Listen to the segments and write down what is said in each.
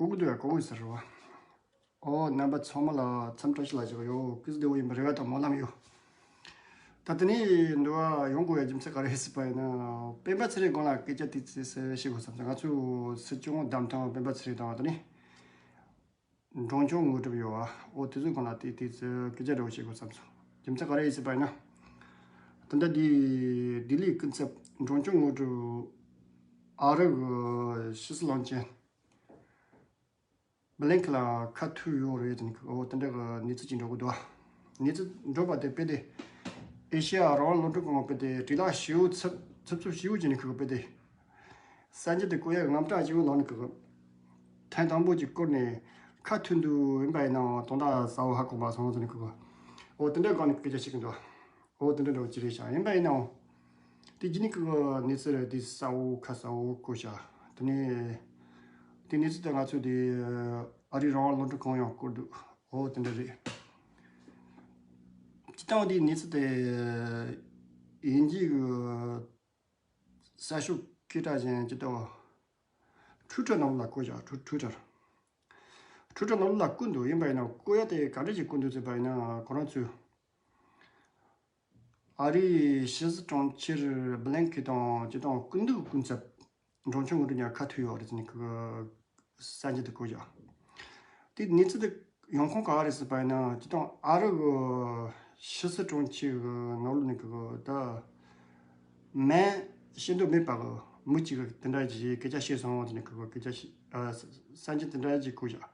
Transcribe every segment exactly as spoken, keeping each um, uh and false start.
གོ་གི་འདུག་ཡ། གོ་གི་ཟེར་བ། ཨོ། རྣམ་པ་ཚང་མ་ལ་འཚམས་བཀྲ་ཤིས་བདེ་ལེགས་ཞུ་གི་ཡོད། སྐུ་གཟུགས་བདེ་པོ་ཡིན་པའི་རེ་བ་དང་སྨོན་ལམ་ཡོད། ད་དེ་ནས་འདི་བ་ཡོང་དགོས་ཡ་རྒྱུ་མཚན་ག་རེ་ཟེར་བ་ཡིན་ན། སྤེན་པ་ཚེ་རིང་སྒང་ལ་སྐད་ཆ་ཏོག་ཙམ་བཤད་དགོས་བསམ་སོང་། ང་ཚོའི་སྲིད་སྐྱོང་བདམས་ཐོན་སྤེན་པ་ཚེ་རིང་དང་། དེ་ནས་འབྲོང་ཆུང་དངོས་གྲུབ་ཡོད་བ། ཨོ། དེ་ཚོའི་སྒང་ལ་ཏོག་ཙམ་སྐད་ཆ་འདྲ་བོ་བཤད་དགོས་བསམ་སོང་། རྒྱུ་མཚན་ག་རེ་ཡིན་ཟེར་བ་ཡིན་ན། ད་ལྟ་འདི་ལྡི་ལིའི་སྐུ་ཚབ་འབྲོང་ཆུང་དངོས་གྲུབ་ཨ་རི་གི་ཕྱི་སྲིད་བློན་ཆེན་བྷི་ལིན་ཁེན་ལ་ཁ་ཐུག་ཡོད་རེད་ཟེར་ནས། ཨོ། དེ་འདྲ་གི་གནས་ཚུལ་ཅིག་འགྲོ་གི་འདུག་བ། གནས་ཚུལ་འགྲོ་བ་དེ་དཔེ་དེ་ཨེ་ཤེ་ཡ་རང་དབང་རླུང་འཕྲིན་ཁང་དཔེ་དེ་དྲི་ལན་ཞིབ་པོ་འཚབ་འཚབ་འཚུབ་ཞིབ་པོ་བྱས་ནས་ཁོ་དཔེ་དེ་གསར་འགྱུར་དེ་བཀོད་ཡ་དངངས་སྐྲག་ཞིབ་པོ་ལངས་ནས། ཁོ་ཐེངས་དང་པོ་ཅིག་བསྐོར་ནས་ཁ་ཐུག་འདུག་ཡིན་པ་ཡིན་ནའང་དོན་དག་གསལ་པོ་ཧ་གོ་མ་སོང་ཟེར་ནས། ཁོ་ཨོ། དེ་འདྲ་སྒང་ནས་སྐད་ཆ་བཤད་གི་འདུག་བ། ཨོ། དེ་འདྲ་འདྲ་བོ་ཅིག་རེད་ཤག་ཡིན་པ་ཡིན་ནའང་དེ་རྗེས་ནས་ཁོ་གནས་ཚུལ་རེད་དེ་གསལ་པོ་ཁ་གསལ་པོ་བཀོད་ཤག་དེ་ནས་དེ་གནས་ཚུལ་དེ་ང་ཚོས་དེ་ཨ་རིའི་རང་དབང་རླུང་འཕྲིན་ཁང་ཡང་བཀོད་འདུག་ཨོ། དེ་འདྲ་རེད། སྤྱིར་བཏང་དེ་གནས་ཚུལ་དེ་དབྱིན་ཇིའི་གི་གསར་ཤོག་སྐད་གྲགས་ཅན་སྤྱིར་བཏང་ཊུའི་ཊར་ནང་ལ་བཀོད་ཤག་ཊུའི་ཊར། ཊུའི་ཊར་ནང་ལ་བཀོད་འདུག་ཡིན་པ་ཡིན་ན་བཀོད་ཡ་དེ་ག་འདྲ་ཞིག་བཀོད་འདུག་ཟེར་བ་ཡིན་ན། ཁོ་རང་ཚོས་ཨ་རིའི་ཕྱི་སྲིད་དྲུང་ཆེ་བྷི་ལིན་ཁེན་དང་སྤྱིར་བཏང་སྐུ་མདུན་སྐུ་ཚབ་འབྲོང་ཆུང་དངོས་གྲུབ་གཉིས་ཁ་ཐུག་ཡོད་རེད་ཟེར་ནས་ཁོ་གསར་འགྱུར་དེ་བཀོད་ཡོད། དེ་གནས་ཚུལ་དེ་ཡོང་ཁུངས་ག་རེ་རེད་ཟེར་བ་ཡིན་ན། སྤྱིར་བཏང་ཨ་རི་གི་ཕྱི་སྲིད་དྲུང་ཆེ་གི་ནང་ལོགས་ནས་གི་ད་མིང་བཤད་འདོད་མེད་པ་གི་མི་གཅིག་གིས་དེ་འདྲ་ཞིག་སྐད་ཆ་བཤད་སོང་ཟེར་ནས་གི་སྐད་ཆ་བཤད། ཨ། གསར་འགྱུར་དེ་འདྲ་ཞིག་བཀོད་བཞག་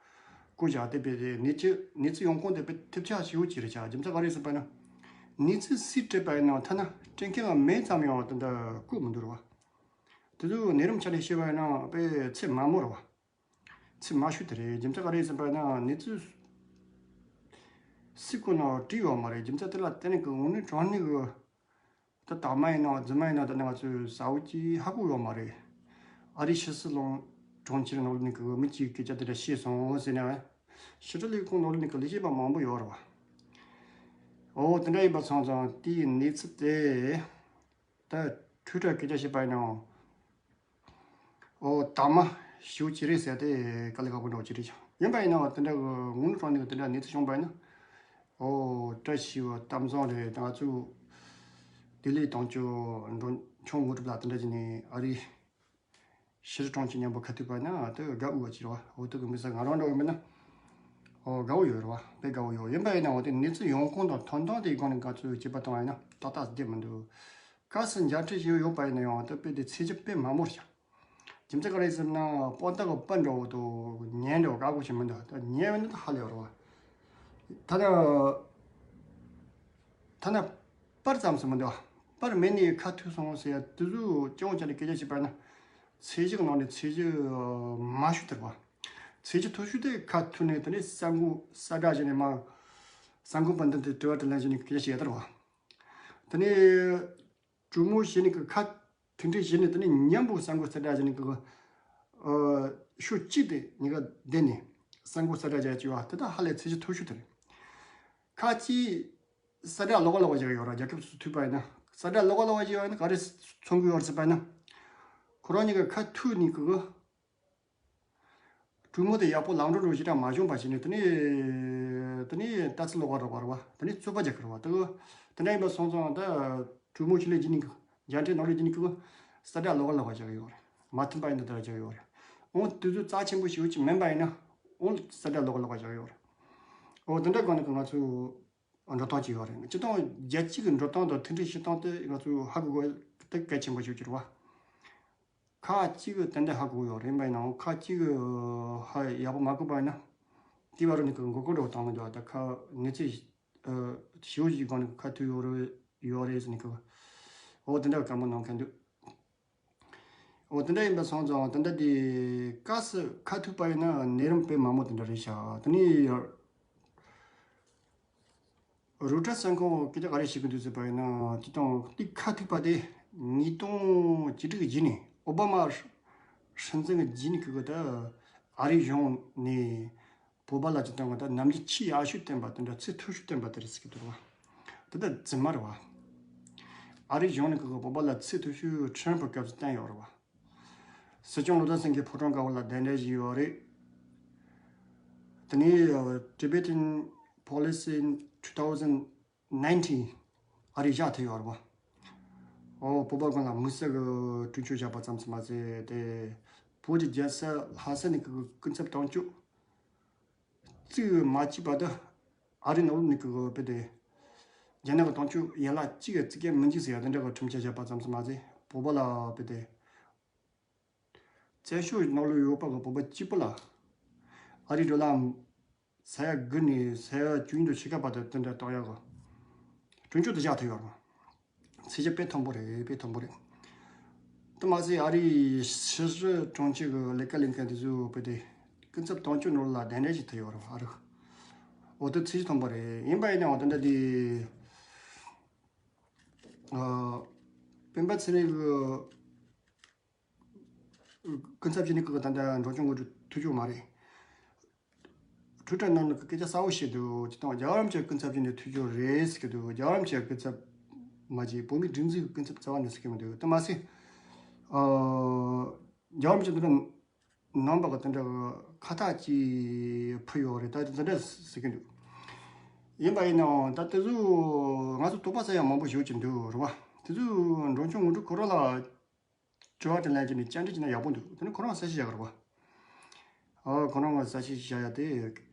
བཀོད་བཞག་དེ་དཔེ་དེ་གནས་ཚུལ་གནས་ཚུལ་ཡོང་ཁུངས་དེ་དཔེ་ཐབས་ཆག་ཞེ་པོ་ཅིག་རེད་ཤག་རྒྱུ་མཚན་ག་རེ་རེད་ཟེར་བ་ཡིན་ན། གནས་ཚུལ་སུས་སྤྲད་པ་ཡིན་ནའང་ཐ་ན་སྤྲད་མཁན་གི་མིང་ཙམ་ཡང་དེ་འདྲ་བཀོད་མི་འདུག་རེད་བ། དེ་ཚོའི་གནས་རིམ་ཆ་ནས་བཤད་པ་ཡིན་ན་དཔེ་ཚད་དམའ་མོ་རེད་བ། ཚད་དམའ་ཤོས་དེ་རེད། རྒྱུ་མཚན་ག་རེ་ཡིན་ཟེར་བ་ཡིན་ན་གནས་ཚུལ་སུས་བཀོད་ནའང་བྲིས་ཡོད་མ་རེད། རྒྱུ་མཚན་དེ་ལ་བརྟེན་ནས་གི་དངོས་གནས་དྲང་གནས་གི་ད་དག་མ་ཡིན་ནའང་རྫུན་མ་ཡིན་ནའང་ད་ནི་ང་ཚོས་གསལ་པོ་ཅིག་ཧ་གོ་ཡོད་མ་རེད། ཨ་རིའི་ཕྱི་སྲིད་བློན་དྲུང་ཆེ་ནང་ལོགས་ནས་གི་མི་གཅིག་གིས་སྐད་ཆ་དེ་འདྲ་བཤད་སོང་ཟེར་ནས། ཕྱི་དྲིལ་ལས་ཁུངས་ནང་ལོགས་ནས་གི་ལས་བྱེད་པ་མང་པོ་ཡོད་རེད་བ། འོ། དེ་འདྲ་ཡིན་པ་སོང་ཙང་དེའི་གནས་ཚུལ་དེ། ད་ཊུའི་ཊར་སྐད་ཆ་བཤད་པ་ཡིན་ནའང་། ཨོ། དག་མ་ཞེ་པོ་ཅིག་རེད་ཟེར་ཏེ་དཀའ་ལས་ཁག་པོ་འདྲ་བོ་ཅིག་རེད་ཤག་ཡིན་པ་ཡིན་ནའང་དེ་འདྲ་གི་དངོས་གནས་དྲང་གནས་གི་དེ་འདྲ་གནས་ཚུལ་བྱུང་བ་ཡིན་ན། ཨོ། བཀྲ་ཤིས་པའི་གཏམ་བཟང་རེད། ད་ང་ཚོ་ལྡི་ལིའི་དོན་གཅོད་འབྲོང་ཆུང་དངོས་གྲུབ་ལགས་དེ་འདྲ་བྱས་ནས་ཨ་རིའི་ཕྱི་སྲིད་དྲུང་ཆེ་མཉམ་པོ་ཁ་ཐུག་པ་ན་དེ་དགའ་འོས་པ་ཅིག་རེད་བ། འོ། དེ་གི་མི་ས་ང་རང་འདྲ་བོ་མིན་ན། ཨོ། དགའ་བོ་ཡོད་རེད་བ། དཔེ་དགའ་བོ་ཡོད། ཡིན་པ་ཡིན་ནའང་དེ་གནས་ཚུལ་ཡོང་ཁུངས་དང་དོན་དག་དེའི་སྒང་ནས་ང་ཚོས་དཔྱད་པ་བཏང་བ་ཡིན་ན་ཏག་ཏག་བསྡད་མི་འདུག་གལ་སྲིད་མཇལ་འཕྲད་ཞུས་ཡོད་པ་ཡིན་ན་ཡང་དེ་དཔེ་དེ་ཚད་གཞི་དཔེ་དམའ་མོ་རེད་ཤག་རྒྱུ་མཚན་ག་རེ་ཟེར་ན་དཔང་རྟགས་གི་པར་འདྲ་བོ་དང་བརྙན་འདྲ་བོ་བཀག་དགོས་ཀྱི་མི་འདུག་ད་བརྙན་ཡོད་ན་ད་ཧ་ལས་ཡོད་རེད་བ། ད་ནི་ཐ་ན་པར་ཙམ་ཞིག་མི་འདུག་པར་མེད་ནས་ཁ་ཐུག་སོང་ཟེར་ཡ་དེ་ཚོ་སྤྱི་ཡོངས་ཆ་ནས་སྐད་ཆ་བཤད་པ་ན། ཚད་གཞི་གི་ནང་ནས་ཚད་གཞི་དམའ་ཤོས་དེ་རེད་བ། ཚད་གཞི་མཐོ་ཤོས་དེ་ཁ་ཐུག་ནས་དེ་ནས་གསར་འགོད་གསལ་བསྒྲགས་བྱས་ནས་མར་གསར་འགོད་པ་མདུན་དུ་དྲི་བ་དྲིས་ལན་བྱས་ནས་སྐད་ཆ་བཤད་ཡ་དེ་རེད་བ། དེ་ནས་གྲོས་མོལ་བྱས་ནས་གི་ཁ་མཐུན་སྒྲིལ་བྱས་ནས་དེ་ནས་མཉམ་པོ་གསར་འགོད་གསལ་བསྒྲགས་བྱས་ནས་གི། ཨ། ཕྱོགས་གཅིག་དེ་གཉིས་ཀ་བསྡད་ནས་གསར་འགོད་གསལ་བསྒྲགས་བྱས་ཡ་བྱས་པ་དེ་དག་ཧ་ལས་ཚད་གཞི་མཐོ་ཤོས་དེ་རེད། ཁ་ཅིག་གསལ་བསྒྲགས་ལོགས་ཀ་ལོགས་ཀ་བྱེད་ཀྱི་ཡོད་རེད། རྒྱལ་ཁབ་སོ་སོ་ཐུག་པ་ཡིན་ན་གསལ་བསྒྲགས་ལོགས་ཀ་ལོགས་ཀ་བྱེད་ཡོད་ན་ག་རེ་མཚོན་གྱི་ཡོད་རེད་ཟེར་བ་ཡིན་ན། ཁོ་རང་གཉིས་ཀ་ཁ་ཐུག་ནས་གི་གྲོས་མོལ་དེ་ཡག་པོ་ལམ་འགྲོ་འགྲོ་ཞེ་དྲག་མ་བྱུང་བ་བྱས་ནས་དེ་ནས་དེ་ནས་ལྟ་ཚུལ་ལོགས་ཀ་རེད་བ། རེད་བ། དེ་ནས་རྩོད་པ་རྒྱག་གི་རེད་བ། དེ་གི་དེ་འདྲ་ཡིན་པ་སོང་ཙང་ད་གྲོས་མོལ་བྱས་ལས་རྗེས་ནས་གི་མཇལ་འཕྲད་གནང་ལས་རྗེས་ནས་གི་གསལ་བསྒྲགས་ལོགས་ཀ་ལོགས་ཀ་བྱེད་ཀྱི་ཡོད་རེད། མ་མཐུན་པ་ཡིན་ན་དེ་འདྲ་བྱེད་ཀྱི་ཡོད་རེད། འོ། དེ་ཚོ་རྩ་ཆེན་པོ་ཞེ་པོ་ཅིག་མིན་པ་ཡིན་ན། འོ། གསལ་བསྒྲགས་ལོགས་ཀ་ལོགས་ཀ་བྱེད་ཀྱི་ཡོད་རེད། འོ། དེ་འདྲ་སྒང་ནས་གི་ང་ཚོ་འགྲོ་སྟངས་ཅིག་ཡོད་རེད། སྤྱིར་བཏང་རྒྱལ་སྤྱི་གི་འགྲོ་སྟངས་དང་མཐུན་སྒྲིལ་བྱེད་སྟངས་དེ་ང་ཚོས་ཧ་གོ་དགོས་དེ་གལ་ཆེན་པོ་ཞིག་གྱུར་བ། ཁ་ཅིག་གིས་ཏན་ཏན་ཧ་གོ་ཡོད་རེད་པ་ཡིན་ནའང་ཁ་ཅིག་གིས་ཧ་ཡག་པོ་མ་གོ་བ་ཡིན་ན། དེ་བར་ནས་གི་མགོ་སྐོར་འདྲ་བོ་བཏང་གི་འདུག་ད་ཁ་གནས་ཚུལ་ཞེ་པོ་ཞིག་སྒང་ནས་ཁ་ཐུག་ཡོད་རེད་ཡོད་རེད་ཟེར་ནས་གི། འོ། དེ་འདྲ་བཀའ་མོལ་གནང་མཁན་འདུག་འོ། དེ་འདྲ་ཡིན་པ་སོང་ཙང་ད་ལྟ་དེ་སྐབས་སུ་ཁ་ཐུག་པ་ཡིན་ན་གནས་རིམ་དཔེ་དམའ་མོ་དེ་འདྲ་རེད་ཤག་དེ་ནས་རོའི་ཊར་གསར་ཁང་གིས་སྐད་ཆ་ག་རེ་བཤད་ཀྱི་འདུག་ཟེར་བ་ཡིན་ན། དེ་དང་དེ་ཁ་ཐུག་པ་དེ་ཉིས་སྟོང་བཅུ་དྲུག་གི་རྗེས་ནས་ཨོ་བྷ་མ་སྲིད་འཛིན་གྱི་རྗེས་ནས་གི་གི་ད་ཨ་རིའི་གཞུང་ནས་བོད་པ་ལ་ཅིག་བཏང་བ་ད་ནམ་རྒྱུན་ཆེས་ཡག་ཤོས་བསྟན་པ་དེ་འདྲ་ཚད་མཐོ་ཤོས་བསྟན་པ་དེ་རེད་ཟེར་གྱི་འདུག་རེད་བ། དེ་ད་རྫུན་མ་རེད་བ། ཨ་རིའི་གཞུང་ནས་གི་གི་བོད་པ་ལ་ཚད་མཐོ་ཤོས་ཁྲི་རམ་ཕུ་སྐབས་སུ་བསྟན་ཡོད་རེད་བ། སྲིད་སྐྱོང་བློ་བཟང་སེང་གེ་ཕོ་བྲང་དཀར་པོ་ལ་གདན་འདྲེན་ཞུས་ཡོད་རེད། དེ་ནས་Tibetan Policy in two thousand nineteen ཨ་རིས་བཞག་ཐུབ་ཡོད་རེད་པ། ཨོ་བོད་པ་ཀུན་ལ་དམིགས་བསལ་གྱི་གྲོས་ཆོད་བཞག་པ་ཙམ་ཞིག་མ་ཟད་དེ། བོད་ཀྱི་རྒྱལ་ས་ལྷ་ས་ནས་ཀྱི་སྐུ་ཚབ་དོན་གཅོད་རྩིས་མ་བྱས་པ་དེ་ཨ་རིའི་ནང་ལོགས་ནས་ཀྱི་བོད་དེ་རྒྱ་ནག་གི་དོན་གཅོད་ཡན་ལག་གཅིག་གི་རྩིས་ཀ་མི་འཇུག་ཟེར་ཡ་དེ་འདྲ་གི་ཁྲིམས་ཆད་བཞག་པ་ཙམ་ཞིག་མ་ཟད་བོད་པ་ལ་བོད་དེ། བཙན་བྱོལ་ནང་ལོགས་ཡོད་པ་གི་བོད་པ་གཅིག་པུ་ལ་ཨ་རིའི་འགྲོ་ལམ་ས་ཡ་དགུ་ནས་ས་ཡ་བཅུ་གཉིས་དང་ཕྱེད་ཀ་བར་དུ་དེ་འདྲ་གཏོང་ཡག་གི་གྲོས་ཆོད་དེ་བཞག་ཐུབ་ཡོད་རེད། ཚད་གཞི་དཔེ་མཐོན་པོ་རེད། དཔེ་མཐོན་པོ་རེད། དེ་མ་ཟད་ཨ་རིའི་ཕྱི་སྲིད་དྲུང་ཆེ་གི་ལས་ཀ་ལས་མཁན་དེ་ཚོས་བོད་དེ་སྐུ་ཚབ་དོན་གཅོད་ནང་ལ་གདན་འདྲེན་བྱེད་ཐུབ་ཡོད་རེད། ཨ་རི་འོ་དེ་ཚད་གཞི་མཐོན་པོ་རེད། ཡིན་པ་ཡིན་ནའང་དེ་འདྲ་དེ་ཨ་སྤེན་པ་ཚེ་རིང་གི་སྐུ་ཚབ་བྱས་ནས་ཀྱི་ད་ལྟ་འབྲོག་ཆུ་སྔོན་འགྲོའི་ཐུགས་ཕྱོགས་མ་རེད། ཊུའི་ཊར་ནང་ལ་སྐད་ཆ་གསལ་པོ་བཤད་འདུག་ཅི་ལྟར་རྒྱལ་བ་རིན་པོ་ཆེའི་སྐུ་ཚབ་བྱས་ནས་ཐུགས་ཕྱོགས་རེད་ཟེར་གྱི་འདུག་རྒྱལ་བ་རིན་པོ་ཆེའི་སྐུ་ཚབ་མ་བྱས་བོད་མིའི་སྒྲིག་འཛུགས་ཀྱི་སྐུ་ཚབ་རྩ་བ་ནས་ཟེར་གྱི་མི་འདུག་དེ་མ་ཟད། ཨ། རྒྱལ་བ་རིན་པོ་ཆེ་འདི་འདྲ་ནང་པ་གི་དེ་འདྲ་གི་ཁ་བཏགས་ཀྱིས་ཕུལ་ཡོད་རེད། ད་དེ་འདྲ་ཟེར་གྱི་འདུག་ཡིན་པ་ཡིན་ནའང་ད་དེ་ཚོ་ང་ཚོ་དོགས་པ་ཟ་ཡ་མང་པོ་ཞིག་ཡོད་ཀྱི་འདུག་རེད་བ། དེ་ཚོ་འབྲོག་ཆུ་སྔོན་འགྲོ་ཁོ་རང་ལ། དྲི་བ་དྲིས་ལན་བྱས་ནས་བཅར་འདྲི་བྱས་ན་ཡག་པོ་འདུག་དེ་ནི་ཁོ་རང་གསལ་བཤད་བྱ་དགོས་རེད་བ། ཨོ་ཁོ་རང་གི་གསལ་བཤད་བྱ་ཡ་དེ་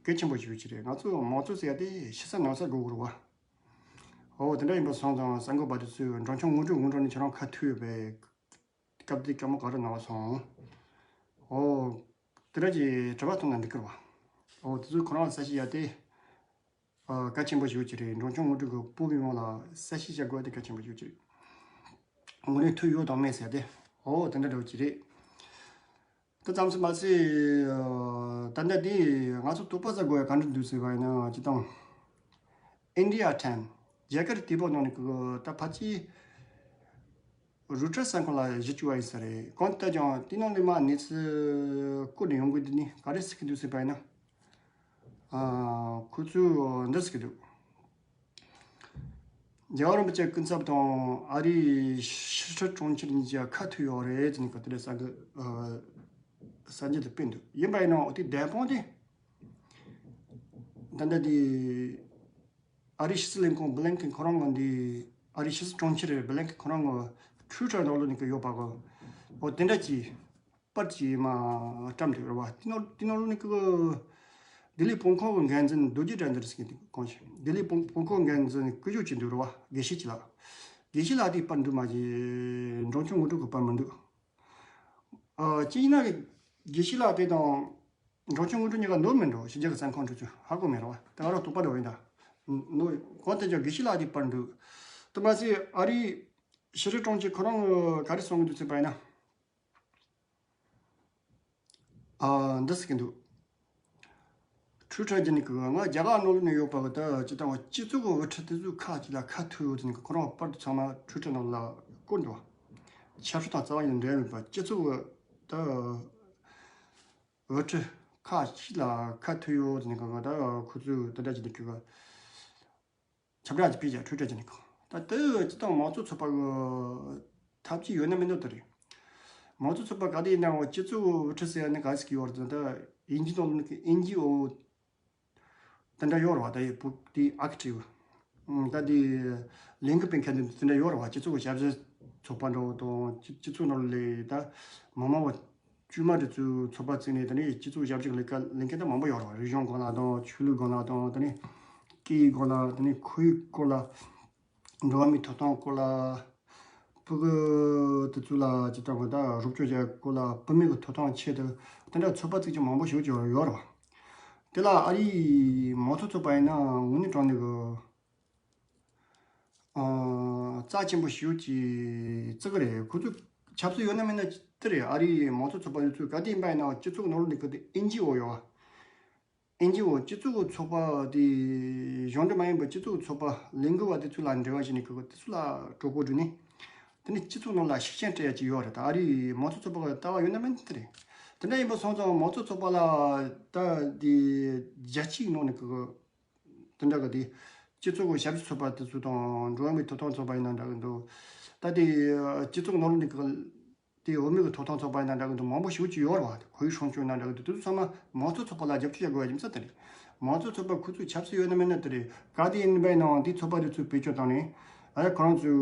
གལ་ཆེན་པོ་ཞིག་ཡོད་ཀྱི་རེད། ང་ཚོ་མང་གཙོ་ཟེར་ཡ་དེ་ཕྱི་གསལ་ནང་གསལ་དགོས་ཀྱི་རེད་བ། ཨོ་དེ་འདྲ་ཡིན་པ་སོང་ཙང་གསར་འགོད་པ་དེ་ཚོས་འབྲོང་ཆུང་ངོ་སྤྲོད་ངོ་སྤྲོད་ནས་ཁྱེད་རང་ཁ་ཐུག་ཡོད་པའི་སྐབས་དེ་སྐར་མ་ག་རེ་གནང་བ་སོང་། ཨོ་དེ་འདྲ་གྱི་དྲི་བ་གཏོང་ན་འགྲིག་གི་རེད་བ། ཨོ་དེ་ཚོས་ཁོ་རང་གསལ་བཤད་བྱ་ཡ་དེ། ཨ། གལ་ཆེན་པོ་ཞིག་ཡོད་ཀྱི་རེད། འབྲོང་ཆུང་ངོ་སྤྲོད་ཀྱི་བོད་མི་མང་ལ་གསལ་བཤད་བྱ་དགོས་དེ་གལ་ཆེན་པོ་ཞིག་ཡོད་ཀྱི་རེད། དངོས་གནས་ཐུགས་ཡོད་དང་མེད་ཟེར་ཏེ། ཨོ་དེ་འདྲ་འདྲ་བོ་ཅིག་རེད། དེ་ཙམ་ཞིག་མ་ཟད། ཨ། ད་ལྟ་དེ་ང་ཚོ་དོགས་པ་ཟ་དགོས་ཡ་ག་འདྲ་འདུག་ཟེར་བ་ཡིན་ན་སྤྱིར་བཏང་། India Times རྒྱ་གར་དུས་བབ་ནང་ནས་ཀྱི་ད་ཕལ་ཆེར་རོའི་ཊར་གསར་ཁང་ལ་གཞི་བཅུག་པ་ཡིན་ས་རེད། གང་ལྟར་ཀྱང་དེ་ནང་ནས་མར་གནས་ཚུལ་བཀོད་ནས་ཡོང་དགོས་དུས་ནི་ག་རེ་ཟེར་གྱི་འདུག་ཟེར་བ་ཡིན་ན། ཨ། ཁོ་ཚོས་འདི་ཟེར་གྱི་འདུག་རྒྱལ་བ་རིན་པོ་ཆེ་སྐུ་ཚབ་དང་ཨ་རིའི་ཕྱི་སྲིད་དྲུང་ཆེ་གཉིས་ཀྱི་ཁ་ཐུག་ཡོད་རེད་ཟེར་ནས་ག་དེ་འདྲ་གསར་འགོད་ཨ། གསར་འགྱུར་དུ་སྤེལ་འདུག་ཡིན་པ་ཡིན་ནའང་དེ་བདེན་དཔང་དེ། ད་ལྟ་དེ། ཨ་རིའི་ཕྱི་སྲིད་ལས་ཁུངས་བྷི་ལིན་ཀེན་ཁོ་རང་གི་འདི། ཨ་རིའི་ཕྱི་སྲིད་དྲུང་ཆེ་རེད། བྷི་ལིན་ཀེན་ཁོ་རང་གི་ཊུའི་ཊར་ནང་ལོགས་ནས་ཀྱི་ཡོད་པ་གི། འོ་དེ་འདྲ་གྱི་པར་ཅིག་མར་བཀྲམ་འདུག་རེད་བ། དེ་ནང་དེ་ནང་ལོགས་ནས་ཀྱི་ལྡི་ལི་བོད་ཁང་གི་འགན་འཛིན་རྡོ་རྗེ་དགྲ་འདུལ་ཟེར་མཁན་དེ་གང་ཞིག་ལྡི་ལི་བོད་བོད་ཁང་འགན་འཛིན་སྐུ་ཞབས་ཅིག་འདུག་རེད་བ། དགེ་བཤེས་ཅིག་ལགས། དགེ་བཤེས་ལགས་དེའི་པར་འདུག་མ་གཞི་འབྲོང་ཆུང་ངོ་སྤྲོད་ཀྱི་པར་མི་འདུག་ཨ། ཅི་ཡིན་ན་དགེ་བཤེས་ལགས་དེ་དང་། འབྲོང་ཆུང་ངོ་སྤྲོད་གཉིས་ཀ་ནོར་མི་འགྲོ་ཕྱི་རྒྱལ་གྱི་བཙོན་ཁང་འགྲོ་ཆུ་ཧ་གོ་མེད་རོ། ད་ག་རང་རྟོག་པ་འགྲོ་ཡིན་ད། ནོར་གང་ལྟར་ཀྱང་དགེ་བཤེས་ལགས་དེ་པར་འདུག་དེ་མ་ཟད་ཨ་རིའི་ཕྱི་སྲིད་དྲུང་ཆེ་ཁོ་རང་ག་རེ་གསུང་གི་འདུག་ཟེར་བ་ཡིན་ན། ཨ། འདི་ཟེར་གྱི་འདུག་ཊུའི་ཊར་བརྒྱུད་ནས་ཀྱི་ང་རྒྱ་གར་ནང་ལོགས་ནས་ཡོད་པ་གི་ད་ཅི་ལྟ་བ་སྤྱི་ཚོགས་ཀྱི་དབུ་ཁྲིད་དེ་ཚོའི་ཁག་ཅིག་ལ་ཁ་ཐུག་ཡོད་ཟེར་ནས་ཁོ་རང་པར་དུ་ཚང་མ་ཊུའི་ཊར་ནང་ལ་བཀོད་འདུག་ཆབ་སྲིད་དང་རྩ་བ་ཉིད་འབྲེལ་མེད་པ་སྤྱི་ཚོགས་ཀྱི་ད། དབུ་ཁྲིད་ཁག་ཅིག་ལ་ཁ་ཐུག་ཡོད་ཟེར་ནས་གང་ག་ད་ཁོ་ཚོས་དེ་འདྲ་བྱས་ནས་ཁྱོད་ཁྱབ་བསྒྲགས་ཅིག་སྤེལ་ཀྱང་ཁྲུས་བྲལ་བྱས་ནས་གང་ད་དེ་སྤྱི་བཏང་མང་གཙོ་ཚོགས་པ་གི་ཐབས་ཇུས་ཡོད་ན་མེད་ན་དེ་རེད། མང་གཙོ་ཚོགས་པ་ག་དེ་ཡིན་ནའང་སྤྱི་ཚོགས་དབུ་ཁྲིད་ཟེར་ཡ་ནི་ག་ཟེར་གྱི་ཡོད་རེད་ད་དབྱིན་ཇི་ནང་ལ་ནི་ཨེན་ཇི་ཨོ། དེ་འདྲ་ཡོད་རེད་བ། ད་ཡི་བུ་དེ་ཨེག་ཊིབ། ད་དེ་ལས་འགུལ་སྤེལ་མཁན་དེ་དེ་འདྲ་ཡོད་རེད་བ། སྤྱི་ཚོགས་ཞབས་ཞུ་ཚོགས་པ་འདྲ་བོ་དང་སྤྱི་སྤྱི་ཚོགས་ནང་ལས་ད་མི་མང་བ་དཀྱུས་མ་དེ་ཚོའི་ཚོགས་པ་བཙུགས་ནས་ད་ནི་སྤྱི་ཚོགས་ཞབས་ཞུ་ལས་ཀ་ལས་མཁན་ད་མང་པོ་ཡོད་རེད་བ། རིག་གཞུང་སྒང་ལ་དང་ཆོས་ལུགས་སྒང་ལ་དང་ད་ནི་སྐད་ཡིག་སྒང་ལ་ད་ནི་ཁོར་ཡུག་སྐོར་ལ། འགྲོ་བ་མིའི་ཐོབ་ཐང་སྐོར་ལ། ཕྲུ་གུ་དེ་ཚོ་ལ་ཅི་ལྟར་ང་ད་རོགས་སྐྱོར་བྱ་སྐོར་ལ་བུད་མེད་ཀྱི་ཐོབ་ཐང་ཆེད་དུ་དེ་འདྲ་ཚོགས་པ་བཙུགས་ཀྱི་མང་པོ་ཞིག་ཅིག་ཡོད་རེད་བ། དེ་ལ་ཨ་རིའི་མང་གཙོ་ཚོགས་པ་ཡིན་ན་དངོས་གནས་དྲང་གནས་ཀྱི་ཨ་རྩ་ཆེན་པོ་ཞིག་ཅིག་བརྩི་གི་རེད། ཁོ་ཚོ་ཆབ་སྲིད་ཡོད་ན་མེད་ན་དེ་རེད། ཨ་རིའི་མང་གཙོ་ཚོགས་པ་དེ་ཚོས་ག་དུས་ཡིན་པ་ཡིན་ན་སྤྱི་ཚོགས་ནང་ལོགས་ནས་ཁོ་ཚོ་ཨེན་ཇི་ཨོ་ཡོད་བ། ཨེན་ཇི་ཨོ་སྤྱི་ཚོགས་ཀྱི་ཚོགས་པ་དེ་གཞུང་འབྲེལ་མ་ཡིན་པའི་སྤྱི་ཚོགས་ཀྱི་ཚོགས་པ་ལས་འགུལ་བ་དེ་ཚོ་ལ་འབྲེལ་བ་བྱས་ནས་ཁོ་དེ་ཚོ་ལ་གྲོས་འགོ་བསྒྲིགས་ནས་དེ་ནས་སྤྱི་ཚོགས་ནང་ལ་ཤུགས་རྐྱེན་སྤྲད་ཡ་ཅིག་ཡོད་རེད། ད་ཨ་རིའི་མང་གཙོ་ཚོགས་པ་གི་ལྟ་བ་ཡོད་ན་མིན་དེ་རེད། དེ་འདྲ་ཡིན་པ་སོང་ཙང་མང་གཙོ་ཚོགས་པ་ལ་ད་དེ་རྒྱལ་སྤྱིའི་ནང་ནས་ཁོ་དེ་འདྲ་གི་དེ་སྤྱི་ཚོགས་ཀྱི་ཞབས་ཞུ་ཚོགས་པ་དེ་ཚོ་དང་འགྲོ་བ་མིའི་ཐོབ་ཐང་ཚོགས་པ་ཡིན་ན་འདྲ་གི་འདུག་ད་དེ་སྤྱི་ཚོགས་ནང་ནས་ཁོ། དེ་འོས་མི་གི་ཐོབ་ཐང་ཚོགས་པ་ཡིན་ན་འདྲ་གི་འདུག་མང་པོ་ཞེ་པོ་ཅིག་ཡོད་རེད་བ། ཁོར་ཡུག་སྲུང་སྐྱོབ་ཡིན་ན་འདྲ་གི་འདུག་དེ་ཚོ་ཚང་མ་མང་གཙོ་ཚོགས་པ་ལ་རྒྱབ་སྐྱོར་བྱ་དགོས་པའི་རྒྱུ་མཚན་དེ་རེད། མང་གཙོ་ཚོགས་པ་ཁོ་ཚོས་ཆབ་སྲིད་ཡོད་ན་མེད་ན་དེ་རེད། ག་དེ་ཡིན་པ་ཡིན་ནའང་དེ་ཚོགས་པ་དེ་ཚོས་བེད་སྤྱོད་བཏང་ནས་ཨ་ཁོ་རང་ཚོའི་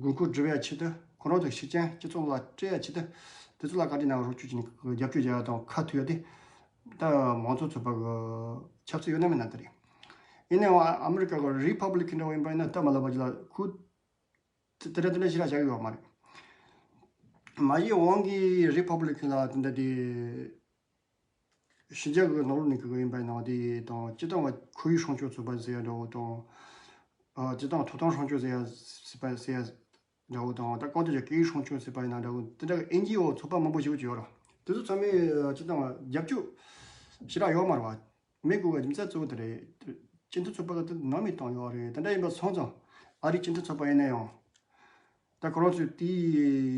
དགོས་མཁོ་སྒྲུབ་ཡ་ཆེད་དུ། ཁོ་རང་ཚོའི་ཤུགས་རྐྱེན་སྤྱི་ཚོགས་ལ་སྤྲད་ཡ་ཆེད་དུ། དེ་ཚོ་ལ་ག་དེ་ཡིན་ནའང་རོགས་སྐྱོར་བྱས་ནས་རྒྱབ་སྐྱོར་བྱ་ཡ་དང་ཁ་མཐུན་ཡ་དེ་ད་མང་གཙོ་ཚོགས་པ་གི་ཆབ་སྲིད་ཡོད་ན་མེད་ན་དེ་རེད། ཡིན་ནའང་ཨ་མི་རི་ཀ་གི་རི་ཕབ་ལི་ཀན་འདྲ་བོ་ཡིན་པ་ཡིན་ན་སྟབས་མ་ལེགས་པ་ཅིག་ལ་ཁོ་དེ་དེ་འདྲ་དེ་འདྲ་ཞེ་དྲག་བྱ་གི་ཡོད་མ་རེད། མ་གཞི་དབང་གིས་རི་ཕབ་ལི་ཀན་ལ་དེ་འདྲ་དེ་ཕྱི་རྒྱལ་གྱི་ནང་ལོགས་ནས་གི་ཡིན་པ་ཡིན་ནའང་དེ་དང་སྤྱིར་བཏང་བ་ཁོར་ཡུག་སྲུང་སྐྱོབ་ཚོགས་པ་ཟེར་ཡ་འདྲ་བོ་དང་། ཨ་སྤྱིར་བཏང་ཐོབ་ཐང་སྲུང་སྐྱོབ་ཟེར་ཡ་ཟེར་བ་ཟེར་ཡ་འདྲ་བོ་དང་། ད་གང་ལྟར་ཀྱི་སྐད་ཡིག་སྲུང་སྐྱོབ་ཟེར་བ་ཡིན་ན་འདྲ་བོ། དེ་འདྲ་གི་ཨེན་ཇི་ཨོ་ཚོགས་པ་མང་པོ་ཞིག་ཡོད་རེད། དེ་ཚོ་ཚང་མས་སྤྱིར་བཏང་བ་རྒྱབ་སྐྱོར་ཞེ་དྲག་ཡོད་མ་རེད་བ། མེད་དགོས་པའི་རྒྱུ་མཚན་གཙོ་བོ་དེ་རེད། སྤྱི་མཐུན་ཚོགས་པ་གི་དེ་ནང་མི་བཏང་ཡོད་རེད། དེ་འདྲ་ཡིན་པ་སོང་ཙང་ཨ་རིའི་སྤྱི་མཐུན་ཚོགས་པ་ཡིན་ན་ཡང་། ད་ཁོ་རང་ཚོས་དེའི་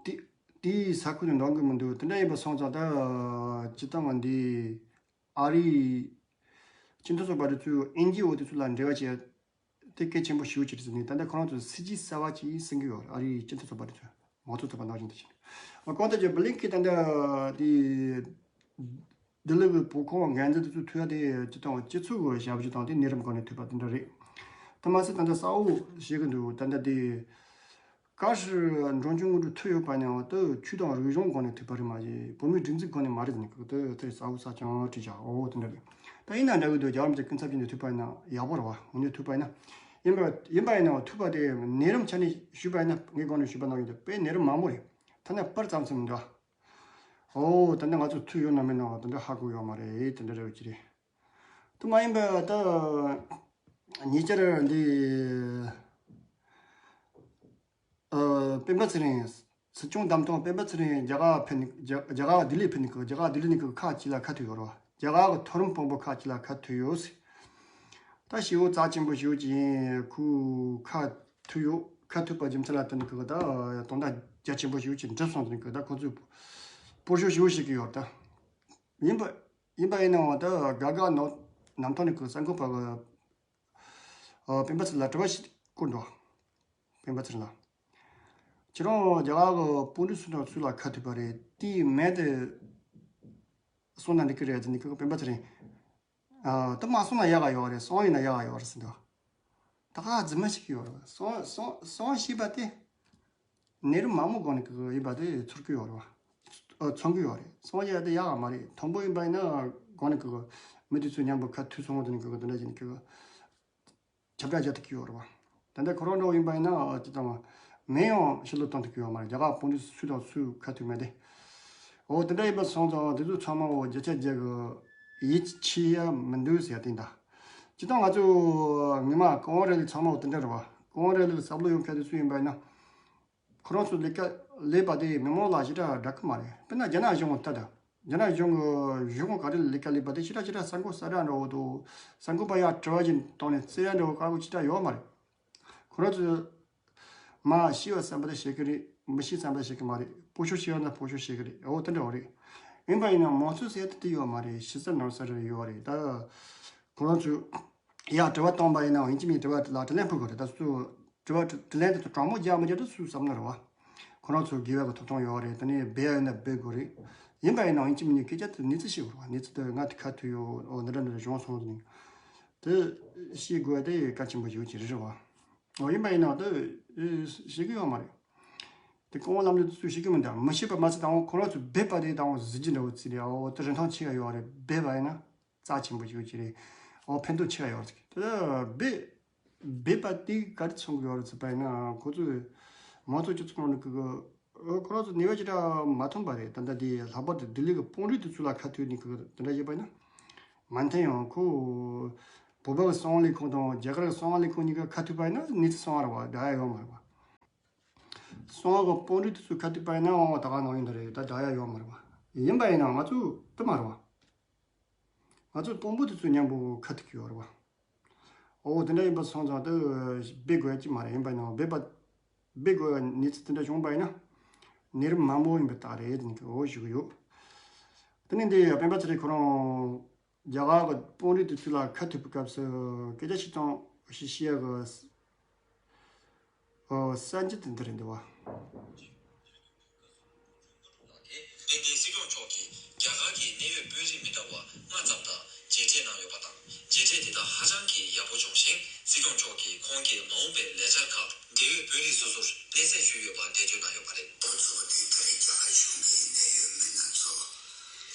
དེ་དེའི་ས་ཁུལ་དུ་འདང་གི་མི་འདུག་དེ་འདྲ་ཡིན་པ་སོང་ཙང་ད་སྤྱིར་བཏང་བ་འདི་ཨ་རིའི་སྤྱི་མཐུན་ཚོགས་པ་དེ་ཚོས་ཨེན་ཇི་ཨོ་དེ་ཚོ་ལ་འབྲེལ་བ་བྱས་དེ་གལ་ཆེན་པོ་ཞེ་པོ་ཅིག་རེད་ཟེར་ནས། ད་ལྟ་ཁོ་རང་ཚོ་སྲིད་ཇུས་གསར་བ་ཅིག་སེང་གི་ཡོད་རེད། ཨ་རིའི་སྤྱི་མཐུན་ཚོགས་པ་དེ་ཚོས་མང་གཙོ་ཚོགས་པ་ནང་བཞིན་དུ་བྱས་ནས། ཨ་གང་ལྟར་ཀྱི་བྷི་ལིན་ཀེན་ད་ལྟ་དེ་ལྡི་ལི་གི་བོད་ཁང་འགན་འཛིན་དེ་ཚོ་ཐུག་ཡ་དེ་སྤྱི་བཏང་སྤྱི་ཚོགས་ཀྱི་ཞབས་ཞུ་དང་དེ་གནས་རིམ་སྒང་ནས་ཐུག་པ་དེ་འདྲ་རེད། དེ་མ་ཟད་ད་ལྟ་གསལ་བོ་བཤད་གི་འདུག་ད་ལྟ་དེ་བཀའ་ཤག་འབྲིང་ཆུང་དངོས་གྲུབ་ཐུག་ཡོད་པ་ནའང་དེ་ཆོས་དང་རིག་གཞུང་སྒང་ནས་ཐུག་པ་རེད་མ་གཞི་བོད་མིའི་སྒྲིག་འཛུགས་སྒང་ནས་མ་རེད་ཟེར་ནས་གི་དེ་དེ་གསལ་བོ་གསལ་རྐྱང་བྲིས་བཞག་འོ་དེ་འདྲ་རེད། ད་ཡིན་ན་འདྲ་གི་འདུག་རྒྱལ་བ་རིན་པོ་ཆེ་སྐུ་ཚབ་ཅིག་ནས་ཐུག་པ་ཡིན་ན་ཡག་པོ་རེད་བ། དངོས་གནས་ཐུག་པ་ཡིན་ན། ཡིན་པ་ཡིན་པ་ཡིན་ནའང་ཐུག་པ་དེ་གནས་རིམ་ཆ་ནས་ཞུས་པ་ཡིན་ན་ངའི་སྒང་ནས་ཞུས་པ་ནང་བཞིན་དུ་དཔེ་གནས་རིམ་མང་པོ་རེད། ཐ་ན་པར་ཙམ་ཙམ་མི་འདུག་འོ་ད་ནི་ང་ཚོ་ཚུད་ཡོད་ན་མེད་ན་དེ་འདྲ་ཧ་གོ་ཡོད་མ་རེད། དེ་འདྲ་རེད་ཅི་རེད། དེ་མ་ཡིན་པ་ད་ཉེ་ཆར་འདི་ཨ་སྤེན་པ་ཚེ་རིང་། སྲིད་སྐྱོང་བདམས་ཐོན་སྤེན་པ་ཚེ་རིང་རྒྱ་གར་ཕེབས་ནས་རྒྱ་རྒྱ་གར་ལྡི་ལི་ཕེབས་ནས་གི་རྒྱ་གར་ལྡི་ལི་ནས་གི་ཁག་ཅིག་ལ་ཁ་ཐུག་ཡོད་རེད་བ། རྒྱ་གར་གི་མཐོ་རིམ་དཔོན་པོ་ཁག་ཅིག་ལ་ཁ་ཐུག་ཡོད་ཟེར། ད་ཞེ་པོ་རྩ་ཆེན་པོ་ཞེ་པོ་ཅིག་ཡིན། ཁོས་ཁ་ཐུག་ཡོད། ཁ་ཐུག་པ་རྒྱུ་མཚན་ལ་བརྟེན་ནས་གི་ད་དོན་དག་རྒྱ་ཆེན་པོ་ཞེ་པོ་ཅིག་འགྲུབ་སོང་དེ་ནས་གི་ད་ཁོ་ཚོས་སྤོ་སྤོ་ཤོག་ཞེ་པོ་ཞིག་གི་ཡོད་རེད་ད། ཡིན་པ་ཡིན་པ་ཡིན་ནའང་ད་དགའ་དགའ་ནོར་གནམ་ཐང་ནས་གི་གསར་འགོད་པ་གི་ཨ་སྤེན་པ་ཚེ་ལ་དྲི་བ་ཞིག་བསྐུར་འདུག་སྤེན་པ་ཚེ་ལ། ཁྱེད་རང་རྒྱ་གར་གི་དཔོན་རིགས་སུ་དང་སུ་ལ་ཁ་ཐུག་པ་རེད། དེའི་མེད་དེ་སོང་ན་འགྲིག་གི་རེད་ཟེར་ནས་ཁོས་སྤེན་པ་ཚེ་རིང་། ཨ་དེ་མ་སོང་ན་ཡག་ག་ཡོད་རེད། སོང་ཡིན་ན་ཡག་ག་ཡོད་རེད་ཟེར་འདུག་ད་ག་རྫུན་མ་ཞིག་ཡོད་རེད། སོང་སོང་སོང་ཞེས་པ་དེ། གནས་རིམ་མང་པོ་སྒང་ནས་ཀྱི་ཡིན་པ་དེ་ཚོར་གི་ཡོད་རེད་བ། ཨ་མཚོན་གི་ཡོད་རེད། སོང་ཡ་དེ་ཡག་ག་མ་རེད། དང་པོ་ཡིན་པ་ཡིན་ན་སྒང་ནས་ཀྱི་མི་དེ་ཚོ་མཉམ་པོ་ཁ་ཐུག་སོང་བ་དེ་ནས་ཀྱི་དེ་འདྲ་བྱས་ནས་ཀྱི་ཁྱབ་བསྒྲགས་རྒྱག་ཐུབ་ཀྱི་ཡོད་རེད་བ། ད་ལྟ་ཁོ་རང་འདྲ་བོ་ཡིན་པ་ཡིན་ན་ཨ་ཅི་ཙམ་མེད་ཡང་ཕྱི་ལོགས་གཏོང་ཐུབ་ཀྱི་ཡོད་མ་རེད། རྒྱ་གར་དཔོན་རིགས་སུ་དང་སུ་ཁ་ཐུག་མེད་དེ། འོ་དེ་འདྲ་ཡིན་པ་སོང་ཙང་དེ་ཚོ་ཚང་མ་འོ་བརྒྱ་ཆ་བརྒྱ་གི་ཡིད་ཆེས་ཡ་མི་འདུག་ཟེར་ཡ་དེ་ཡིན་ད། སྤྱིར་བཏང་ང་ཚོ་མི་མང་གོང་བོ་རེ་ལི་ཚང་མ་འོ་དེ་འདྲ་རེད་བ། གོང་བོ་རེ་ལི་གི་བསམ་བློ་ཡོད་མཁན་དེ་ཚོ་ཡིན་པ་ཡིན་ན། ཁོ་རང་ཚོ་ལས་ཀ་ལས་པ་དེ་མི་མང་ལ་ཞེ་དྲག་འདྲ་གི་མ་རེད། དཔེར་ན་རྒྱ་ནག་གཞུང་གི་ལྟ་ད། རྒྱ་ནག་གཞུང་གི་གཞུང་ག་རེ་ལས་ཀ་ལས་པ་དེ་ཞེ་དྲག་ཞེ་དྲག་གསར་འགོད་གསལ་བསྒྲགས་འདྲ་བོ་དང་། གསར་འགོད་པ་ཡར་དྲི་བ་ཞིག་བཏང་ནས་བཙལ་ཡ་འདྲ་བོ་དཀའ་པོ་ཞེ་དྲག་ཡོད་མ་རེད། ཁོ་རང་ཚོས་མ་ཤེས་པ་བསམ་པ་དེ་བྱེད་ཀྱི་རེད། མི་ཤེས་བསམ་པ་བྱེད་ཀྱི་མ་རེད། སྤོ་ཤོག་བྱེད་ཡོད་ན་སྤོ་ཤོག་བྱེད་ཀྱི་རེད། འོ་དེ་འདྲ་བོ་རེད། ཡིན་པ་ཡིན་ན་མང་གཙོ་ཟེར་ཡ་དེ་དེ་ཡོད་མ་རེད། ཕྱི་གསལ་ནང་གསལ་རེ་ཡོད་རེད་ད། ཁོ་རང་ཚོས་ཡར་དྲི་བ་བཏང་པ་ཡིན་ནའང་ཡིན་གཅིག་མིན་གཅིག་དྲི་བ་དེ་ལ་དྲིས་ལན་ཕུལ་དགོས་རེད། ད་སུ་དྲི་བ་དྲིས་ལན་དེ་ཚོ་དྲང་མོ་རྒྱག་མི་རྒྱག་དེ་སུས་བསམ་ན་རེད་བ། ཁོ་རང་ཚོ་དགེ་བ་གི་ཐོབ་ཐང་ཡོད་རེད། དེ་ནས་འབད་ཡ་ཡིན་ན་འབད་དགོས་རེད། ཡིན་པ་ཡིན་ནའང་ཡིན་གཅིག་མིན་གཅིག་སྐད་ཆ་དེ་གནས་ཚུལ་ཤེས་དགོས་རེད་བ། གནས་ཚུལ་དེ་ང་དེ་ཁ་ཐུག་ཡོད། འོ་འདི་འདྲ་འདི་འདྲ་བྱུང་སོང་ཟེར་ནས་དེ་ཤེས་དགོས་ཡ་དེ་གལ་ཆེན་པོ་ཞིག་ཅིག་རེད་རེད་བ། འོ་ཡིན་པ་ཡིན་ནའང་དེ་ཤེས་ཀྱི་ཡོད་མ་རེད། དེ་གོང་འོག་ལམ་ལུགས་དེ་ཚོ་ཤེས་ཀྱི་མི་འདུག་མི་ཤེས་པ་མ་ཚད་དང་ཁོ་རང་ཚོ་འབད་པ་དེ་དང་གཟི་བརྗིད་འདྲ་བོ་བརྩི་རེད། འོ་དེ་རིན་ཐང་ཆེ་བ་ཡོད་རེད། འབད་པ་ཡིན་ན། རྩ་ཆེན་པོ་ཞིག་ཅིག་རེད། འོ་ཕན་ཐོགས་ཆེ་བ་ཡོད་རེད། དེ་ལ་འབད་འབད་པ་དེ་ག་རེ་མཚོན་གྱི་ཡོད་རེད་ཟེར་བ་ཡིན་ན། ཁོ་ཚོས་མང་གཙོ་སྤྱི་ཚོགས་ནང་ནས་ཀྱི་ཁོ་རང་ཚོ་ནུས་པ་ཅི་འདྲ་མ་ཐོན་པ་རེད། ད་ལྟ་དེ་ལྷག་པར་དུ་ལྡི་ལི་གི་དཔོན་རིགས་དེ་ཚོ་ལ་ཁ་ཐུག་ནས་ཀྱི་དེ་འདྲ་བྱས་པ་ཡིན་ན། མ་མཐུན་ཡང་ཁོ་བོད་པ་གི་གསང་བ་ལས་ཁུངས་དང་རྒྱ་གར་གི་གསང་བ་ལས་ཁུངས་གཉིས་ཀ་ཁ་ཐུག་པ་ཡིན་ན་གནས་ཚུལ་གསང་བ་རེད་བ། འདྲ་ཡ་ཡོད་མ་རེད་བ། གསང་བ་གི་དཔོན་རིགས་དེ་ཚོ་ཁ་ཐུག་པ་ཡིན་ན་འོ་ད་ག་ནང་བཞིན་དུ་རེད། ད་འདྲ་ཡ་ཡོད་མ་རེད་བ། ཡིན་པ་ཡིན་ན་ང་ཚོ་དེ་མ་རེད་བ། ང་ཚོ་དཔོན་པོ་དེ་ཚོ་མཉམ་པོ་ཁ་ཐུག་གི་ཡོད་རེད་བ། འོ་དེ་འདྲ་ཡིན་པ་སོང་ཙང་དེ་འབད་དགོས་ཀྱི་མ་རེད། ཡིན་པ་ཡིན་ན་འབད་པ་འབད་དགོས་གནས་ཚུལ་དེ་འདྲ་བྱུང་པ་ཡིན་ན་གནས་རིམ་མང་པོ་ཡིན་པའི་རྟགས་རེད་ཟེར་ནས་འོ་ཞུ་གི་ཡོད། དེ་ནས་འདི་སྤེན་པ་ཚེ་རིང་ཁོ་རང་རྒྱ་གར་གྱི་དཔོན་རིགས་དེ་ཚོ་ལ་ཁ་ཐུག་པའི་སྐབས་སུ་སྐད་ཆ་ཞིག་བཏང་ཞིག་བཤད་ཡ་གི་ཨོ་གསར་འགྱུར་དེ་འདི་རེད་འདུག་བ། དེ་སྲིད་སྐྱོང་མཆོག་གིས་རྒྱ་གར་གྱི་གནད་ཡོད་དཔོན་རིགས་མི་འདྲ་བ་ལྔ་ཙམ་དང་མཇལ་འཕྲད་གནང་ཡོད་པ་དང་། མཇལ་འཕྲད་དེ་དག་ཧ་ཅང་གི་ཡག་པོ་བྱུང་ཞིང་། སྲིད་སྐྱོང་མཆོག་གིས་ཁོང་གི་མ་འོངས་པའི་ལས་འཆར་ཁག་འབྲེལ་ཡོད་དཔོན་རིགས་སོ་སོར་སྣེ་གསན་ཞུས་ཡོད་པ་འགྲེལ་བརྗོད་གནང་ཡོད་པ་རེད། ང་ཚོ་འདི་ག་རེ་རྒྱ་གར་གཞུང་གི་གནད་ཡོད་མི་སྣ་ཚོ་ལ་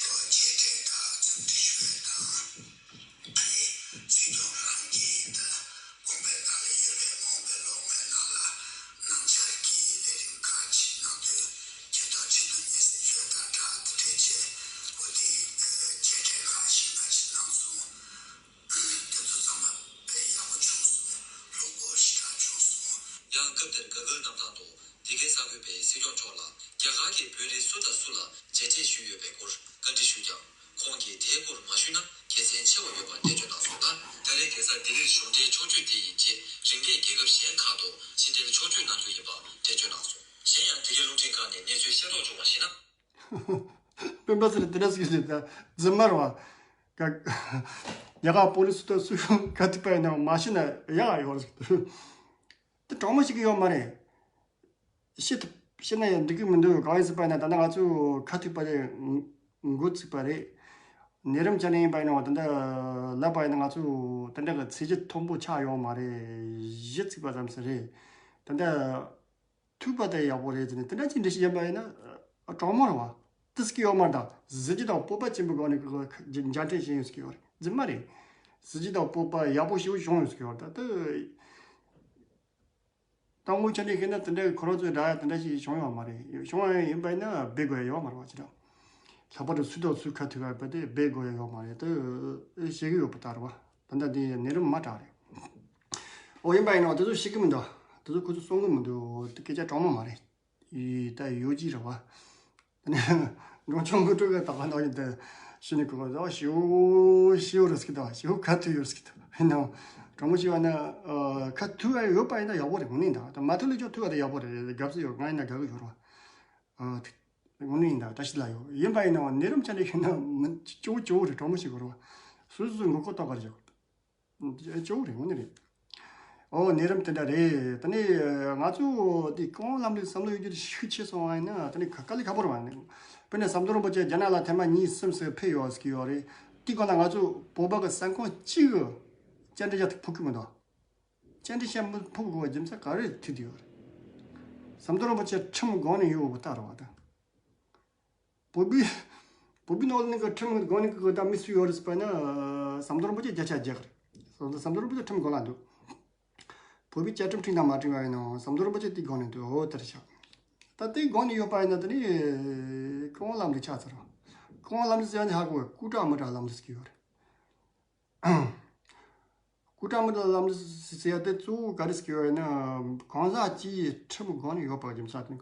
མཇལ་འཕྲད་དང་འཚམས་འདྲི་ཞུ་ཡས་དང་། ཨ་ནི་སྲིད་སྐྱོང་རང་གིས་ད་དགོངས་པའི་ནང་ལ་ཡོད་པའི་མ་འོངས་པའི་ལོ་ལྔའི་ནང་ལ་གནང་འཆར་གྱི་ལས་རིམ་ཁག་ཅིག་གནང་དུས་ཁྱེད་དང་ཁྲི་དུ་སྙན་སེང་ཞུ་ཡས་དང་སྦྲགས་དེ་འདྲས་བྱས། འོ་དེ་མཇལ་འཕྲད་ཁག་ཞིག་ནང་ཅིག་གནང་སོང་། དེ་ཚོ་ཚང་མ་དཔེ་ཡག་པོ་བྱུང་སོང་། བློ་སྤོབས་ཞེ་དྲག་བྱུང་སོང་། ཡང་སྐབས་དེར་ག་གུ་གནམ་ཐང་དུ་འདི་གའི་གསར་འགོད་པས་སྲིད་སྐྱོང་མཆོག་ལ་རྒྱ་གར་གྱི་བོད་རིགས་སུ་དང་སུ་ལ་མཇལ་འཕྲད་ཞུས་ཡོད་པའི་སྐོར་བཀའ་འདྲི་ཞུས་ཀྱང་། ཁོང་གིས་དེའི་སྐོར་མ་ཞུས་ན་དགེ་མཚན་ཆེ་བ་ཡོད་པ་འགྲེལ་བརྗོད་གནང་སོང་ལ། ད་རེས་རྒྱལ་ས་ལྡི་ལིར་གཞུང་འབྲེལ་ཕྱོགས་བསྐྱོད་དེ་ཡི་རྗེས་རིམ་པས་རྒྱལ་ཁབ་གཞན་ཁག་ཏུ་ཕྱི་འབྲེལ་ཕྱོགས་བསྐྱོད་གནང་རྒྱུ་ཡིན་པ་འགྲེལ་བརྗོད་གནང་སོང་། གཞན་ཡང་འདི་གའི་རླུང་འཕྲིན་ཁང་ནས་གནས་ཚུལ་ཤེས་རྟོགས་བྱུང་བར་གཞིགས་ན། སྤེན་པ་ཚེ་རིང་དེ་འདྲ་ཟེར་གྱི་རེད། ད་རྫུན་མ་རེད་བ། ཀ་ཉག་ག་པོ་ལི་སུ་དང་སུ་ཁ་ཐུག་པ་ཡིན་ན་མ་ཤེས་ན་ཡག་ཡོད་རེད། དེ་གྲོགས་མོ་ཞིག་གི་ཡོད་མ་རེད། ཤེས་ཐུབ་ཤེས་ན་ཡང་འགྲིག་གི་མི་འདུག་གང་ཡིན་ཟེར་བ་ཡིན་ན། ད་ནི་ང་ཚོ་ཁ་ཐུག་པ་དེ་འགོ་ཚུགས་པ་རེད། ནད་རིམས་ཅན་ཡིན་པ་ཡིན་ན་ད་ལྟ་ལབ་པ་ཡིན་ན་ང་ཚོ་དེ་འདྲ་གི་ཚེས་གཞི་མཐོན་པོ་ཆགས་ཡོད་མ་རེད། གཞི་ཚུགས་པ་ཙམ་ཞིག་རེད། ད་ལྟ་ཐུག་པ་དེ་ཡག་པོ་རེད་ཟེར་ནས་དེ་འདྲ་ཅིག་འགྲེལ་བཤད་བྱས་པ་ཡིན་ན་གྲོགས་མོ་རེད་བ། དེ་ཟེར་གྱི་ཡོད་མ་རེད། ད་གཟི་བརྗིད་དང་སྤོབས་པ་ཆེན་པོའི་སྒོ་ནས་ཁོ་ཁ་མཇལ་འཕྲད་བྱས་ཡོད་ཟེར་གྱི་ཡོད་རེད། རྫུན་མ་རེད། གཟི་བརྗིད་དང་སྤོབས་པ་ཡག་པོ་ཞེ་པོ་བྱུང་ཡོད་ཟེར་གྱི་ཡོད་རེད། ད་དེ། དང་པོ་ཆ་ནས་བཤད་ན་དེ་འདྲའི་ཁོ་རང་ཚོའི་འདྲ་ཡ་དེ་འདྲ་ཞིག་བྱུང་ཡོད་མ་རེད། བྱུང་ཡ་ཡིན་པ་ཡིན་ན་འབད་དགོས་ཡ་ཡོད་མ་རེད་བ། ཅི་འདྲ། ལྷག་པར་དུ་སུ་དང་སུ་ཁ་ཐུག་པ་དེ་འབད་དགོས་ཡ་ཡོད་མ་རེད། དེ་བཤད་གི་ཡོད་པ་ལྟར་བ། ད་ལྟ་དེ་ནད་རིམས་མ་དྲག་རེད། འོ་ཡིན་པ་ཡིན་ན་དེ་ཚོ་ཤེས་གི་མི་འདུག་དེ་ཚོ་ཁོ་ཚོ་གསུང་གི་མི་འདུག་དེ་སྐད་ཆ་དྲང་མོ་མ་རེད། ཡི་ད་ཡོད་ཀྱི་རེད་བ། ད་ནི་འབྲོང་ཆུང་དངོས་གྲུབ་ཀྱི་དག་པ་ནང་བཞིན་དུ་ཤི་ནི་ཁོ་ཚོ་ཞེ་པོ་ཞེ་པོ་རེད་ཟེར་གི་འདུག་ཞེ་པོ་ཁ་ཐུག་ཡོད་ཟེར་གི་འདུག་ཡིན་ནའང་དྲང་མོ་བཤད་པ་ན་ཨ་ཁ་ཐུག་ཡ་ཡོད་པ་ཡིན་ན་ཡག་པོ་རེད། དངོས་གནས་ད་ད་མ་ཐུག་ལས་ཀྱང་ཐུག་པ་དེ་ཡག་པོ་རེད། དགའ་བསུ་ཡོད། ང་ཡིན་ན་དགའ་གི་ཡོད་རེད་བ། ཨ་དངོས་གནས་ཡིན་ད་བཀྲ་ཤིས་ལ་ཡོད། ཡིན་པ་ཡིན་ནའང་ནད་རིམས་ཆ་ནས་ཤི་ན་མི་སྐྱོ་བོ་སྐྱོ་བོ་རེད། དྲང་མོ་བཤད་དགོས་རེད་བ། སོ་སོ་སོའི་ངོ་ལྐོག་ལྟ་བར་བྱེད་དགོས། སྐྱོ་བོ་རེད། དངོས་གནས་རེད། ཨོ་ནད་རིམས་དེ་འདྲ་རེད། ད་ནི་ང་ཚོ་དེ་ཀུན་སློང་ལམ་ལུགས་བསམ་བློ་ཡོད་རྒྱུ་དེ་ཤུགས་ཆེ་སོང་བ་ཡིན་ན་ད་ནི་དཀའ་ལས་ཁག་པོ་རེད་བ། དཔེར་ན་ཟམ་གདོང་རིན་པོ་ཆེ་རྒྱ་ནག་ལ་ཐེངས་མ་གཉིས་གསུམ་ཟེར་ཕེབས་ཡོད་ཟེར་གྱི་ཡོད་རེད། དེའི་སྒང་ལ་ང་ཚོ་བོད་པ་གི་ས་ཁོངས་གཅིག་གི་བཅར་འདྲི་བྱ་ཐུབ་ཕོག་གི་མི་འདུག་བཅར་འདྲི་བྱ་མི་ཕོག་གི་རྒྱུ་མཚན་ག་རེ་ཐུག་བསྡད་ཡོད་རེད། ཟམ་གདོང་རིན་པོ་ཆེ་ཁྲིམས་སྒང་ནས་ཡོད་པ་ལྟར་བ་དང་། བོད་པའི་བོད་པའི་ནང་ལ་ནི་གི་ཁྲིམས་སྒང་ནས་གི་ད་མི་སུ་ཡོད་རེད་ཟེར་བ་ན་ཟམ་གདོང་རིན་པོ་ཆེ་བརྒྱ་ཆ་བརྒྱ་གི་རེད། ཟམ་གདོང་རིན་པོ་ཆེ་ཁྲིམས་སྒང་ལ་འདུག་བོད་པའི་བཅའ་ཁྲིམས་ཁྲིམས་དང་མ་འཁྲིལ་བ་ཡིན་ནའང་ཟམ་གདོང་རིན་པོ་ཆེ་དེའི་སྒང་ནས་འདུག་འོ་དེ་རེད་ཤག་ད་དེའི་སྒང་ནས་ཡོད་པ་ཡིན་ན་དེ་ནི་ཀུན་སློང་ལམ་ལུགས་ཆགས་ཚར་བ། ཀུན་སློང་ལམ་ལུགས་ཟེར་བ་ནི་ཧ་གོ་བས། སྐུ་དྲག་མི་དྲག་ལམ་ལུགས་ཟེར་གྱི་ཡོད་རེད། སྐུ་དྲག་མི་དྲག་ལམ་ཟེར་ཡ་དེ་གཙོ་བོ་ག་རེ་ཟེར་གྱི་ཡོད་ན། གང་ཟག་གཅིག་ཁྲིམས་སྒང་ནས་ཡོད་པ་རྒྱུ་མཚན་དེ་ནི་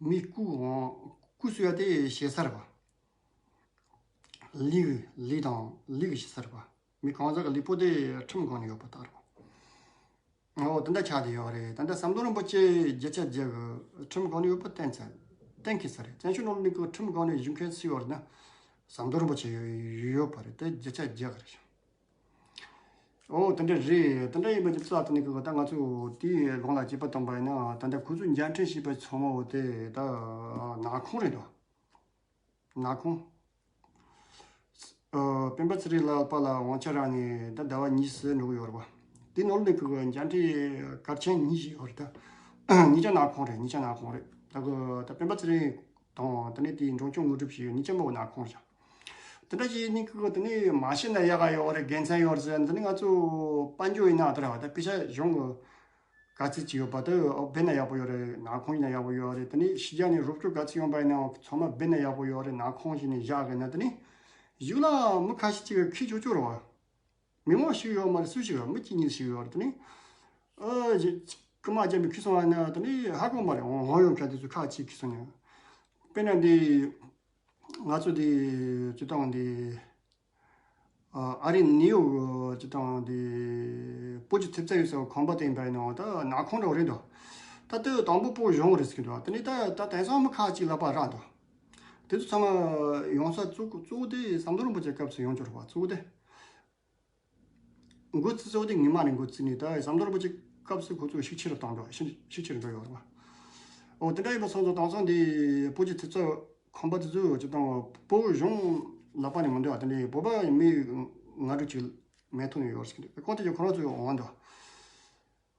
མི་སྐུ་འོང་སྐུ་ཟེར་ཡ་དེ་ཞེ་ས་རེད་པ། ལུས་ཀྱི་ལུས་དང་ལུས་ཀྱི་ཞེ་ས་རེད་པ། མི་གང་ཟག་གི་ལུས་པོ་དེ་ཁྲིམས་སྒང་ནས་ཡོད་པ་ལྟར་རེད་པ། འོ་དེ་འདྲ་ཆགས་བསྡད་ཡོད་རེད། ད་ལྟ་ཟམ་གདོང་རིན་པོ་ཆེ་བརྒྱ་ཆ་བརྒྱ་གི་ཁྲིམས་སྒང་ནས་ཡོད་པ་གཏན་ཚ་གཏན་འཁེལ་ས་རེད། བཙན་བྱོལ་ནང་ལ་ནི་ཁྲིམས་སྒང་ནས་བཞུགས་མཁན་སུ་ཡོད་རེད་ན་ཟམ་གདོང་རིན་པོ་ཆེ་ཡོད་ཡོད་པ་རེད། དེ་བརྒྱ་ཆ་བརྒྱ་གི་རེད། ཨོ་དེ་འདྲ་རེད། དེ་འདྲ་ཡིན་པ་ཅིག་རྩ་དེ་ནས་གི་ད་ང་ཚོ་དེའི་སྒང་ལ་དཔྱད་པ་བཏང་པ་ཡིན་ན་ད་ལྟ་ཁོ་ཚོས་མཇལ་འཕྲད་བྱས་པ་ཚང་མ་འོ་དེ་ད་ནག་ཁུང་རེད་དོ། ནག་ཁུང་། ཨ་སྤེན་པ་ཚེ་རིང་ལགས་པ་ལ་དབང་ཆ་རག་ནས་ད་ཟླ་བ་གཉིས་ཙམ་འགྲོ་གི་ཡོད་རེད་པ། དེ་ནང་ལ་ནི་གི་མཇལ་འཕྲད་གལ་ཆེན་གཉིས་ཤིག་ཡོད་རེད་ད། གཉིས་ཀ་ནག་ཁུང་རེད། གཉིས་ཀ་ནག་ཁུང་རེད། ད་གི་ད་སྤེན་པ་ཚེ་རིང་དང་དེ་ནས་དེའི་འབྲོང་ཆུང་དངོས་གྲུབ་ཞིག་ཡོད། གཉིས་ཀ་མོ་ནག་ཁུང་རེད། དེ་འདྲ་ཞིག་ནི་ཁོ་དེ་ནི་མ་ཤེས་ན་ཡག་ག་ཡོད་རེད། དགེ་མཚན་ཡོད་རེད་ཟེར། དེ་ནི་ང་ཚོ་དཔལ་འབྱོར་ཡིན་ན་དེ་ར་བ་ད་པེ་ཤ་གཞུང་གི་ག་ཚོད་ཅིག་ཡོད་པ་དེ་འབད་ན་ཡག་པོ་ཡོད་རེད། ནག་ཁུང་ཡིན་ན་ཡག་པོ་ཡོད་རེད། དེ་ནི་ཕྱི་རྒྱལ་ནས་རོགས་སྐྱོར་ག་ཚོད་ཡོང་པ་ཡིན་ན་ཚང་མ་འབད་ན་ཡག་པོ་ཡོད་རེད། ནག་ཁུང་ཞིག་ནས་བཞག་གི་ན་དེ་ནི་གཞུག་ལ་མི་ཁ་ཤས་ཅིག་གིས་ཁྱེར་ཆོག་ཆོག་རེད་བ། མི་མང་ཞིག་ཡོད་མ་རེད། སུ་ཞིག་ཡོད་མི་གཅིག་གཉིས་ཞིག་ཡོད་རེད། དེ་ནི་ཨ་རྐུ་མ་རྐྱབ་ནས་ཁྱེར་སོང་བ་ན་དེ་ནི་ཧ་གོ་མ་རེད། འོང་འོང་ཡོང་མཁན་དེ་ཚོ་ཁ་ཅིག་ཁྱེར་སོང་ནས། དཔེར་ན་འདི་ང་ཚོ་འདི་སྤྱི་བཏང་འདི་ཨ་ཨ་རི་ནིའུ་ཡོག་སྤྱི་བཏང་འདི་སྤོ་ཇུ་ཐེབས་རྩ་ཡོད་ས་ཁང་པ་དེ་ཡིན་པ་ཡིན་ནའང་ད་ནག་ཁུང་འདྲ་བོ་རེད་འདུག་ད་ལྟོས་དང་པོ་སྤོ་གཞུང་རེད་ཟེར་གྱི་འདུག་དེ་ནས་ད་ད་དེང་སང་མི་ཁ་ཅིག་ལབ་པ་རག་འདུག་དེ་ཚོ་ཚང་མ་ཡོང་ས་གཙོ་གཙོ་བོ་དེ་ཟམ་གདོང་རིན་པོ་ཆེ་སྐབས་སུ་ཡོང་རྒྱུ་རེད་པ། གཙོ་བོ་དེ། འགོ་བཙུགས་ས་དེ་ངོ་མ་ནས་འགོ་བཙུགས་ནས་ད་ཟམ་གདོང་རིན་པོ་ཆེ་སྐབས་སུ་ཁོ་ཚོ་ཤུགས་ཆེ་རུ་བཏང་འགྲོ། ཤུགས་ཤུགས་ཆེ་རུ་འགྲོ་ཡོད་རེད་པ། ཨོ་དེ་འདྲ་ཡིན་པ་སོང་ཙང་དེང་སང་འདི་བོད་ཀྱི་ཐེབས་རྩ་ཁང་པ་དེ་ཚོ་ཅིག་དང་བོད་གཞུང་ལག་པ་ནས་མི་འདུག་ཨ། དེ་འདྲའི་བོད་པ་མི་ང་འདྲ་ཅིག་མེད་ཐུག་ནས་ཡོད་ཟེར་གི་འདུག་ཁོང་དེ་ཚོ་ཁོ་རང་ཚོའི་འོང་འདུག་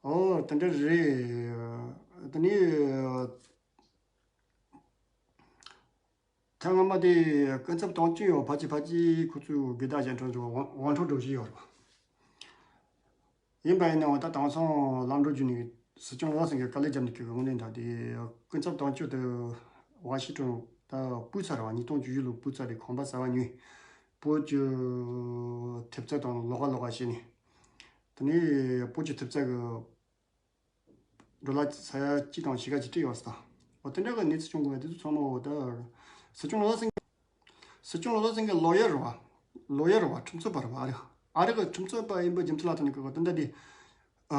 ཨོ་དེ་འདྲ་རེད། དེ་ནས། ཐེངས་སྔ་མ་དེ་སྐུ་ཚབ་དོན་གཅོད་ཡོད་ཕལ་ཆེར་ཕལ་ཆེར་ཁོ་ཚོའི་དགེ་ཟླ་གཞན་གྲོང་ཚོ་དབང་དབང་འཕྲོག་འགྲོ་བཞིན་ཡོད་རེད་པ། ཡིན་པ་ཡིན་ནའང་ད་དེང་སང་ལམ་འགྲོ་རྒྱུ་ནས་སྲིད་སྐྱོང་ལོ་ཙཱ་སེང་གེ་དཀའ་ལས་བརྒྱབ་ནས་ཁོས་དངོས་གནས་ད་དེ་སྐུ་ཚབ་དོན་གཅོད་དེ་ཝ་ཤིང་ཊོན་ད་སྤུས་ཚད་རེད་པ། ཉིས་སྟོང་བཅུ་བཞི་ལོ་སྤུས་ཚད་དེ་ཁང་པ་གསར་པ་ཉོས། བོད་ཀྱི་ཐེབས་རྩ་དང་ལོགས་ཀ་ལོགས་ཀ་བྱས་ནས་དེ་ནས་བོད་ཀྱི་ཐེབས་རྩ་གི་ཌོ་ལར་ས་ཡ་གཅིག་དང་ཕྱེད་ཀ་ཅིག་སྤྲད་ཡོད་ས། འོ་དེ་འདྲ་གི་གནས་ཚུལ་བྱུང་གི་འདུག་དེ་ཚོ་ཚང་མ་འོ་ད་སྲིད་སྐྱོང་ལོ་ཙཱ་སེང་གེ་སྲིད་སྐྱོང་ལོ་ཙཱ་སེང་གེ་ལོ་ཡར་རེད་པ། ལོ་ཡར་རེད་པ། ཁྲིམས་རྩོད་པ་རེད་པ། ཨ་རི་ཨ་རི་གི་ཁྲིམས་རྩོད་པ་ཡིན་པའི་རྒྱུ་མཚན་ལ་བརྟེན་ནས་གི་དེ་འདྲ་དེ་ཨ་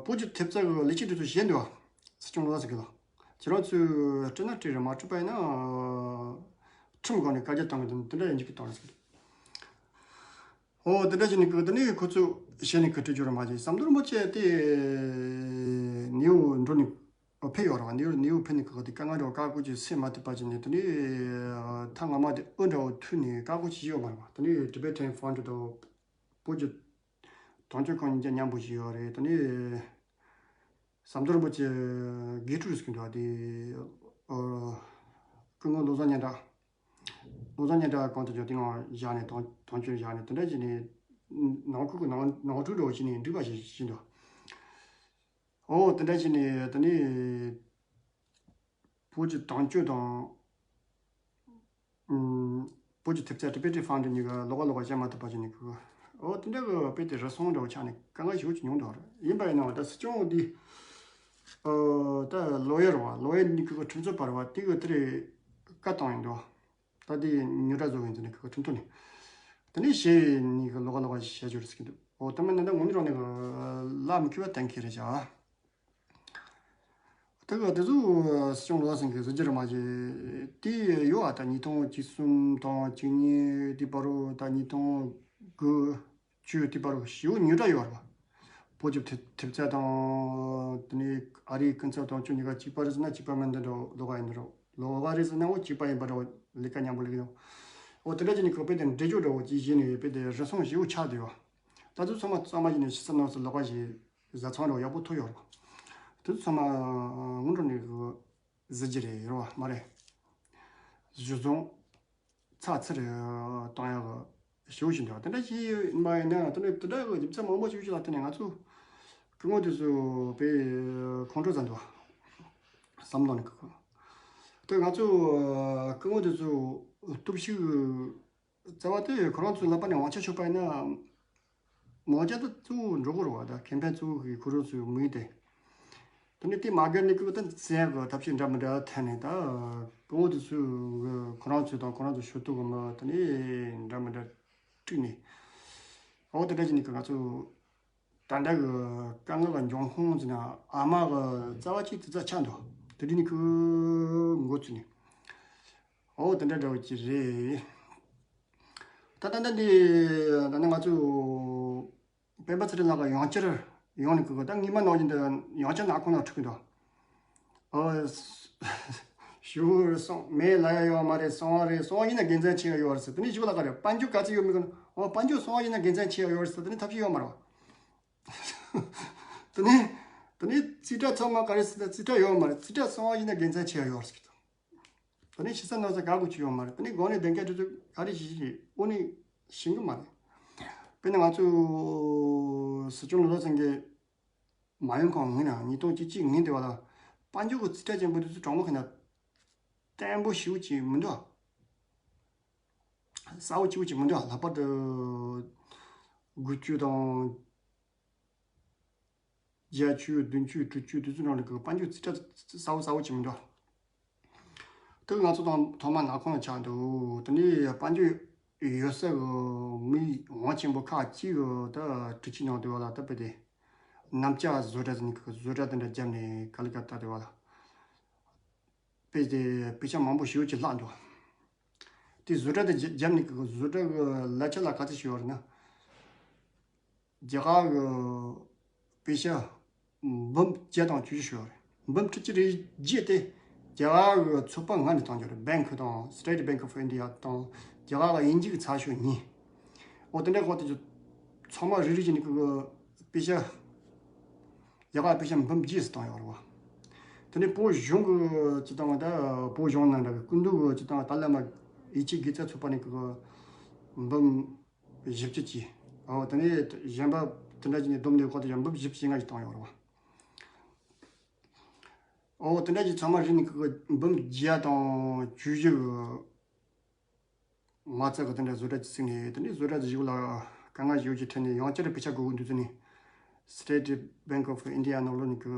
བོད་ཀྱི་ཐེབས་རྩ་གི་ལས་བྱེད་དེ་ཚོ་ཞེད་འདུག་པ། སྲིད་སྐྱོང་ལོ་ཙཱ་སེང་གེ་ལ། ཁྱེད་རང་ཚོས་སྤྲད་ན་སྤྲད་རེད། མ་སྤྲད་པ་ཡིན་ན་ཁྲིམས་སྒང་ནས་བཀའ་རྒྱ་བཏང་གི་འདུག་དེ་འདྲ་ཡིན་རྒྱུ་གི་བཏང་རེད་ཟེར་གི་འདུག་ཨོ་དེ་འདྲ་བྱས་ནས་གི་དེ་ནས་ཁོ་ཚོས་ཞལ་ནས་གི་སྤྲད་རྒྱུ་རེད་མ་གཞི། ཟམ་གདོང་རིན་པོ་ཆེ་དེ་ནེའུ་འགྲོ་ནས་ཕེབས་ཡོད་རེད་པ། ནེའུ་ནེའུ་ཕེབས་ནས་གི་དེ་དཀའ་ངལ་འདྲ་བོ་བཀའ་བཀོད་ཅིག་སེལ་མ་ཐུབ་པ་བྱས་ནས་དེ་ནས་ཐེངས་སྔ་མ་དེ་དབུ་འདྲ་བོ་ཐུག་ནས་བཀའ་བཀོད་ཅིག་བྱས་ཡོད་མ་རེད་པ། དེ་ནས་Tibetan Fund དང་བོད་ཀྱི་དོན་གཅོད་ཁང་གཉིས་ཀ་མཉམ་པོ་བྱས་ཡོད་རེད། དེ་ནས་ཟམ་གདོང་རིན་པོ་ཆེ་དགེ་ཕྲུག་རེད་ཟེར་གི་འདུག་པ། དེ་ཨ་སྐུ་ངོ་བློ་བཟང་སྙན་གྲགས། བློ་བཟང་སྙན་གྲགས་གང་དུ་འཇོག་དེ་ངང་བཞག་ནས་དོན་དོན་གཅོད་བཞག་ནས་དེ་འདྲ་བྱས་ནས་ནང་ཁུལ་གྱི་ནང་ནང་འཁྲུག་འདྲ་བོ་བྱས་ནས་འགྲིག་པ་ཞིག་བྱས་འདུག་ཨོ་དེ་འདྲ་བྱས་ནས་དེ་ནས་བོད་ཀྱི་དོན་གཅོད་དང་ཨུམ་བོད་ཀྱི་ཐེབས་རྩ་Tibetan Fund གཉིས་ཀ་ལོགས་ཀ་ལོགས་ཀ་བཤད་མ་ཐུབ་པ་བྱས་ནས་གི། ཨོ་དེ་འདྲ་གི་དཔེ་དེ་རེ་ཟུང་འདྲ་བོ་ཆགས་ནས་དཀའ་ངལ་ཞེ་པོ་ཅིག་མྱོང་འདུག་རེད། ཡིན་པ་ཡིན་ནའང་ད་སྲིད་སྐྱོང་འདི་ཨོ་ད་ལོ་ཡར་རེད་པ། ལོ་ཡར་གཉིས་ཀྱི་ཁྲིམས་རྩོད་པ་རེད་པ། དེ་གི་དེ་རེད་བཀའ་བཏང་ཡིན་འདུག་ད་དེ་ཉོ་གྲྭ་བཟོ་གི་ཡིན་ཟེར་ནས་ཁོ་ཁྲིམས་ཐོག་ནས། དེ་ནས་གཞས་གཉིས་ཀྱི་ལོགས་ཀ་ལོགས་ཀ་བཤད་རྒྱུ་རེད་ཟེར་གྱི་འདུག་ཨོ་དེ་མིན་ན་ད་དངོས་གནས་དྲང་གནས་ཀྱི་ལ་མི་ཁུ་བ་གཏན་འཁེལ་རེད་བྱ། དེ་ག་དེ་ཚོ་སྲིད་སྐྱོང་བློ་བཟང་སེང་གེ་གཟི་བརྗིད་རེད་མ་གཞི། དེ་ཡོད་ཨ། ད་ཉིས་སྟོང་བཅུ་གསུམ་དང་བཅུ་གཉིས་དེ་བར་དུ། ད་ཉིས་སྟོང་དགུ་བཅུ་དེ་བར་དུ་ཞེ་པོ་ཉོ་གྲྭ་ཡོད་རེད་པ། བོད་ཀྱི་ཐེབས་ཐེབས་རྩ་དང་། དེ་ནས་ཨ་རིའི་སྐུ་ཚབ་དང་ཁྱོད་གཉིས་ཀ་གཅིག་པ་རེད་ཟེར་ན་གཅིག་པ་མིན་འདི་འདྲ་བོ། ལོགས་ཀ་ཡིན་འདི་འདྲ་བོ། ལོགས་ཀ་རེད་ཟེར་ན་འོ་གཅིག་པ་ཡིན་པ་འདྲ་བོ། ལས་ཀ་མཉམ་པོ་ལས་ཀ་ཡོང་། འོ་དེ་འདྲ་བྱས་ནས་ཁོ་དཔེ་དེ་འགྲེལ་བརྗོད་འདྲ་བོ་ཅིག་བྱས་ནས་དཔེ་དེ་རེ་ཟུང་ཞེ་པོ་ཆགས་བསྡད་ཡོད། ད་དུང་ཚང་མ་གཙང་མ་བྱས་ནས་ཕྱི་ས་ནང་སར་ལོགས་ཀ་ཞིག་བཟའ་ཚང་འདྲ་བོ་ཡག་པོ་ཐོབ་ཡོད་རེད། དེ་ཚོ་ཚང་མ་དངོས་གནས་ནས་གཟི་བརྗིད་རེད་རེད་པ། མ་རེད། གཞི་བཟུང་ཚགས་ཚུད་རེ་གཏོང་ཡག་གི་ཞེ་པོ་ཞིག་འདུག་དེ་འདྲ་ཞིག་ཡིན་པ་ཡིན་ན་དེ་འདྲ་དེ་འདྲ་གི་རྒྱུ་མཚན་མང་པོ་ཞིག་ཞིག་ལ་བརྟེན་ནས་ང་ཚོ་སྐུ་ངོ་དེ་ཚོ་དཔེ་ཁོང་ཁྲོ་ཟ་འདུག་བསམ་བློ་ནས་གི་དེ་ང་ཚོ་སྐུ་ངོ་དེ་ཚོ་སྟོབས་ཤུགས་རྩ་བ་དེ་ཁོ་རང་ཚོའི་ལག་པ་ནས་དབང་ཆ་ཆོད་པ་ཡིན་ན། མ་འོངས་ཅན་དུ་གཙོ་བོ་འགྲོ་དགོས་རེད་པ། ད་ཁེ་ཕན་གཙོ་བོ་གི་ཁོ་རང་ཚོའི་དམིགས་ཡུལ་དེ། དེ་ནས་དེ་མ་བརྒལ་ནས་ཀུ་ད་བཙན་གི་ཐབས་ཤེས་འདྲ་མི་འདྲ་འཐེན་ནས། ད་སྐུ་ངོ་དེ་ཚོས་ཁོ་རང་ཚོའི་དང་ཁོ་རང་ཚོའི་ཞུ་གཏུག་གི་མི་དེ་ནས་འདྲ་མི་འདྲ་དཀྲུགས་ནས། འོ་དེ་འདྲ་བྱས་ནས་ཀུ་ང་ཚོ་ད་ལྟ་གི་དཀའ་ངལ་གི་འབྱུང་ཁུངས་ཟེར་ན་ཨ་མ་གི་རྩ་བ་གཅིག་དེ་རྩ་ཆགས་འདུག་དེ་དུས་ནས་ཀུ་འགོ་ཚུགས་ནས། འོ་དེ་འདྲ་འདྲ་བོ་ཅིག་རེད། ད་ད་ལྟ་འདི་ད་ནི་ང་ཚོ་སྤེན་པ་ཚེ་རིང་ལགས་ཀྱི་ཡང་བསྐྱར་ཡོང་ནས་ཀི་ཀི་ད་སྔོན་མ་ནང་བཞིན་དུ་ཡང་བསྐྱར་ནག་ཁུང་ནང་ཁྲིད་ཀྱི་འདུག་ཨོ། ཞུ་སོང་མེད་ལ་ཡ་ཡོད་མ་རེད། སོང་བ་རེད། སོང་བ་ཡིན་ན་དགེ་མཚན་ཆེ་ཡ་ཡོད་རེད་ཟེར། དེ་ནས་ཞུ་ལ་ག་རེད། དཔལ་འབྱོར་ག་ཚོད་ཡོད་མེད་གི་ཨོ་དཔལ་འབྱོར་སོང་བ་ཡིན་ན་དགེ་མཚན་ཆེ་ཡ་ཡོད་རེད་ཟེར། དེ་ནས་ཐབས་ཤེས་ཡོད་མ་རེད་བ། དེ་ནས་དེ་ནས་རྩིས་ཁྲ་ཚང་མ་ག་རེད་ཟེར་ན་རྩིས་ཁྲ་ཡོད་མ་རེད། རྩིས་ཁྲ་སོང་བ་ཡིན་ན་དགེ་མཚན་ཆེ་ཡ་ཡོད་རེད་ཟེར་གི་འདུག་དེ་ནས་ཕྱི་ས་ནང་ས་ག་གུ་ཅི་ཡོད་མ་རེད། དེ་ནས་གོང་ནས་བདེན་སྐད་དེ་ཚོ་ག་རེ་ཞིག་ཞིག་དབུ་ནས་ཤེས་གི་མ་རེད། དཔེར་ན་ང་ཚོ་སྲིད་སྐྱོང་བློ་བཟང་སེང་གེ་མ་ཡོང་གོང་སྔོན་ན་ཉིས་སྟོང་བཅུ་གཅིག་སྔོན་དེ་བ་ལ་དཔལ་འབྱོར་གྱི་རྩིས་ཁྲ་ཅན་པོ་དེ་ཚོ་གྲོགས་མོ་ཁ་ན་བརྟན་པོ་ཞེ་པོ་ཅིག་མི་འདུག་གསལ་པོ་ཅིག་པོ་ཅིག་མི་འདུག་ལྷག་པར་དུ་དགུ་བཅུ་དང་། བརྒྱད་ཅུ། བདུན་ཅུ། དྲུག་ཅུ་དེ་ཚོའི་ནང་ལ་གི་དཔལ་འབྱོར་རྩིས་ཁྲ་གསལ་པོ་གསལ་པོ་ཅིག་མི་འདུག་དེ་ང་ཚོ་དང་ཐོག་མ་ནག་ཁུང་ལ་ཆགས་འདུག་དེ་ནས་དཔལ་འབྱོར་ཡོད་ས་གི་མི་དབང་ཆེན་པོ་ཁག་ཅིག་གི་ད་དྲི་ཆུའི་ནང་དུ་བ་ལ་ད་དཔེ་དེ་གནམ་ལྕགས་བཟོ་གྲྭ་ཟེར་ནས་གི་བཟོ་གྲྭ་དེ་འདྲ་བརྒྱབ་ནས་ག་ལེ་ག་ད་དེ་བ་ལ་དཔེ་དེ་དཔེ་ཆ་མང་པོ་ཞེ་པོ་ཅིག་བརླག་འདུག་དེ་བཟོ་གྲྭ་དེ་བརྒྱབ་ནས་གི་བཟོ་གྲྭ་གི་ལས་བྱེད་ལ་ག་ཚོད་ཞིག་ཡོད་རེད་ན། རྒྱ་གར་གི་པེ་ཤ་འབུམ་བརྒྱ་དང་བཅུ་བཞི་ཡོད་རེད། འབུམ་ཁྲི་གཅིག་རེ་བརྒྱད་དེ་ རྒྱ་གར་གི་ཚོད་དཔག་སྔ་ནས་བཏང་རྒྱུ་རེད། Bank་དང་State Bank of India་དང་རྒྱ་གར་གི་དབྱིན་ཇི་གི་ཚགས་ཤོག་གཉིས། འོ་དེ་འདྲ་གོ་དེ་ཚོ་ཚང་མ་རེ་རེ་བྱས་ནས་ཁོ་གི་པེ་ཤ། རྒྱ་གར་པེ་ཤ་འབུམ་བརྒྱད་ཙམ་བཏང་ཡོད་རེད་བ། དེ་ནས་བོད་གཞུང་གི་སྤྱི་བཏང་ད་བོད་གཞུང་ནང་འདྲ་གི་སྐུ་མདུན་གི་སྤྱི་བཏང་ཏཱ་ལའི་བླ་མ་ཡིད་ཆེས་དགེ་རྩ་ཚོགས་པ་ནས་ཁོ་གི་འབུམ་བཞི་བཅུ་གྱིས། འོ་དེ་ནས་གཞན་པ་དེ་འདྲ་བྱས་ནས་བསྡོམས་ནས་གོ་དེ་ཡང་འབུམ་བཞི་བཅུ་ཞེ་ལྔ་ཞིག་བཏང་ཡོད་རེད་བ། འོ་དེ་འདྲ་ཅིག་ཚང་མ་རེད་ནི་ཁོ་གི་འབུམ་བརྒྱ་དང་བཅུ་བཞི་གི་མ་རྩ་གི་དེ་འདྲ་བཟོ་གྲྭ་ཅིག་བཙུགས་ནས། དེ་ནས་བཟོ་གྲྭ་དེ་གཞུག་ལ་དཀའ་ངལ་ཞེ་པོ་ཅིག་འཕྲད་ནས་ཡང་བསྐྱར་པེ་ཤ་དགོས་ཀྱི་འདུག་ཟེར་ནས། State Bank of India་ནང་ལོགས་ནས་ཁོ་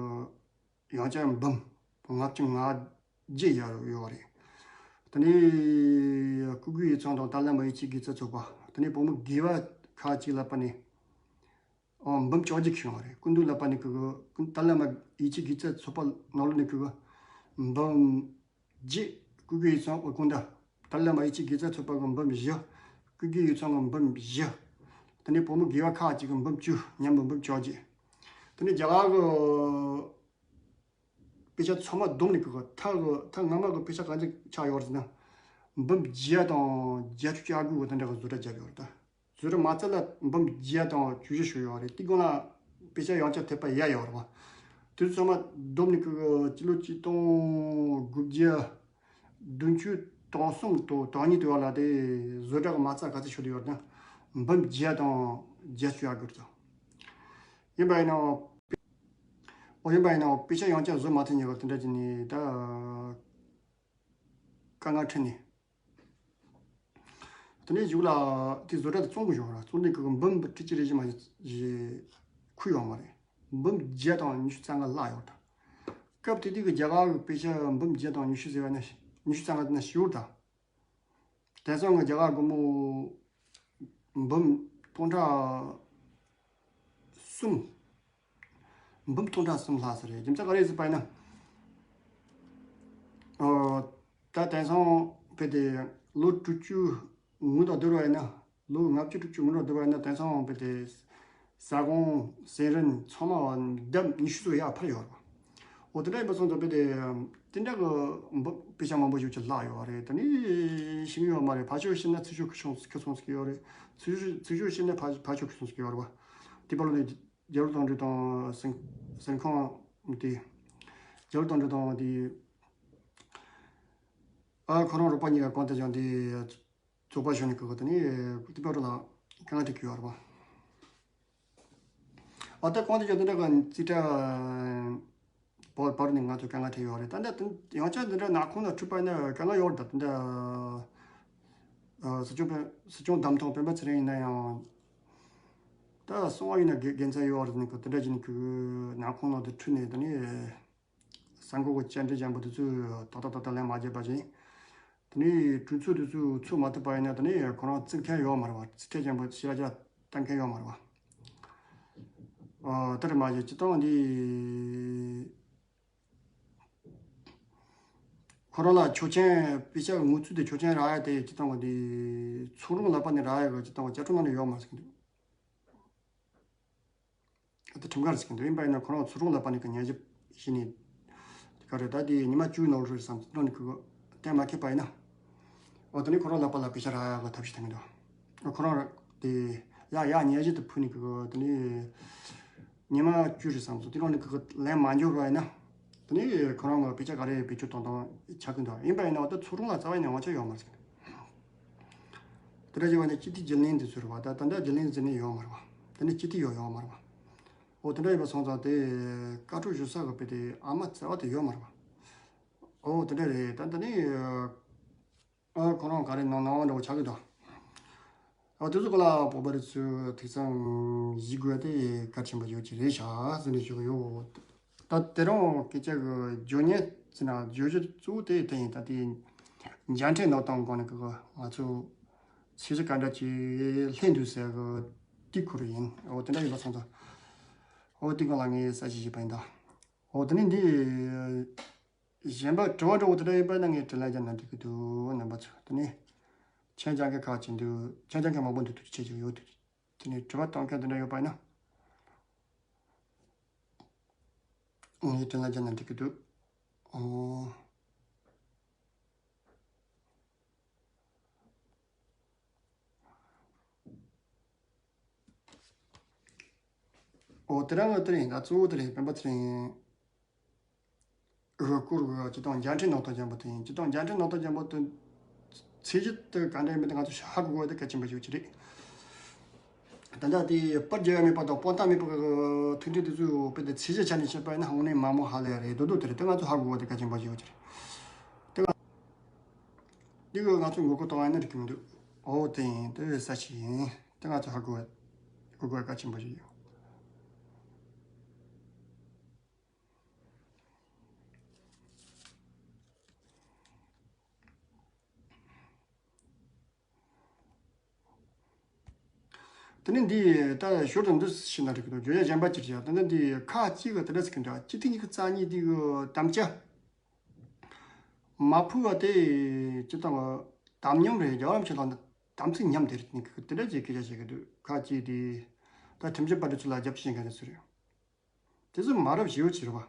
ཡང་བསྐྱར་འབུམ་ལྔ་བཅུ་ང་བརྒྱད་ཡར་ཡོད་པ་རེད། དེ་ནས་སྐུ་སྒེར་ཡིག་ཚང་དང་ཏཱ་ལའི་བླ་མ་ཡིད་ཆེས་དགེ་རྩ་ཚོགས་པ། དེ་ནས་བོད་མི་སྒེར་པ་ཁག་ཅིག་ལ་ཕར་ནས། ཨོ་འབུམ་བཅོ་བརྒྱད་ཁེངས་པ་རེད། སྐུ་མདུན་ལ་ཕར་ནས་ཁོ་གི་ཏཱ་ལའི་བླ་མ་ཡིད་ཆེས་དགེ་རྩ་ཚོགས་པ་ནང་ལོགས་ནས་ཁོ་གི་འབུམ་བརྒྱད། སྐུ་སྒེར་ཡིག་ཚང་། ཨོ་སྐུ་ཟླ། ཏཱ་ལའི་བླ་མ་ཡིད་ཆེས་དགེ་རྩ་ཚོགས་པ་གི་འབུམ་བཞི། སྐུ་སྒེར་ཡིག་ཚང་གི་འབུམ་བཞི། དེ་ནས་བོད་མི་སྒེར་པ་ཁག་ཅིག་གི་འབུམ་བཅུ། མཉམ་པོ་འབུམ་བཅོ་བརྒྱད། དེ་ནས་རྒྱ་གར་གི་པེ་ཤ་ཚང་མ་བསྡོམས་ནས་ཁོ་གི་ཐག་གི་ཐག་སྔ་མ་གི་པེ་ཤ་ག་ཚོད་ཆགས་ཡོད་རེད་ཟེར་ན། འབུམ་བརྒྱ་དང་བརྒྱད་ཅུ་གྱ་དགུ་གི་དེ་འདྲ་གི་བཟོ་གྲྭ་བརྒྱབ་ཡོད་རེད་ད། བཟོ་གྲྭ་མ་རྩ་ལ་འབུམ་བརྒྱ་དང་བཅུ་བཞི་ཞིག་ཡོད་རེད། དེ་སྒང་ལ་པེ་ཤ་ཡང་བསྐྱར་ཐེབས་པ་ཡ་ཡོད་རེད་བ། དེ་ཚོ་ཚང་མ་བསྡོམས་ནས་ཁོ་གི་སྤྱི་ལོ་གཅིག་སྟོང་དགུ་བརྒྱ་བདུན་ཅུ་དོན་གསུམ་དང་དོན་གཉིས་དེ་བར་ལ་དེ་བཟོ་གྲྭ་གི་མ་རྩ་ག་ཚོད་ཤོར་ཡོད་ན། འབུམ་བརྒྱ་དང་བརྒྱད་ཅུ་གྱ་དགུ་རེད་ད། ཡིན་པ་ཡིན་ནའང་། ཨོ་ཡིན་པ་ཡིན་ནའང་པེ་ཤ་ཡང་བསྐྱར་བཟོ་མ་ཐུབ་ཉེ་བར་དེ་འདྲ་བྱས་ནས་ད་དཀའ་ངལ་འཕྲད་ནས། དེ་ནས་གཞུག་ལ་དེ་བཟོ་གྲྭ་དེ་བཙོང་དགོས་བྱུང་ར། བཙོང་དུས་ཁོ་གི་འབུམ་ཁྲི་གཅིག་རེ་བཞི་མ་ཞིག་ཁུར་ཡོང་བ་རེད། འབུམ་བརྒྱ་དང་ཉི་ཤུ་རྩ་ལྔ་བརླག་ཡོད་ད། སྐབས་དེ་དུས་ཀྱི་རྒྱ་གར་གྱི་པེ་ཤ་འབུམ་བརྒྱ་དང་ཉི་ཤུ་ཟེར་བ་ན། ཉི་ཤུ་རྩ་ལྔ་ཟེར་ན་ཞེ་པོ་ད། དེང་སང་གི་རྒྱ་གར་སྒོར་མོ་འབུམ་སྟོང་ཕྲག་གསུམ། འབུམ་སྟོང་ཕྲག་གསུམ་ལྷག་ཙམ་རེད། རྒྱུ་མཚན་ག་རེ་ཟེར་བ་ཡིན་ན། ཨོ། ད་དེང་སང་བྱས་ཏེ་ལོ་དྲུག་ཅུ་སྔོན་དུ་བསྡུར་བ་ཡིན་ན། ལོ་ལྔ་བཅུ་དྲུག་ཅུ་སྔོན་དུ་བསྡུར་བ་ཡིན་ན། དེང་སང་བྱས་ཏེ་ས་ཁོངས་སེམས་རིན་ཚང་མ་ལྡབ་ཉི་ཤུ་ཙམ་ཡར་འཕར་ཡོད་རེད། འོ་དེ་འདྲ་ཡིན་པ་སོང་ཙང་བྱས་ཏེ་དེ་འདྲ་གི་འབུ་པེ་ཤ་མང་པོ་ཞིག་ཅིག་བརླག་ཡོད་རེད། དེ་ནས་ཤེས་ཀྱི་ཡོད་མ་རེད། ཕར་ཕྱོགས་བཤད་ན་ཚུར་ཕྱོགས་ཁུ་སོང་ཁུ་སོང་ཟེར་གྱི་ཡོད་རེད། ཚུར་ཕྱོགས་ཚུར་ཕྱོགས་བཤད་ན་ཕར་ཕར་ཕྱོགས་ཁུ་སོང་ཟེར་གྱི་ཡོད་རེད་བ། དེ་བར་ལ་ནི་རྒྱལ་བ་དོན་གྲུབ་དང་སེང་སེང་ཁོང་དེ། རྒྱལ་བ་དོན་གྲུབ་དང་དེ། ཨ་ཁོ་རང་རོགས་པ་གཉིས་ཀ་གང་དུ་ཀྱང་དེ་ཚོགས་པ་ཞུ་ནས་ཁོ་གོ་དེ་ནས་དེ་བར་ལ་དཀའ་ངལ་འཕྲད་ཀྱི་ཡོད་རེད་བ། ཨ་ད་གང་དུ་ཀྱང་དེ་འདྲ་གི་རྩིས་ཁྲ་བར་བར་ནས་ང་ཚོ་དཀའ་ངལ་འཕྲད་ཡོད་རེད། ད་ནས་དེ་ཡང་བསྐྱར་དེ་འདྲ་ནག་ཁུང་ལ་འཁྲུག་པ་ཡིན་ན་དཀའ་ངལ་ཡོད་རེད། ད་དེ་འདྲ་ཨ་སྲིད་སྐྱོང་སྤེན་སྲིད་སྐྱོང་བདམས་ཐོན་སྤེན་པ་ཚེ་རིང་ཡིན་ན་ཡང་། ད་སོང་བ་ཡིན་ན་དགེ་དགེ་མཚན་ཡོད་རེད་ནི་ཁོ་དེ་འདྲ་བྱས་ནས་ཁོ་ནག་ཁུང་ནང་དུ་འཁྲུག་ནས་དེ་ནས་གསར་འགོད་ཀྱི་བཅར་འདྲི་བྱེད་མཁན་པོ་དེ་ཚོས་ཏག་ཏག་ཏག་ཏག་ལན་མ་བརྒྱབ་པ་བཞིན། དེ་ནས་གྲོས་ཚོགས་དེ་ཚོས་ཚོགས་མ་ཐུབ་པ་ཡིན་ན་དེ་ནས་ཁོ་རང་བརྩི་མཁན་ཡོད་མ་རེད་བ། རྩིས་ཁྲ་བྱེད་མཁན་པོ་ཞེ་དྲག་ཅིག་བལྟ་མཁན་ཡོད་མ་རེད་བ། ཨ་དེ་རེད་མ་གཞི་སྤྱིར་བཏང་འདི། ཁོ་རང་ལ་ཆོག་མཆན་པེ་ཤ་གི་ངོ་ཚུལ་དེ་ཆོག་མཆན་རག་ཡ་དེ་སྤྱིར་བཏང་གི་འདི་ཚོགས་རུང་ལ་ཕར་ནས་རག་ཡ་གི་སྤྱིར་བཏང་གི་བཅའ་ཁྲིམས་ནང་ནས་ཡོད་མ་རེད་ཟེར་གྱི་འདུག་ཨ་ད་ཁྲིམས་འགལ་ཟེར་གྱི་འདུག་ཡིན་པ་ཡིན་ན་ཁོ་རང་ཚོགས་རུང་ལ་ཕར་ནས་གི་ཉན་ཞིབ་བྱས་ནས། དེ་ག་རེད། ད་དེ་ཉི་མ་བཅུའི་ནང་ལོགས་རེད་བསམ་ཚོགས་རུང་ནས་གི་གཏན་མ་འཁེལ་པ་ཡིན་ན། འོ་དེ་ནས་ཁོ་རང་ལ་ཕར་ལ་པེ་ཤ་རག་ཡ་གི་ཐབས་ཤེས་གཏང་གི་འདུག་ཨ་ཁོ་རང་ར་དེ་ཡ་ཡ་ཉན་ཞིབ་དེ་ཕུལ་ནས་གི་དེ་ནས། ཉི་མ་བཅུ་རེད་བསམ་སོང་། དེ་རིང་ནས་ཁོ་ལན་མ་འབྱོར་བ་ཡིན་ན། དེ་ནས་ཁོ་རང་གི་པེ་ཤ་ག་རེ་བེད་སྤྱོད་གཏོང་སྟངས་ཆགས་ཀྱི་འདུག་ཡིན་པ་ཡིན་ན་འོ་ད་ཚོགས་རུང་ལ་རྩ་བ་ནས་དབང་ཆ་ཡོད་མ་རེད་ཟེར། དེ་འདྲ་བྱས་པ་ནས་སྤྱི་འཐུས་རྒྱུན་ལས་འདི་ཚོ་རེད་བ། ད་ད་ལྟ་རྒྱུན་ལས་འཛིན་ནས་ཡོད་མ་རེད་བ། དེ་ནས་སྤྱི་འཐུས་ཡོད་ཡོད་མ་རེད་བ། འོ་དེ་འདྲ་ཡིན་པ་སོང་ཙང་དེ་བཀའ་འཁྲོལ་ཞུ་ས་གི་པེ་དེ་ཨ་མ་རྩ་བ་དེ་ཡོད་མ་རེད་བ། འོ་དེ་འདྲ་རེད། ད་ད་ནི། ཨ་ཁོ་རང་ག་རེ་གནང་གནང་བ་འདྲ་བོ་ཆགས་ཀྱི་འདུག་ཨ་དེ་ཚོ་ག་ལ་བོད་པ་རིགས་ཚོས་ཐུགས་བསམ་བཞེས་དགོས་དེ་གལ་ཆེན་པོ་ཡོད་ཀྱི་རེད་ཤག་ཟེར་ནས་ཞུ་གི་ཡོད། ད་དེ་རིང་སྐད་ཆ་གི་བརྗོད་སྙིང་ཟེར་ན་བརྗོད་གཞི་གཙོ་བོ་དེ་དེ་ཡིན། ད་དེ་མཇལ་འཕྲད་གནང་སྟངས་སྒང་ནས་གི་ང་ཚོ་ཚེས་བཞི་ག་འདྲ་ཅིག་སླེབས་འདུག་ཟེར་གི་དེ་ཁུར་ཡིན། འོ་དེ་འདྲ་ཡིན་པ་སོང་ཙང་འོ་དེ་སྒང་ལ་ངས་གསལ་བཤད་ཞུས་པ་ཡིན་ད། འོ་དེ་ནས་འདི། གཞན་པ་དྲི་བ་འདྲ་བོ་དེ་འདྲ་ཡོད་པ་ན་ངས་དྲིས་ལན་རྒྱག་ན་འགྲིག་གི་འདུག་རྣམ་པ་ཚོ། དེ་ནས་མཆན་རྒྱག་མཁན་ཁག་ཅིག་འདུག་མཆན་རྒྱག་མཁན་མང་པོ་འདུག་ཐུགས་རྗེ་ཆེ་ཞུ་གི་ཡོད་འདུག་དེ་ནས་དྲི་བ་གཏོང་མཁན་དེ་འདྲ་ཡོད་པ་ན་ངས་དྲིས་ལན་རྒྱག་ན་འགྲིག་གི་འདུག་ཨོ། ཨོ་དེ་རང་ང་དེ་རེད། ད་གཙོ་བོ་དེ་རེད། སྤེན་པ་ཚེ་རིང་གི་སྐོར་གི་སྤྱིར་བཏང་རྒྱལ་ཕྲན་ནང་དུ་འཇམ་པོ་དེ་ཡིན། སྤྱིར་བཏང་རྒྱལ་ཕྲན་ནང་དུ་འཇམ་པོ་དེ་ཚད་གཞི་དེ་ག་འདྲ་ཡིན་མིན་དེ་ང་ཚོ་ཧ་གོ་དགོས་དེ་གལ་ཆེན་པོ་ཞིག་ཅིག་རེད། ད་ལྟ་དེ་པར་རྒྱག་ཡ་མེད་པ་དང་དཔང་རྟགས་མེད་པ་གི་ཐུག་འཕྲད་དེ་ཚོའི་དཔེ་དེ་ཚད་གཞི་ཆ་ནས་བཤད་པ་ཡིན་ན་དངོས་གནས་མ་མོ་ཧ་ལས་རེད། རྡོ་རྡོ་དེ་རེད། དེ་ང་ཚོ་ཧ་གོ་དགོས་དེ་གལ་ཆེན་པོ་ཞིག་ཅིག་རེད། དེ་ག་འདི་གི་ང་ཚོ་ངོ་རྒོལ་གཏོང་བ་ཡིན་ན་འགྲིག་གི་མི་འདུག་ཨོ་དེ་ཡིན། དེ་ས་ཞིག་ཡིན། དེ་ང་ཚོ་ཧ་གོ་དགོས་དགོས་གལ་ཆེན་པོ་ཞིག་ཡོད། དེ་ནས་འདི་ད་ཞོར་དུ་འདི་ཤེས་ན་འགྲིག་གི་འདུག་བརྗོད་བྱ་གཞན་པ་ཅིག་བྱས། དེ་ནས་འདི་ཁ་ཅིག་གི་དེ་འདྲ་ཟེར་གི་འདུག་སྤྱི་ཐིག་ཉི་ཤུ་རྩ་གཉིས་འདི་གི་དམ་བཅའ། མ་ཕུལ་བ་དེ་སྤྱིར་བཏང་གི་དམ་ཉམས་རེད། རྒྱལ་བ་རིན་པོ་ཆེ་ལ་དམ་ཚིག་ཉམས་དེ་རེད། དེ་འདྲ་ཅིག་སྐད་ཆ་བཤད་གི་འདུག་ཁ་ཅིག་དེ་ད་ཁྲིམས་ཞིབ་པ་དེ་ཚོ་ལ་རྒྱབ་སྐྱོར་བྱེད་མཁན་དེ་ཚོ་རེད། དེ་ཚོ་མ་རབས་ཞེ་པོ་ཅིག་རེད་བ།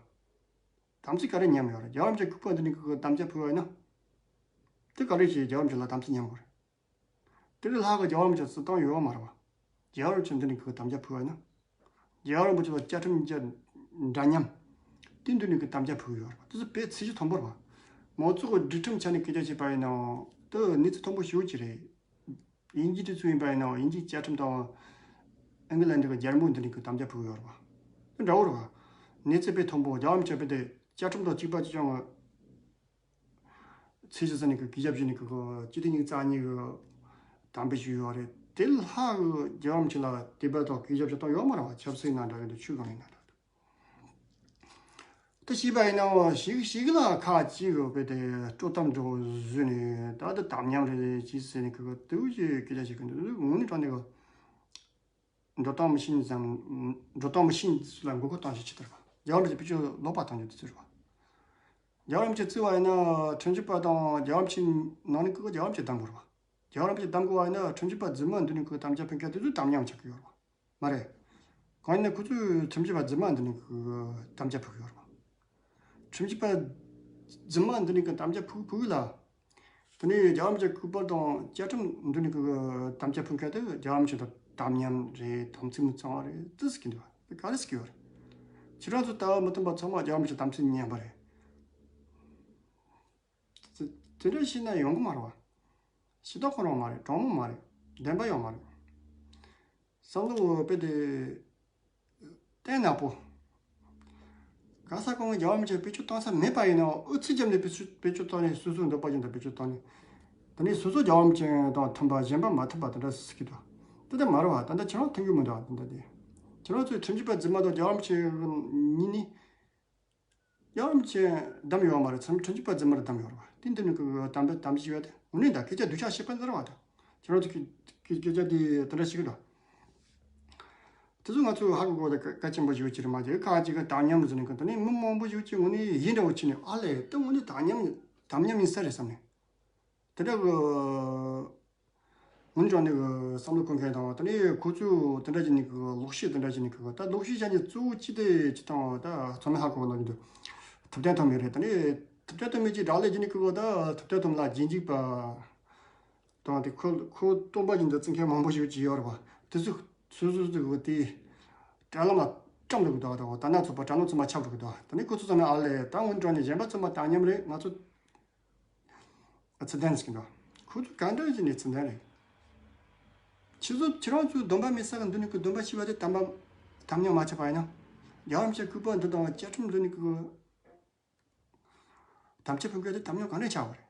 དམ་ཚིག་ག་རེ་ཉམས་ཡོད་རེད། རྒྱལ་བ་རིན་པོ་ཆེ་སྐུ་པར་འདི་ནས་ཁོ་དམ་བཅའ་ཕུལ་བ་ཡིན་ན། དེ་ག་རེ་བྱས་རྒྱལ་བ་རིན་པོ་ཆེ་ལ་དམ་ཚིག་ཉམས་དགོས་རེད། དེ་ལས་ལྷག་གི་རྒྱལ་བ་རིན་པོ་ཆེ་བརྩི་སྟངས་ཡོད་མ་རེད་བ། རྒྱལ་བ་རིན་པོ་ཆེ་འདི་ནས་ཁོ་དམ་བཅའ་ཕུལ་བ་ཡིན་ན། རྒྱལ་བ་རིན་པོ་ཆེ་ལ་བཅའ་ཁྲིམས་བཅའ་འདྲ་མཉམ། དེ་འདི་ནས་ཁོ་དམ་བཅའ་ཕུལ་གི་ཡོད་རེད་བ། དེ་ཚོ་དཔེ་ཚད་གཞི་མཐོན་པོ་རེད་བ། མང་ཚོགས་ཀྱི་སྒྲིག་ཁྲིམས་ཆ་ནས་སྐད་ཆ་བཤད་པ་ཡིན་ནའང་དེ་གནས་ཚད་མཐོན་པོ་ཞེ་པོ་ཅིག་རེད། དབྱིན་ཇིའི་སྤྱི་ཚོགས་ཡིན་པ་ཡིན་ནའང་དབྱིན་ཇིའི་བཅའ་ཁྲིམས་དང་། ཨིང་ལན་གྱི་རྒྱལ་མོ་འདི་ནས་ཁོ་དམ་བཅའ་ཕུལ་གི་ཡོད་རེད་བ། དེ་འདྲ་བོ་རེད་བ། གནས་ཚད་དཔེ་མཐོན་པོ། རྒྱལ་བ་རིན་པོ་ཆེ་དཔེ་དེ་བཅའ་ཁྲིམས་དང་གཅིག་པ་གཅིག་རྐྱང་གི་ཚད་གཞི་ཟེར་ནས་ཁོ་གུས་ཞབས་ཞུས་ནས་ཁོ་སྤྱི་ཐིག་ཉི་ཤུ་རྩ་གཉིས་ཀྱི་དམ་པའི་ཞུས་ཡོད་རེད། དེ་ལྷག་གི་རྒྱལ་བ་རིན་པོ་ཆེ་ལ་དད་པ་དང་གུས་ཞབས་ཞུ་སྟངས་ཡོད་མ་རེད་བ། ཆབ་སྲིད་ནང་འདྲ་གི་འདུག་ཆོས་སྒང་ཡིན་ན་འདྲ་གི་འདུག་དེ་བྱས་པ་ཡིན་ནའང་ཞིག་ཞིག་ལ་ཁ་ཅིག་གི་དཔེ་དེ་སྤྲོ་གཏམ་འདྲ་བོ་བཟོས་ནས་ད་དེ་དམ་ཉམས་རེད་ཅེས་ཟེར་ནས་ཁོ་དེ་འུ་ཅག་སྐད་ཆ་བཤད་གི་འདུག་དངོས་གནས་དྲང་གནས་གི་འགྲོ་སྟངས་མི་ཤེས་ཙང་། འགྲོ་སྟངས་མི་ཤེས་ཚུལ་ལ་མགོ་སྐོར་བཏང་ཞིག་ཅི་ལྟར་བ། རྒྱལ་བ་རིན་པོ་ཆེ་ཕི་ཆོ་ལོག་པ་བཏང་རྒྱུ་དེ་ཚོ་རེད་བ། རྒྱལ་བ་རིན་པོ་ཆེ་བརྩི་བ་ཡིན་ན་ཁྲིམས་ཞིབ་པ་དང་རྒྱལ་བ་རིན་པོ་ཆེ་ནང་ནས་ཁོ་རྒྱལ་བ་རིན་པོ་ཆེ་གདམ་དགོས་རེད་བ། རྒྱལ་བ་རིན་པོ་ཆེ་གདམ་དགོས་བ་ཡིན་ན་ཁྲིམས་ཞིབ་པ་རྫུན་མ་འདི་ནས་ཁོ་དམ་བཅའ་ཕུལ་མཁན་དེ་ཚོ་དམ་ཉམས་ཆགས་ཀྱི་ཡོད་རེད་བ། མ་རེད། གང་ཡིན་ན་ཁོ་ཚོས་ཁྲིམས་ཞིབ་པ་རྫུན་མ་འདི་ནས་ཁོ་དམ་བཅའ་ཕུལ་གྱི་ཡོད་རེད་བ། ཁྲིམས་ཞིབ་པ་རྫུན་མ་འདི་ནས་ཁོ་དམ་བཅའ་ཕུལ་ཕུལ་ལ། དེ་ནས་རྒྱལ་བ་རིན་པོ་ཆེ་སྐུ་པར་དང་བཅའ་ཁྲིམས་འདི་ནས་ཁོ་དམ་བཅའ་ཕུལ་མཁན་དེ་རྒྱལ་བ་རིན་པོ་ཆེ་དང་དམ་ཉམས་རེད། དམ་ཚིག་མི་གཙང་བ་རེད། ཙི་ཟེར་གྱི་འདུག་བ། དེ་ག་རེ་ཟེར་གྱི་ཡོད་རེད། ཁྱེད་རང་ཚོ་ལྟ་བ་མི་མཐུན་པ་ཚང་མ་རྒྱལ་བ་རིན་པོ་ཆེ་དམ་ཚིག་ཉམས་པ་རེད། དེ་དེ་འདྲ་བྱས་ན་ཡོང་གི་མ་རེད་བ། སྤྱིར་བཏང་ཁོ་རང་མ་རེད། དྲང་མོ་མ་རེད། བདེན་པ་ཡང་མ་རེད། བསམ་བློ་དཔེ་དེ་བཏོན་ན་པོ། ག་ས་གང་གི་རྒྱལ་བ་རིན་པོ་ཆེ་བེད་སྤྱོད་བཏང་ས་མེད་པ་ཡིན་ནའང་ཨུ་ཚུགས་བརྒྱབ་ནས་བེད་སྤྱོད་བེད་སྤྱོད་བཏང་ནས་སོ་སོའི་འདོད་པ་བཞིན་དུ་བེད་སྤྱོད་བཏང་ནས། དེ་ནས་སོ་སོ་རྒྱལ་བ་རིན་པོ་ཆེ་དང་མཐུན་པ་གཞན་པ་མ་མཐུན་པ་དེ་འདྲ་ཟེར་གྱི་འདུག་དེ་ལྟར་མ་རེད་བ། ད་ལྟ་ཁྱེད་རང་མཐུན་གྱི་མི་འདུག་ད་ལྟ་དེ། ཁྱེད་རང་ཚོས་ཁྲིམས་ཞིབ་པ་རྫུན་མ་དང་རྒྱལ་བ་རིན་པོ་ཆེ་གཉིས་ནི། རྒྱལ་བ་རིན་པོ་ཆེ་བདམས་ཡོད་མ་རེད། ཁྲིམས་ཁྲིམས་ཞིབ་པ་རྫུན་མར་བདམས་ཡོད་རེད་བ། དེ་འདི་ནི་གི་དམ་པའི་དམ་བཞི་ཡོད་དེ། འོ་ནི་ད་སྐད་ཆ་སྡུག་ཅག་བཤད་པ་འདི་རེད་བ་ད། ཁྱེད་རང་ཚོ་གི་སྐད་སྐད་ཆ་འདི་དེ་འདྲ་ཞིག་རེད། དེ་ཚོ་ང་ཚོས་ཧ་གོ་དགོས་ད་གལ་ཆེན་པོ་ཞིག་ཅིག་རེད་མ་གཏོགས་ཁ་ཅིག་གི་དམ་ཉམས་ཟེར་ནས་གི་ད་ནི་མི་མང་པོ་ཞིག་ཅིག་དངོས་གནས་ཡིད་འདྲ་བོ་ཆེ་ནས་ཨ་ལས་ད་དངོས་གནས་དམ་ཉམས་དམ་ཉམས་ཡིན་ས་རེད་བསམ་ནས། དེ་འདྲ་གི་ངོ་ནས་ཀྱང་ནི་གི་བསམ་བློ་འཁོར་མཁན་དང་དེ་ནས་ཁོ་ཚོས་དེ་འདྲ་བྱས་ནས་གི་ལོག་བཤད་དེ་འདྲ་བྱས་ནས་གི་ད་ལོག་བཤད་བྱས་ནས་གཙོ་བོ་ཅི་སྟེ་ཅི་དང་ད་ཚང་མས་ཧ་གོ་ལབ་ཀྱི་འདུག་ཐུབ་བསྟན་ཐོན་མི་རེད། དེ་ནས་ཐུབ་བསྟན་ཐོན་མི་ཅིག་རག་ལས་བྱས་ནས་གི་ད་ཐུབ་བསྟན་ཐོན་ལ་རྗེས་འཇུག་པ་དང་དེ་ཁོ་ཁོ་སྟོན་པ་བཞིན་དུ་བརྩི་མཁན་མང་པོ་ཞིག་ཅིག་ཡོད་རེད་པ། དེ་ཚོ་སོ་སོ་སོ་གི་དེ་དྲ་ལམ་ལ་བཀྲམ་འགྲོ་གི་འདུག་ད་ད་ན་ཚོགས་པ་དྲ་ལམ་ཚང་མ་ཁྱབ་འགྲོ་གི་འདུག་དེ་ནས་ཁོ་ཚོ་ཚང་མས་ཨ་ལས་ད་སྔོན་འགྲོ་ནས་གཞན་པ་ཚང་མ་དམ་ཉམས་རེད། ང་ཚོ་ཚུལ་ལྡན་ཟེར་གྱི་འདུག་ཁོ་ཚོ་ག་འདྲ་བྱས་ནས་ཚུལ་ལྡན་རེད། ཁྱེད་ཚོ་ཁྱེད་རང་ཚོའི་སྡོམ་པ་མེད་ས་གི་འདུག་ནི་ཁོ་སྡོམ་པ་བྱས་པ་དེ་དམ་པ་དམ་ཉམས་མ་ཆགས་པ་ཡིན་ན། རྒྱལ་བ་རིན་པོ་ཆེ་སྐུ་པར་འདི་དང་བཅའ་ཁྲིམས་འདི་ནི་ཁོ་དམ་བཅའ་ཕུལ་མཁན་དེ་དམ་ཉམས་ག་འདྲ་ཆགས་པ་རེད།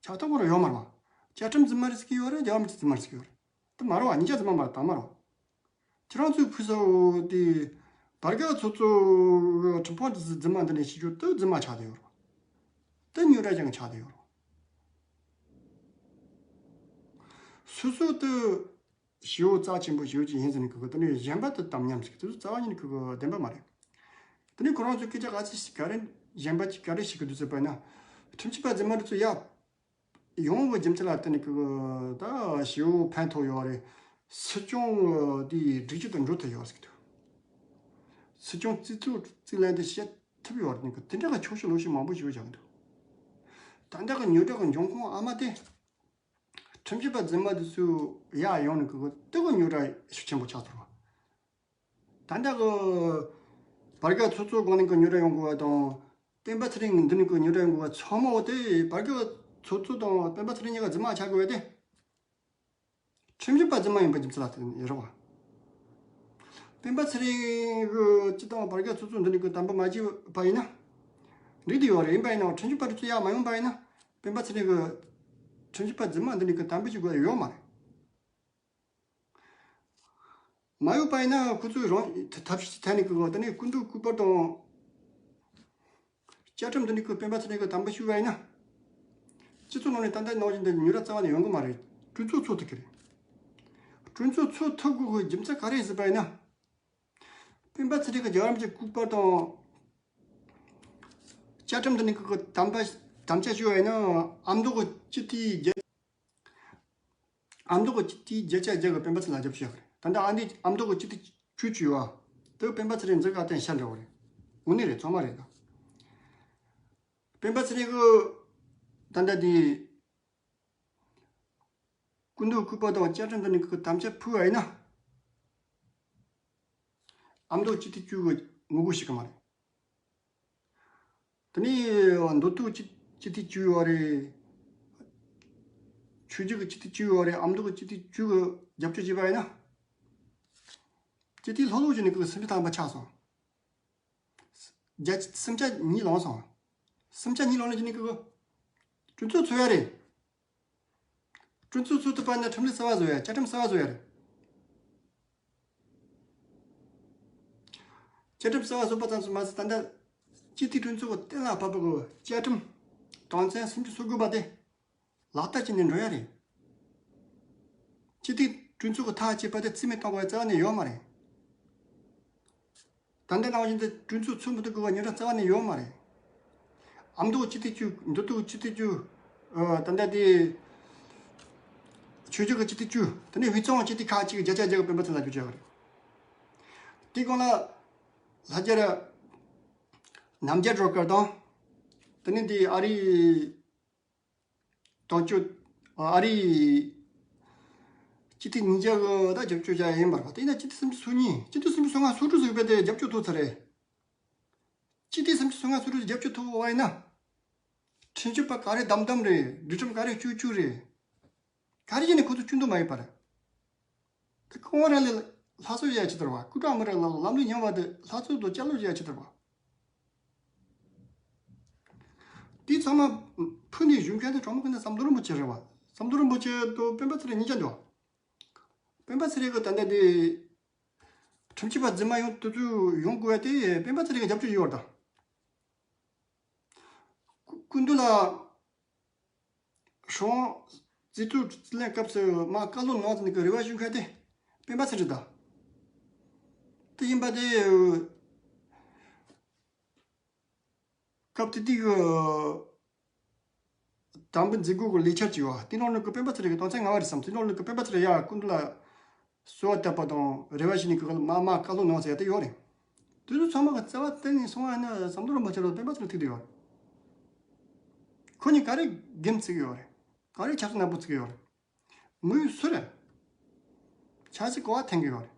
ཆགས་ཐུབ་ཀྱི་རེད་ཡོད་མ་རེད་བ། བཅའ་ཁྲིམས་རྫུན་མ་རེད་ཟེར་གྱི་ཡོད་རེད། རྒྱལ་བ་རིན་པོ་ཆེ་རྫུན་མ་རེད་ཟེར་གྱི་ཡོད་རེད། དེ་མ་རེད་བ། གཉིས་ཆ་རྫུན་མ་མ་རེད། དམ་མ་རེད་བ། ཁྱེད་རང་ཚོའི་ཕུལ་ས་འོ་དེ། བར་སྐབས་ཚོ་ཚོ་ཁྲིམས་དཔོན་དེ་རྫུན་མ་འདི་ནས་ཤི་རྒྱུ་དེ་རྫུན་མ་ཆགས་བསྡད་ཡོད་རེད། དེ་རྙོག་དྲ་ཅན་ཆགས་བསྡད་ཡོད་རེད། སོ་སོ་དེ་ཞེ་པོ་རྩ་ཆེན་པོ་ཞེ་པོ་ཅིག་ཡིན་ཟེར་ནས་གི་གི་དེ་ནས་གཞན་པ་དེ་དམ་ཉམས་ཟེར་གི་དེ་ཚོ་རྩ་བ་ཉིད་ནས་གི་གི་བདེན་པ་མ་རེད། དེ་ནས་ཁོ་རང་ཚོའི་སྐད་ཆ་ག་ཚོད་ཞིག་ག་རེ་གཞན་པ་ཅིག་ག་རེ་ཞིག་གི་འདུག་ཟེར་བ་ན། ཁྲིམས་ཞིབ་པ་རྫུན་མ་དེ་ཚོ་ཡ། ཡོང་བའི་རྒྱུ་མཚན་ལ་བརྟེན་ནས་ཀྱི་ད་ཞེ་པོ་ཕན་ཐོགས་ཡོད་རེད། སྲིད་སྐྱོང་དེའི་སྒྲིག་གཞི་དང་འགྲོ་ཐུབ་ཡོད་ཟེར་གྱི་འདུག་སྲིད་སྐྱོང་རྩིས་ཚོགས་རྩིས་ལན་དེ་བཤད་ཐུབ་ཡོད་རེད། དེ་འདྲ་གི་ཆོག་ཤེས་ལོག་ཤེས་མང་པོ་ཞིག་ཡོད་ཀྱང་འདུག་ད་ལྟ་གི་རྙོག་དྲ་གི་འབྱུང་ཁུངས་ཨ་མ་དེ། ཁྲིམས་ཞིབ་པ་རྫུན་མ་དེ་ཚོས་ཡར་ཡོང་ནས་ཀྱི་དེ་གི་རྙོག་དྲ་ཤུགས་ཆེན་པོ་ཆགས་ཐུབ་པ། ད་ལྟ་གི་བར་བརྒལ་ཚོགས་གཙོ་སྒང་ནས་གི་རྙོག་དྲ་ཡོང་དགོས་པ་དང་། སྤེན་པ་ཚེ་རིང་འདི་ནས་གི་རྙོག་དྲ་ཡོང་དགོས་པ་ཚང་མ་འོ་དེ་བར་བརྒལ་ཚོགས་གཙོ་དང་སྤེན་པ་ཚེ་རིང་གཉིས་ཀ་རྫུན་མ་ཆགས་དགོས་པ་དེ། ཁྲིམས་ཞིབ་པ་རྫུན་མ་ཡིན་པ་རྒྱུ་མཚན་ལ་བརྟེན་ནས་ཡིན་རོགས། སྤེན་པ་ཚེ་རིང་གི་སྤྱི་བཏང་བར་བརྒལ་ཚོགས་གཙོ་འདི་ནས་གི་དམ་པ་མ་བྱས་པ་ཡིན་ན། འགྲིག་དེ་ཡོད་རེད། ཡིན་པ་ཡིན་ན་ཁྲིམས་ཞིབ་པ་དེ་ཚོ་ཡར་མ་ཡོང་པ་ཡིན་ན། སྤེན་པ་ཚེ་རིང་གི་ཁྲིམས་ཞིབ་པ་རྫུན་མ་འདི་ནས་གི་དམ་པ་བྱེད་དགོས་ཡོད་མ་རེད། མ་ཡོད་པ་ཡིན་ན་ཁོ་ཚོས་རང་ཐབས་ཤེས་ཐད་ནས་གི་ད་ནི་སྐུ་མདུན་སྐུ་པར་དང་། བཅའ་ཁྲིམས་འདི་ནི་ཁོས་སྤེན་པ་ཚེ་རིང་གི་དམ་པ་ཞུས་པ་ཡིན་ན། སྤྱི་ཚོགས་ནང་ནས་ད་ལྟ་ནང་བཞིན་དུ་ཉོ་ར་རྩ་བ་ནས་ཡོང་གི་མ་རེད། གྲོས་ཚོགས་ཚོགས་ཐུབ་ཀྱི་རེད། གྲོས་ཚོགས་ཚོགས་ཐུབ་དགོས་ཀྱི་རྒྱུ་མཚན་ག་རེ་ཡིན་ཟེར་བ་ཡིན་ན། སྤེན་པ་ཚེ་རིང་གི་རྒྱལ་བ་རིན་པོ་ཆེའི་སྐུ་པར་དང་། བཅའ་ཁྲིམས་འདི་ནི་ཁོས་དམ་པ་དམ་བཅའ་ཞུས་པ་ཡིན་ན་ཨ་མདོ་གི་སྤྱི་འཐུས་བརྒྱད། ཨ་མདོ་གི་སྤྱི་འཐུས་བརྒྱད་ཆ་བརྒྱད་ཀྱིས་སྤེན་པ་ཚེ་རིང་ལ་རྒྱབ་སྐྱོར་ཡོད་རེད། ད་ལྟ་ཨ་འདི་ཨ་མདོ་གི་སྤྱི་འཐུས་བཅུ་བཅུ་ཡོད་པ། དེ་སྤེན་པ་ཚེ་རིང་འཛིན་ག་བརྟེན་ཤར་འདྲ་བོ་རེད། དངོས་གནས་རེད། ཚང་མ་རེད་ད། སྤེན་པ་ཚེ་རིང་གི་ད་ལྟ་འདི་སྐུ་མདུན་སྐུ་པར་དང་བཅའ་ཁྲིམས་འདི་ནི་ཁོས་དམ་བཅའ་ཕུལ་བ་ཡིན་ན། ཨ་མདོ་སྤྱི་འཐུས་བཅུ་གིས་ངོ་རྒོལ་བྱེད་ཀྱི་མ་རེད། དེ་ནས་མདོ་སྟོད་སྤྱི་སྤྱི་འཐུས་བཅུ་ཡོད་རེད། ཆོས་བརྒྱུད་ཀྱི་སྤྱི་འཐུས་བཅུ་ཡོད་རེད། ཨ་མདོ་གི་སྤྱི་འཐུས་བཅུ་གིས་རྒྱབ་སྐྱོར་བྱས་པ་ཡིན་ན། སྤྱི་འཐུས་ལྷག་ལྷག་བྱས་ནས་ཁོས་སུམ་ཅུ་ཐམ་པ་ཆགས་སོང་། བརྒྱ་སུམ་ཆ་གཉིས་ལངས་སོང་། སུམ་ཆ་གཉིས་ལངས་ལ་བྱས་ནས་ཁོས་གྲོས་ཚོགས་ཚོགས་ཡ་རེད། གྲོས་ཚོགས་ཚོགས་ཐུབ་པ་ནི་ཁྲིམས་ལུགས་གསར་པ་བཟོ་ཡ། བཅའ་ཁྲིམས་གསར་པ་བཟོ་ཡ་རེད། བཅའ་ཁྲིམས་གསར་པ་བཟོས་པ་ཙམ་དུ་མ་ཟད། ད་ལྟ་སྤྱི་འཐུས་གྲོས་ཚོགས་གཏན་ལ་ཕབ་པའི་བཅའ་ཁྲིམས་དོན་ཚན་སུམ་ཅུ་སོ་དགུ་པ་དེ་ལག་བསྟར་བྱས་ནས་འགྲོ་ཡ་རེད། སྤྱི་འཐུས་གྲོས་ཚོགས་ཀྱིས་ཐག་བཅད་པ་དེ་རྩིས་མེད་གཏོང་དགོས་ཡ་རྩ་བ་ནས་ཡོད་མ་རེད། ད་ལྟ་ནང་བཞིན་དུ་གྲོས་ཚོགས་ཚོགས་མི་ཐུབ་དགོས་པ་ཉེན་ཁ་རྩ་བ་ནས་ཡོད་མ་རེད། ཨ་མདོ་སྤྱི་འཐུས་བཅུ། མདོ་སྟོད་སྤྱི་འཐུས་བཅུ། ཨ། ད་ལྟ་དེ་ཆོས་བརྒྱུད་ཀྱི་སྤྱི་འཐུས་བཅུ། དེ་ནས་དབུས་གཙང་སྤྱི་འཐུས་ཁག་ཅིག་བརྒྱ་ཆ་བརྒྱ་གིས་སྤེན་པ་ཚེ་རིང་ལ་རྒྱབ་སྐྱོར་བྱས་པ་རེད། དེའི་སྒང་ལ་ལྷ་རྒྱལ་རྣམ་རྒྱལ་སྒྲོལ་དཀར་དང་། དེ་ནས་དེ་ཨ་རིའི་དོན་གཅོད། ཨ་རིའི་སྤྱི་འཐུས་ཉིས་བརྒྱ་གིས་ད་རྒྱབ་སྐྱོར་བྱས་ཡིན་པ་རེད་པ། དེ་ཡིན་ན་སྤྱི་འཐུས་སུམ་ཅུ་སོ་གཉིས། སྤྱི་འཐུས་སུམ་ཅུ་སོ་ལྔ་སོ་དྲུག་ཟིག་རྦད་དེ་རྒྱབ་སྐྱོར་ཐོབ་ཚར་རེད། སྤྱི་འཐུས་སུམ་ཅུ་སོ་ལྔ་སོ་དྲུག་རྒྱབ་སྐྱོར་ཐོབ་པ་ཡིན་ན། ཁྲིམས་ཞིབ་པ་ག་རེ་བདམས་བདམས་རེད། སྒྲིག་ཁྲིམས་ག་རེ་བཅོས་བཅོས་རེད། ག་རེ་བྱས་ནས་ཁོ་ཚོ་བཅོས་འདུག་མ་ཡིན་པར། དེ་ཁོང་རང་ལ་སླར་གསོ་བྱེད་ཡ་ཅི་ལྟར་བ། སྐུ་དྲག་མི་རིགས་ལ་ལམ་ལུགས་རྙིང་བ་དེ་སླར་གསོ་དང་བསྐྱར་ལོག་བྱེད་ཡ་ཅི་ལྟར་བ། དེ་ཚང་མ་ཕུལ་ནས་བཞུགས་མཁན་དེ་གྲོང་མི་ཀུན་ནས་ཟམ་གདོང་རིན་པོ་ཆེ་རེད་བ། ཟམ་གདོང་རིན་པོ་ཆེ་དང་སྤེན་པ་ཚེ་རིང་གཉིས་ཀ་འདུག་སྤེན་པ་ཚེ་རིང་གིས་ད་ལྟ་དེ་ཁྲིམས་ཞིབ་པ་རྫུན་མ་ཡོང་དུས་ཚོད་ཡོང་དགོས་པ་དེ་སྤེན་པ་ཚེ་རིང་གིས་རྒྱབ་སྐྱོར་བྱས་ཡོད་རེད་ད། སྐུ་སྐུ་མདུན་ལ་ཧྲང་རྩིས་ཐོ་རྩིས་ལེན་སྐབས་སུ་མར་བཀའ་སློབ་གནང་ཟེར་ནས་ཀྱི་རེ་བ་ཞུ་མཁན་དེ་སྤེན་པ་ཚེ་རིང་རེད་ད། དེ་ཡིན་པ་དེ་སྐབས་དེ་དུས་ཀྱི་དམ་པའི་མཛད་སྒོ་གི་ལས་འཆར་ཅིག་ཡོད། དེ་ནང་ལ་ཀྱི་སྤེན་པ་ཚེ་རིང་གི་དོན་ཚན་ལྔ་པ་རེད་བསམ། དེ་ནང་ལ་ཀྱི་སྤེན་པ་ཚེ་རིང་ཡར་སྐུ་མདུན་ལ་གསོལ་བ་བཏབ་པ་དང་རེ་བ་ཞུས་ནས་ཀྱི་མར་མར་བཀའ་སློབ་གནང་ཟེར་ཡ་དེ་ཡོད་རེད། དེ་ཚོ་ཚང་མ་གི་རྩ་བ་གཏན་ནས་སོང་བ་ཡིན་ན་ཟམ་གདོང་རིན་པོ་ཆེ་ལ་སྤེན་པ་ཚེ་རིང་ཐུག་བསྡད་ཡོད་རེད། ཁོ་གཉིས་ག་རེ་འགན་བརྩི་གི་ཡོད་རེད། ག་རེ་ཆབ་སྲིད་ནག་པོ་བརྩི་གི་ཡོད་རེད། ངོས་སུ་རེད། ཆབ་སྲིད་གོ་བ་འཐེན་གི་ཡོད་རེད།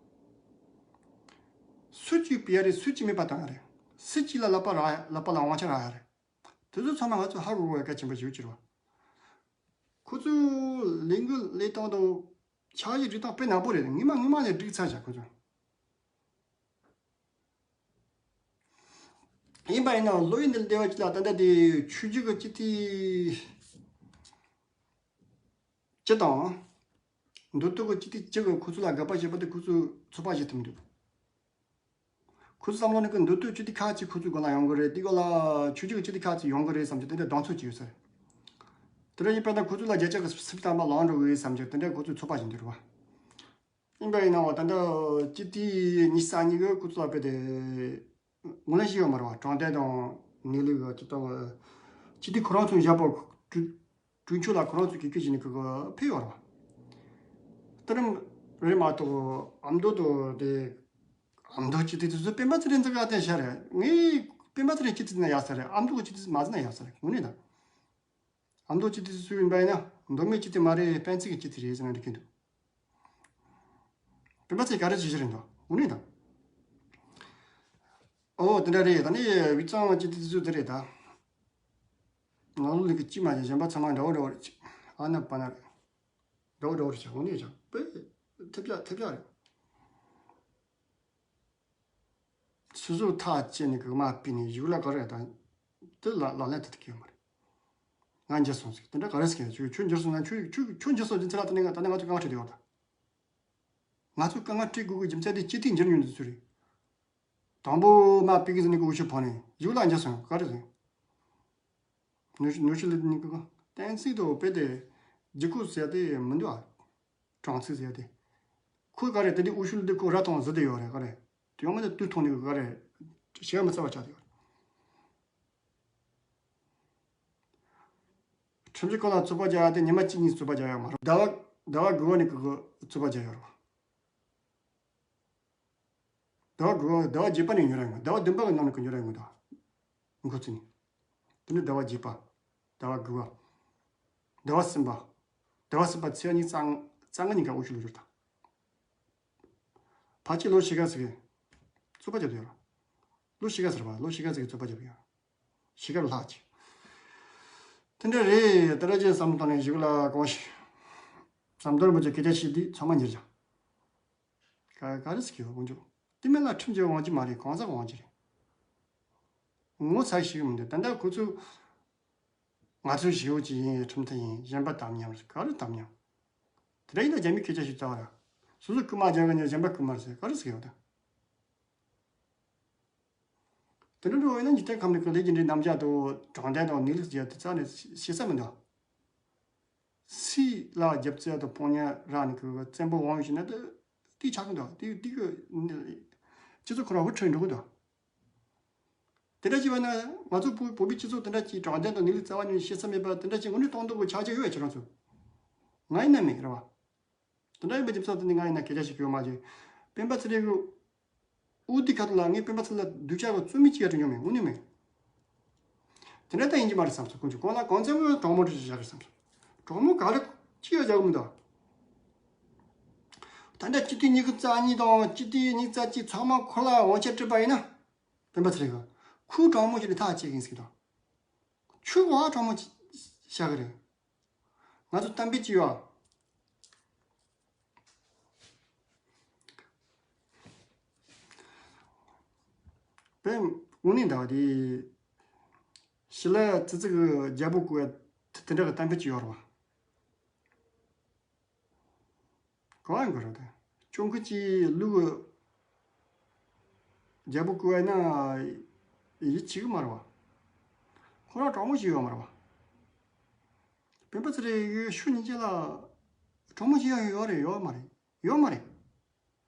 སུ་གཅིག་སྤེལ་ཡ་རེད། སུ་གཅིག་མེད་པ་བཏང་ཡ་རེད། སུ་གཅིག་ལ་ལག་པ་རག་ལག་པ་ལ་དབང་ཆ་རག་ཡ་རེད། དེ་ཚོ་ཚང་མ་ང་ཚོ་ཧ་གོ་དགོས་པའི་གལ་ཆེན་པོ་ཞིག་ཡོད་ཀྱི་རེད་བ། ཁོ་ཚོའི་ལས་འགུལ་ལས་སྟངས་དང་། འཆར་གཞི་སྒྲིག་སྟངས་དཔེ་ནག་པོ་རེད། སྔོན་མ་སྔོན་མ་ནས་སྒྲིག་ཚར་བཞག་ཁོ་ཚོ། ཡིན་པ་ཡིན་ན་བློ་ཡུལ་འདིར་བསྡད་པ་ཅིག་ལ་ད་ལྟ་དེ་ཆོས་བརྒྱུད་ཀྱི་སྤྱི་འཐུས་སྤྱི་དང་། མདོ་སྟོད་ཀྱི་སྤྱི་འཐུས་སྤྱི་གིས་ཁོ་ཚོ་ལ་དགག་པ་བྱས་པ་དེ་ཁོ་ཚོས་ཚོད་དཔག་བྱེད་ཐུབ་མི་འདུག་ཁོ་ཚོ་བསམ་བློ་ནི་ཀི་མདོ་སྟོད་སྤྱི་འཐུས་ཁག་ཅིག་ཁོ་ཚོའི་སྒོ་ལ་ཡོང་གི་རེད། དེ་ག་ལ་ཆོས་བརྒྱུད་ཀྱི་སྤྱི་འཐུས་ཁག་ཅིག་ཡོང་གི་རེད་བསམ་གྱི་དེ་འདྲ་གདེང་ཚོད་ཅིག་ཡོད་ས་རེད། དེ་འདྲ་ཡིན་པ་ན་ཁོ་ཚོ་ལ་བརྒྱ་ཆ་གི་སུམ་ཅུ་ཐམ་པ་ལངས་འགྲོ་གི་རེད་བསམ་གྱི་དེ་འདྲ་ཁོ་ཚོས་ཚོད་དཔག་བྱེད་འདུག་རེད་བ། ཡིན་པ་ཡིན་ནའང་ད་ལྟ་སྤྱི་འཐུས་ཉི་ཤུ་རྩ་གཉིས་ཀྱིས་ཁོ་ཚོ་ལ་དཔེ་དེ་ངོས་ལེན་བྱས་ཡོད་མ་རེད་བ། དྲང་བདེན་དང་གནས་ལུགས་ཀྱི་སྤྱི་ཚོགས་སྤྱི་འཐུས་ཁོ་རང་ཚོའི་ཞབས་པ་གྲོས་གྲོས་ཆོད་ལ་ཁོ་རང་ཚོས་གུས་བཀུར་བྱས་ནས་ཁོ་ཁོ་ཕེབས་ཡོད་རེད་བ། དེ་རིང་རེད་མ་གཏོགས་ཨ་མདོ་དང་དེ་ཨ་མདོ་སྤྱི་འཐུས་དེ་ཚོ་སྤེན་པ་ཚེ་རིང་འཛིན་ག་བརྟེན་བཞག་རེད། ངས་སྤེན་པ་ཚེ་རིང་སྤྱི་འཐུས་འཛིན་ན་ཡག་ས་རེད། ཨ་མདོ་སྤྱི་འཐུས་མ་འཛིན་ན་ཡག་ས་རེད། དངོས་གནས་ད། ཨ་མདོ་སྤྱི་འཐུས་སུ་ཡིན་པ་ཡིན་ན་མདོ་སྨད་སྤྱི་འཐུས་མ་རེད། སྤེན་ཚེ་གི་སྤྱི་འཐུས་རེད་ཟེར་ན་འགྲིག་གི་འདུག་སྤེན་པ་ཚེ་ག་རེ་བྱེད་ཀྱི་རེད་འདུག་དངོས་གནས་ད། ཨོ་དེ་འདྲ་རེད། ད་ནི་བི་ཙང་ཅི་ཏི་ཏི་ཚོ་དེ་རེད་ད། ང་ལོ་ལི་གི་ཅི་མ་ཅན་གཞན་པ་ཚང་མ་འདྲ་བོ་འདྲ་བོ་རེད། ཨ་ན་པ་ན་རེད། འདྲ་བོ་འདྲ་བོ་རེད་ཆགས་འོ་ནས་ཆགས་པས། ཐེབས་ཆག་ཐེབས་ཆག་རེད། སོ་སོ་ཐག་བཅད་ནས་གི་མ་ཕུད་ནས་གཞུག་ལ་ག་རེ་དང་། དེ་ལ་ལ་ལན་དེ་དུ་གི་ཡོད་མ་རེད། ང་འགྱུར་སོང་ཟིག་དེ་འདྲ་ག་རེ་ཟེར་གི་ཁྱོད་ཁྱོད་འགྱུར་སོང་ན་ཁྱོད་ཁྱོད་ཁྱོད་འགྱུར་སོང་ཟིག་ཚེ་ལ་དེ་ནས་ང་ད་ནས་ང་ཚོ་དཀའ་ངལ་འཕྲད་དེ་ཡོད་ད། ང་ཚོ་དཀའ་ངལ་འཕྲད་དགོས་གི་རྒྱུ་མཚན་དེ་སྤྱི་ཐིག་འགྱུར་མྱོང་དུ་ཚུད་རེད། དང་པོ་མ་པི་ཀི་ཟིན་ནི་གི་འུ་ཤི་ཕོ་ནས་གཞུག་ལ་འགྱུར་སོང་ག་རེ་ཟིན། ནུ་ཤི་ནུ་ཤི་ལི་ནི་གི་གཏན་ཚིགས་དུ་དཔེ་དེ་རྒྱུ་ཁུག་ཟེར་དེ་མི་འདུག་ཨ། གྲངས་ཚིག་ཟེར་དེ། ཁོས་ག་རེ་དེ་དུས་འུ་ཤུལ་དེ་ཁོ་ར་ཐོང་ཟི་དེ་ཡོད་རེད་ག་རེ། དེ་ཡོང་མ་དེ་དུས་ཐོང་ནི་ག་རེ། ཞེ་མི་ཚ་བ་ཆགས་དེ་ཡོད་རེད། ཁྲིམས་ཞིབ་ཁང་ལ་རྩོད་པ་རྒྱག་ཡ་དེ་ཉི་མ་གཅིག་གཉིས་རྩོད་པ་རྒྱག་ཡ་མ་རེད། ཟླ་བ་ཟླ་བ་དགུ་བ་ནས་གི་གི་རྩོད་པ་རྒྱག་ཡོད་རེད། ཟླ་བ་དགུ་བ་ཟླ་བ་བརྒྱད་པ་ནས་ཉོ་ར་ཡོང་ཟླ་བ་བདུན་པ་གི་ནང་ནས་གི་ཉོ་ར་ཡོང་ད། འགོ་བཙུགས་ནས། དེ་ནས་ཟླ་བ་བརྒྱད་པ། ཟླ་བ་དགུ་བ། ཟླ་བ་གསུམ་པ། ཟླ་བ་གསུམ་པ་ཚེས་གཉིས་གཙང་གཙང་ཉིན་ག་འུ་ཤུལ་ལོ་ཞོར་དང་། ཕལ་ཆེར་ལོ་ཕྱེད་ཀ་ཟིག་གི་རྩོད་པ་རྒྱབ་ཡོད་ར། ལོ་ཕྱེད་ཀ་ཟེར་བ་ལོ་ཕྱེད་ཀ་ཟིག་གི་རྩོད་པ་རྒྱབ་ཡོད། ཕྱེད་ཀ་ལྷག་ཅིག་དེ་འདྲ་རེད། དེ་འདྲ་ཅན་བསམ་བློ་བཏང་ནས་གཞུག་ལ་གང་ཞིག་ཟམ་གདོང་རིན་པོ་ཆེ་སྐད་ཆ་བཤད་དུས་ཚང་མ་ཉེར་བཞག་ག་ག་རེ་ཟེར་གི་ཡོད་དགོངས་ཆོག་དེ་མིན་ལ་ཁྲིམས་ཀྱི་དབང་ཆ་མ་རེད། གང་ཟག་གི་དབང་ཆ་རེད། ངོ་ཚ་ཞིག་མི་འདུག་ད་ལྟ་ཁོ་ཚོས་ང་ཚོའི་ཞི་བོ་ཅིག་ཡིན། ཁྲིམས་མཐུན་ཡིན། གཞན་པ་དམ་ཉམས་རེད། ག་རེ་དམ་ཉམས། དེ་འདྲ་ཡིན་ན་རྒྱ་མིའི་སྐད་ཆ་ཞིག་རྩ་བ་ར། སོ་སོ་རྐུ་མ་རྒྱག་གི་ཉེ་གཞན་པ་རྐུ་མ་རེད་ཟེར་ག་རེ་ཟེར་གི་ཡོད་ད། དེ་འདྲ་འགྲོ་བས་ན་འཇིག་རྟེན་ཁམས་ནས་ཀྱི་ལས་ཀྱི་འབྲས་རྣམ་གཞག་དང་དྲང་བདེན་དང་གནས་ལུགས་ཟེར་དེ་རྩ་ནས་ཤེས་ས་མི་འདུག་སྲིད་ལ་རྒྱབ་རྩིས་དང་དཔོན་ཉ་རག་ནས་ཀྱི་བཙན་པོ་དབང་ཡོད་ཞིག་ན་དེ་དེ་ཆགས་ཀྱི་འདུག་དེ་དེ་གི་སྤྱི་ཚོགས་ཁོ་ར་བུ་ཁྲིད་འགྲོ་གི་འདུག་དེ་འདྲ་བྱས་པ་ན་ང་ཚོ་བོད་བོད་པའི་སྤྱི་ཚོགས་དེ་འདྲ་ཅིག་དྲང་བདེན་དང་གནས་ལུགས་རྩ་བ་ཉིད་ཤེས་ས་མེད་པ་དེ་འདྲ་ཅིག་དངོས་གནས་སྟོང་ཐོག་གི་ཆགས་ཀྱི་ཡོད་པས་ཁྱེད་རང་ཚོ། ང་ཡིན་ན་མེད་རེད་བ། དེ་འདྲ་ཡིན་པའི་རྒྱུ་མཚན་དེ་ནི་ང་ཡིན་ན་སྐད་ཆ་ཞིག་གི་ཡོད་མ་རེད། སྤེན་པ་ཚེ་རིང་གི་འུ་དེ་ཁ་ཐུག་ལ་ངས་སྤེན་པ་ཚེ་རིང་ལ་སྡུག་ཅག་གི་རྩོད་མི་གཅིག་ཡང་དྲན་མྱོང་མེད། དངོས་གནས་མེད། དེ་འདྲ་ད་ཡིན་གྱི་མ་རེད་བསམ་སོང་། ཁོང་ཚོ་གང་ལ་གང་འཚམ་གྱི་གྲོགས་མོ་འདྲ་ཞིག་བཞག་གི་བསམ་སོང་། གྲོགས་མོ་ག་རེ་གཅིག་ཡང་བཞག་གི་མི་འདུག་ད་ལྟ་སྤྱི་འཐུས་ཉི་ཤུ་རྩ་གཉིས་དང་སྤྱི་འཐུས་ཉི་ཤུ་རྩ་གཅིག་ཚང་མ་ཁོ་ལ་དབང་ཆ་སྤྲད་པ་ཡིན་ན། སྤེན་པ་ཚེ་རིང་གིས་ཁོའི་གྲོགས་མོ་ཞིག་ལ་ཐག་བཅད་གིན་ཟིག་དང་། ཁྱོད་ཀྱི་བ་གྲོགས་མོ་བཞག་གི་རེད། ང་ཚོ་གཏམ་དཔེ་ཅིག་ཡོད། དཔེ་དངོས་གནས་འདྲ་བ་དེ། ཞི་ལ་ཙི་ཙི་གི་རྒྱལ་པོ་བསྐོས་དེ་འདྲ་གི་གཏམ་དཔེ་ཅིག་ཡོད་རེད་བ། ག་བ་ཡིན་དགོས་རེད་དེ། སྐྱོང་ཁུལ་གྱི་ལུག་རྒྱལ་པོ་བསྐོས་ན་ཡིད་ཆེས་གི་མ་རེད་བ། ཁོ་རང་གྲོགས་མོ་ཞིག་ཡོད་མ་རེད་བ། སྤེན་པ་ཚེ་རིང་གི་ཤུགས་གཉིས་ཀྱི་ལ་གྲོགས་མོ་ཞིག་ཡང་ཡོད་རེད་ཡོད་མ་རེད་ཡོད་མ་རེད།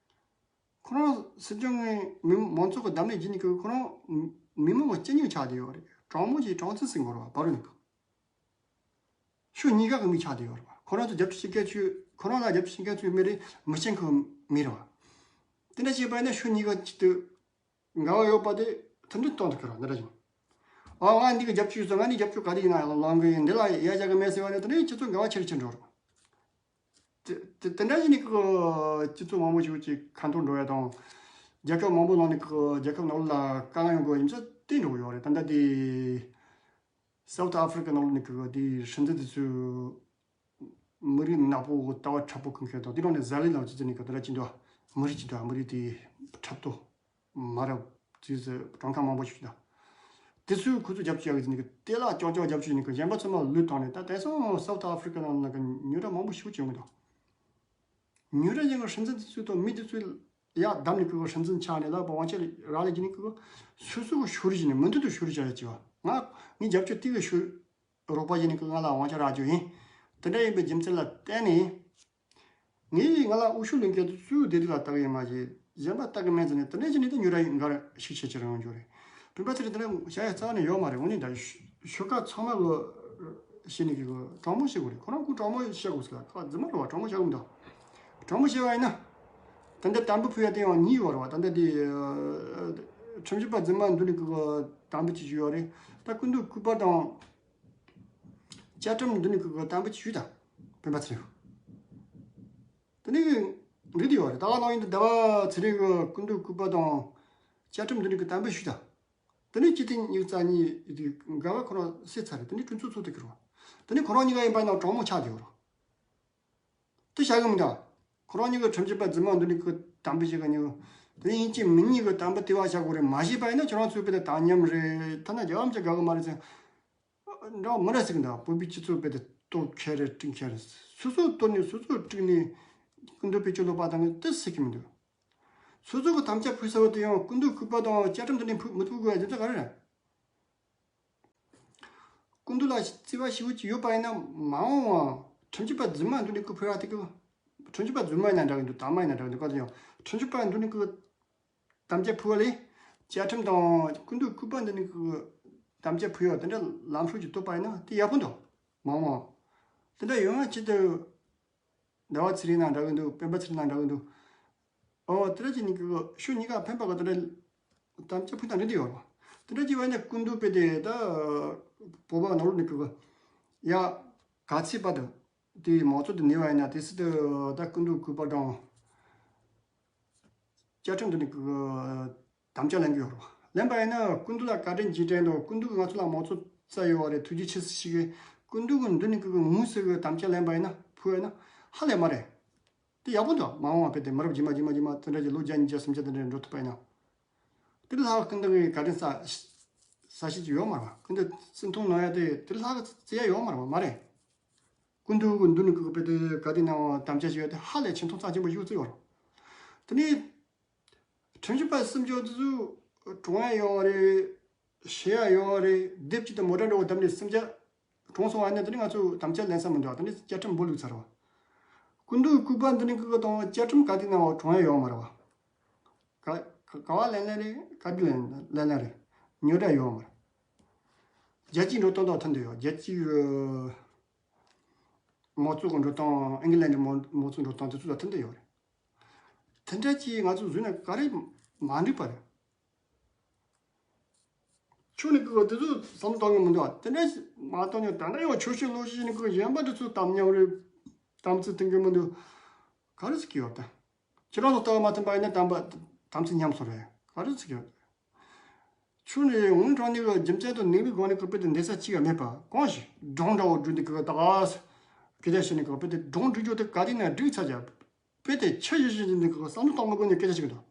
ཁོ་རང་སྲིད་སྐྱོང་ངའི་མི་མང་ཚོགས་ཀྱི་འདམ་ལས་བརྒྱུད་ནས་ཁོ་རང་མི་མང་གི་སྤྱི་མྱུག་ཆགས་བསྡད་ཡོད་རེད། གྲོགས་མོ་ཞིག་གྲོགས་ཚུལ་ཟིན་དགོས་རེད་བ་བར་ནས། ཤུགས་གཉིས་ཀ་གི་མི་ཆགས་བསྡད་ཡོད་རེད་བ། ཁོ་རང་ཚོ་རྒྱབ་སྐྱོར་བྱེད་མཁན་ཚོས་ཁོ་རང་ལ་རྒྱབ་སྐྱོར་བྱེད་མཁན་ཚོའི་མི་རེད་མི་ཤེས་མཁན་མི་རེད་བ། དེ་འདྲ་བྱས་པ་ཡིན་ན་ཤུགས་གཉིས་ཀ་གཅིག་ཏུ་འགལ་བ་ཡོད་པ་དེ་མཐུན་སྒྲིལ་གཏོང་ཐུབ་ཀྱི་རེད་འདི་འདྲ་ཡིན། ཨ་ང་འདི་གི་རྒྱབ་སྐྱོར་ཡོད་ཙང་ང་ནི་རྒྱབ་སྐྱོར་ག་རེ་ཡིན་ན་ཡང་ལང་གི་ཡིན། འདི་ལ་ཡ་རྒྱག་གི་མེད་ཟེར་བ་ནི་དེ་འདྲའི་སྤྱི་ཚོགས་འགལ་བ་ཆེ་རུ་ཕྱིན་འགྲོ་རེད། དེ་དེ་དེ་འདྲ་ཡིན་ནི་གི་སྤྱི་ཚོགས་མང་པོ་ཞིག་གི་ཁ་འཐོར་འགྲོ་ཡ་དང་། རྒྱལ་ཁབ་མང་པོ་ནང་ནས་གི་རྒྱལ་ཁབ་ནང་ལ་དཀའ་ངལ་ཡོང་གི་ཡིན་ས་དེ་འགྲོ་གི་ཡོད་རེད། ད་ལྟ་དེ། South Africa ནང་ལ་ནི་གི་དེ་སྲིད་འཛིན་དེ་ཚོས་མི་རིགས་ནག་པོ་ལྟ་བ་འཁྲབ་པོ་གང་ཤེས་དང་དེ་རང་ནས་ཟ་ལི་ལ་ཅི་ཟེར་ནི་གི་དེ་འདྲ་ཅི་འདུག་མི་རིགས་ཅི་འདུག་མི་རིགས་དེ་འཁྲབ་ཏོ་མ་རབས་ཅི་ཟེར་གྲངས་ཀ་མང་པོ་ཞིག་འདུག་དེ་ཚོས་ཁོ་ཚོ་རྒྱབ་སྐྱོར་ཡག་གི་ཟེར་ནི་གི་དེ་ལ་ཀྱང་ཀྱང་རྒྱབ་སྐྱོར་ནི་གི་གཞན་པ་ཚང་མ་ལུས་བཏང་ནས་ད་དེང་སང་South Africa ནང་ལ་གི་ཉོ་ར་མང་པོ་ཞིག་བྱུང་གི་འདུག་ཉོ་ར་ཡིན་གི་སྲིད་འཛིན་དེ་ཚོས་དང་མི་དེ་ཚོས། ཡ་བདམས་ནས་ཁོ་སྲིད་འཛིན་ཆགས་ནས་ལ་བ་དབང་ཆ་རག་ལས་ཀྱི་ནི་ཁོ་སོ་སོ་གི་ཤོར་བཞིན་ནས་མི་འདུག་ཏུ་ཤོར་བྱ་ཡ་ཅི་བ་ང་ངའི་རྒྱབ་སྐྱོར་དེ་གི་ཤོར་རོགས་པ་ཡིན་ནི་ཁོ་ང་ལ་དབང་ཆ་རག་རྒྱུ་ཡིན། དེ་འདྲ་ཡིན་པའི་རྒྱུ་མཚན་ལ་བརྟེན་ནས་ངས་ང་ལ་འོས་ཤོག་ལེན་མཁན་དུ་སུས་བདེ་སྡུག་ལ་བལྟ་གི་ཡིན་མ་གཞི་གཞན་པ་བལྟ་གི་མེད་ཟེར་ནས་དེ་འདྲ་བྱས་ནས་དེ་ཉོ་ར་ཡིན་འགར་ཤུགས་ཆེ་ཆེར་ཡོང་རྒྱུ་རེད། སྤུན་པ་ཚོ་རེ་དེ་འདྲ་བྱ་ཡ་རྩ་བ་ནས་ཡོད་མ་རེད། འོ་ནི་ད་ཤོ་ཤོ་ཀ་ཚང་མ་གི་བཤད་ནས་གི་གྲོགས་མོ་བཤད་དགོས་རེད། ཁོ་རང་ཁོ་གྲོགས་མོ་བཤད་དགོས་ཟེར་ལ་ཁ་རྫུན་མ་རེད་བ། གྲོགས་མོ་བཤད་གི་མི་འདུག་གྲོགས་མོ་བཤད་པ་ཡིན་ན། ད་ལྟ་དམ་བུ་ཕུལ་ཡ་དེ་ཡང་གཉིས་ཡོད་རེད་བ། ད་ལྟ་དེ་ཁྲིམས་ཞིབ་པ་རྫུན་མ་འདུག་ནས་གི་དམ་བུ་ཅིག་ཅིག་ཡོད་རེད། ད་སྐུ་མདུན་སྐུ་པར་དང་བཅའ་ཁྲིམས་འདུག་ནས་གི་དམ་བུ་ཅིག་ཞུས་ད་སྤེན་པ་ཚེ་རིང་། དེ་ནས་རིགས་དེ་ཡོད་རེད། ད་ག་ནང་ཡིན་དུ་ཟླ་བ་ཚེ་རིང་གི་སྐུ་མདུན་སྐུ་པར་དང་ བཅའ་ཁྲིམས་འདི་འདྲ་གི་དམ་འབུལ་ཞུས་དང་། དེ་ནས་སྤྱི་མཐུན་ཉི་ཤུ་རྩ་གཉིས་དེ་འགལ་བ་ཁོ་རང་སེལ་ཚར་རེད། དེ་ནས་གྲོས་ཚོགས་ཚོགས་དེ་ཁེར་བ། དེ་ནས་ཁོ་རང་གཉིས་ཀ་ཡིན་པ་ཡིན་ན་གྲོགས་མོ་ཆགས་བསྡད་ཡོད་རེད། དེ་བྱ་གི་མི་འདུག་ཁོ་རང་གཉིས་ཀྱི་ཁྲིམས་ཞིབ་པ་རྫུན་མ་འདི་འདྲ་གི་དམ་འབུལ་བྱེད་ག་ཉོ། དེ་ནས་ཡིན་གཅིག་མིན་གཉིས་ཀྱི་དམ་འབུལ་དེ་བ་བྱ་དགོས་རེད། མ་བྱས་པ་ཡིན་ན་ཁྱོད་རང་ཚོའི་དཔེ་དེ་དག་མཉམ་རེད། ཐ་ན་རྒྱལ་བ་མི་ཆེ་དགའ་གི་མ་རེད་ཟེར། འདྲ་མི་འདྲ་ཟེར་གི་འདུག་བོད་པའི་སྤྱི་ཚོགས་དཔེ་དེ་གཏོར་མཁན་རེད། སྐྲུན་མཁན་རེད། སོ་སོ་གཏོར་ནས་སོ་སོ་བསྒྲིགས་ནས་སྐུ་མདུན་དཔེ་ཁྱོད་ལོག་པ་དང་དེ་ཟེར་གི་མི་འདུག་སོ་སོ་གི་དམ་བཅའ་ཕུལ་ས་བ་དེ་ཡང་སྐུ་མདུན་སྐུ་པར་དང་བཅའ་ཁྲིམས་དེ་ནས་ཕུལ་མི་ཐུབ་དགོས་ཡ་དེ་ཚོ་ག་རེ་རེད། སྐུ་མདུན་ལ་བརྩེ་བ་ཞེ་པོ་ཅིག་ཡོད་པ་ཡིན་ན་མ་འོངས་པ་ཁྲིམས་ཞིབ་པ་རྫུན་མ་འདི་འདྲ་གི་ཕུལ་བ་དེ་གི། ཁྲིམས་ཞིབ་པ་རྫུན་མ་ཡིན་ན་འདྲ་གི་འདུག་དག་མ་ཡིན་ན་འདྲ་གི་འདུག་ག་དེ་ཡང་ཁྲིམས་ཞིབ་པ་འདི་འདྲ་གི་དམ་བཅའ་ཕུལ་བ་ལས་བཅའ་ཁྲིམས་དང་སྐུ་མདུན་སྐུ་པར་འདི་འདྲ་གི་དམ་བཅའ་ཕུལ་ཡོད་དེ་འདྲ་ལམ་སྲོལ་ཅིག་གཏོད་པ་ཡིན་ན་དེ་ཡག་པོ་འདུག་མ་འོངས་པ་དེ་འདྲ་ཡོང་ཡ་ཆེད་དུ། ཟླ་བ་ཚེ་རིང་ན་འདྲ་གི་འདུག་སྤེན་པ་ཚེ་རིང་ན་འདྲ་གི་འདུག་ཨོ་དེ་འདྲ་ཅིག་ནི་གི་ཤུ་གཉིས་ཀ་ཕན་པ་གི་དེ་འདྲ་དམ་བཅའ་ཕུལ་སྟངས་འདི་འདྲ་ཡོད་རེད་བ། དེ་འདྲ་ཅིག་བས་ན་སྐུ་མདུན་དཔེ་དེ་ད་བོད་པ་ནང་ལོགས་ནས་གི་ཡ་ག་ཚད་པ་དང་དེ་མང་ཚོགས་དེ་ཉེ་བ་ཡིན་ན་དེ་སྲིད་དུ་ད་སྐུ་མདུན་སྐུ་པར་དང་། བཅའ་ཁྲིམས་འདི་ནི་གི་དམ་བཅའ་ལེན་གི་ཡོད་རེད་བ། ལེན་པ་ཡིན་ན་སྐུ་མདུན་ལ་བཀའ་དྲིན་རྗེས་དྲན་དང་སྐུ་མདུན་གྱིས་ང་ཚོ་ལ་མང་གཙོ་བསྩལ་ཡོད་བ་རེད། ཐུགས་རྗེ་ཆེ་ཞིག་གི་སྐུ་མདུན་གྱི་མདུན་ནས་གི་ངོས་ཟིན་གི་དམ་བཅའ་ལེན་པ་ཡིན་ན་ཕུལ་བ་ཡིན་ན་ཧ་ལས་མ་རེད། དེ་ཡག་པོ་འདུག་མ་འོངས་པ་དཔེ་དེ་མི་རབས་རྗེས་མ་རྗེས་མ་རྗེས་མ་དེ་འདྲ་གི་ལོ་བརྒྱ་ཉིས་བརྒྱ་སུམ་བརྒྱ་དེ་འདྲ་འགྲོ་ཐུབ་པ་ཡིན་ན། དེ་ལྷག་སྐུ་མདུན་གྱི་བཀའ་དྲིན་གསལ་གསལ་བཤད་ཅིག་ཡོད་མ་རེད་བ། སྐུ་མདུན་བརྩི་མཐོང་གནང་ཡ་དེ་དེ་ལྷག་བརྩི་ཡ་ཡོད་མ་རེད་བ། མ་རེད། སྐུ་མདུན་གྱི་མདུན་ནས་གི་དཔེ་དེ་བཀའ་དྲིན་གནང་བ་དམ་བཅའ་ཞིག་ཡོད་དེ་ཧ་ལས་ཆེ་མཐོང་རྩ་ཆེན་པོ་ཞིག་བརྩི་ཡོད་རེད། དེ་ནས། ཁྲིམས་ཞིབ་པ་སུམ་ཅུ་དེ་ཚོ་གྲོངས་ཡ་ཡོད་རེད། ཤི་ཡ་ཡོད་རེད། སྡེབ་གཅིག་ཏུ་མོ་ཊ་འགྲོ་བ་བཏབ་ནས་སུམ་བརྒྱ་གྲོངས་སོང་བ་ནི་དེ་ནི་ང་ཚོ་དམ་བཅའ་ལེན་ས་མི་འདུག་དེ་ནི་བཅའ་ཁྲིམས་འབུལ་ལུགས་ཚར་བ། སྐུ་མདུན་སྐུ་པར་འདི་ནི་ཀུ་ཀུ་དང་བཅའ་ཁྲིམས་ག་དུས་ནང་བ་གྲོངས་ཡ་ཡོད་མ་རེད་བ། ག་ག་ག་བ་ལེན་ལེན་རེད། ག་དུས་ལེན་ལེན་ལེན་རེད། ཉོ་སྒྲ་ཡོད་མ་རེད། རྒྱལ་སྤྱིའི་འགྲོ་སྟངས་དང་མཐུན་དུ་ཡོད། རྒྱལ་སྤྱིའི་མང་གཙོ་གི་འགྲོ་སྟངས། ཨིང་ལན་གྱི་མང་མང་གཙོ་འགྲོ་སྟངས་དེ་ཚོ་དང་མཐུན་དུ་ཡོད་རེད། དེ་འདྲ་ཅིག་ང་ཚོ་བཟོས་ན་ག་རེ་མ་འགྲིག་པ་རེད། ཁྱོད་ནི་ཀུ་ཀུ་དེ་ཚོ་བསམ་བློ་གཏོང་གི་མི་འདུག་དེ་འདྲ་མ་གཏོང་ཉོ། ད་ལྟ་ཡང་ཆོས་ཕྱོགས་ལོ་རྒྱུས་ནི་ཀུ་གཞན་པ་དེ་ཚོ་དམ་ཉམས་རེད། དམ་ཚིག་མཐུན་གི་མི་འདུག་ག་རེ་ཟེར་གི་ཡོད་ད། ཁྱེད་རང་ཚོ་ལྟ་བ་མ་མཐུན་པ་ཡིན་ན་དམ་པ་དམ་ཚིག་ཉམས་སོང་རེད། ག་རེ་ཟེར་གི་ཡོད། ཁྱོད་ནི་ངུ་གྲོང་ནི་ཀུ་རྒྱུ་མཚན་དང་ནི་ཀུ་གོ་ནི་ཀུ་དཔེ་དེ་འདི་ས་གཅིག་ག་མེད་པ་གང་ཞིག་སྒྲུང་འདྲ་བོ་བསྒྲུགས་ནི་ཀུ་ཀུ་ད་ག་ས་སྐད་ཆ་བཤད་ནི་ཀུ་དཔེ་དེ་སྒྲུང་བསྒྲིག་རྒྱུ་དེ་ག་དེ་ན་བསྒྲིགས་ཚར་ཀྱ། དཔེ་དེ་ཆ་ཞིག་ཞིག་འདི་ཀུ་བསམ་བློ་གཏོང་མི་དགོས་ནི་སྐད་ཆ་ཞིག་འདུག་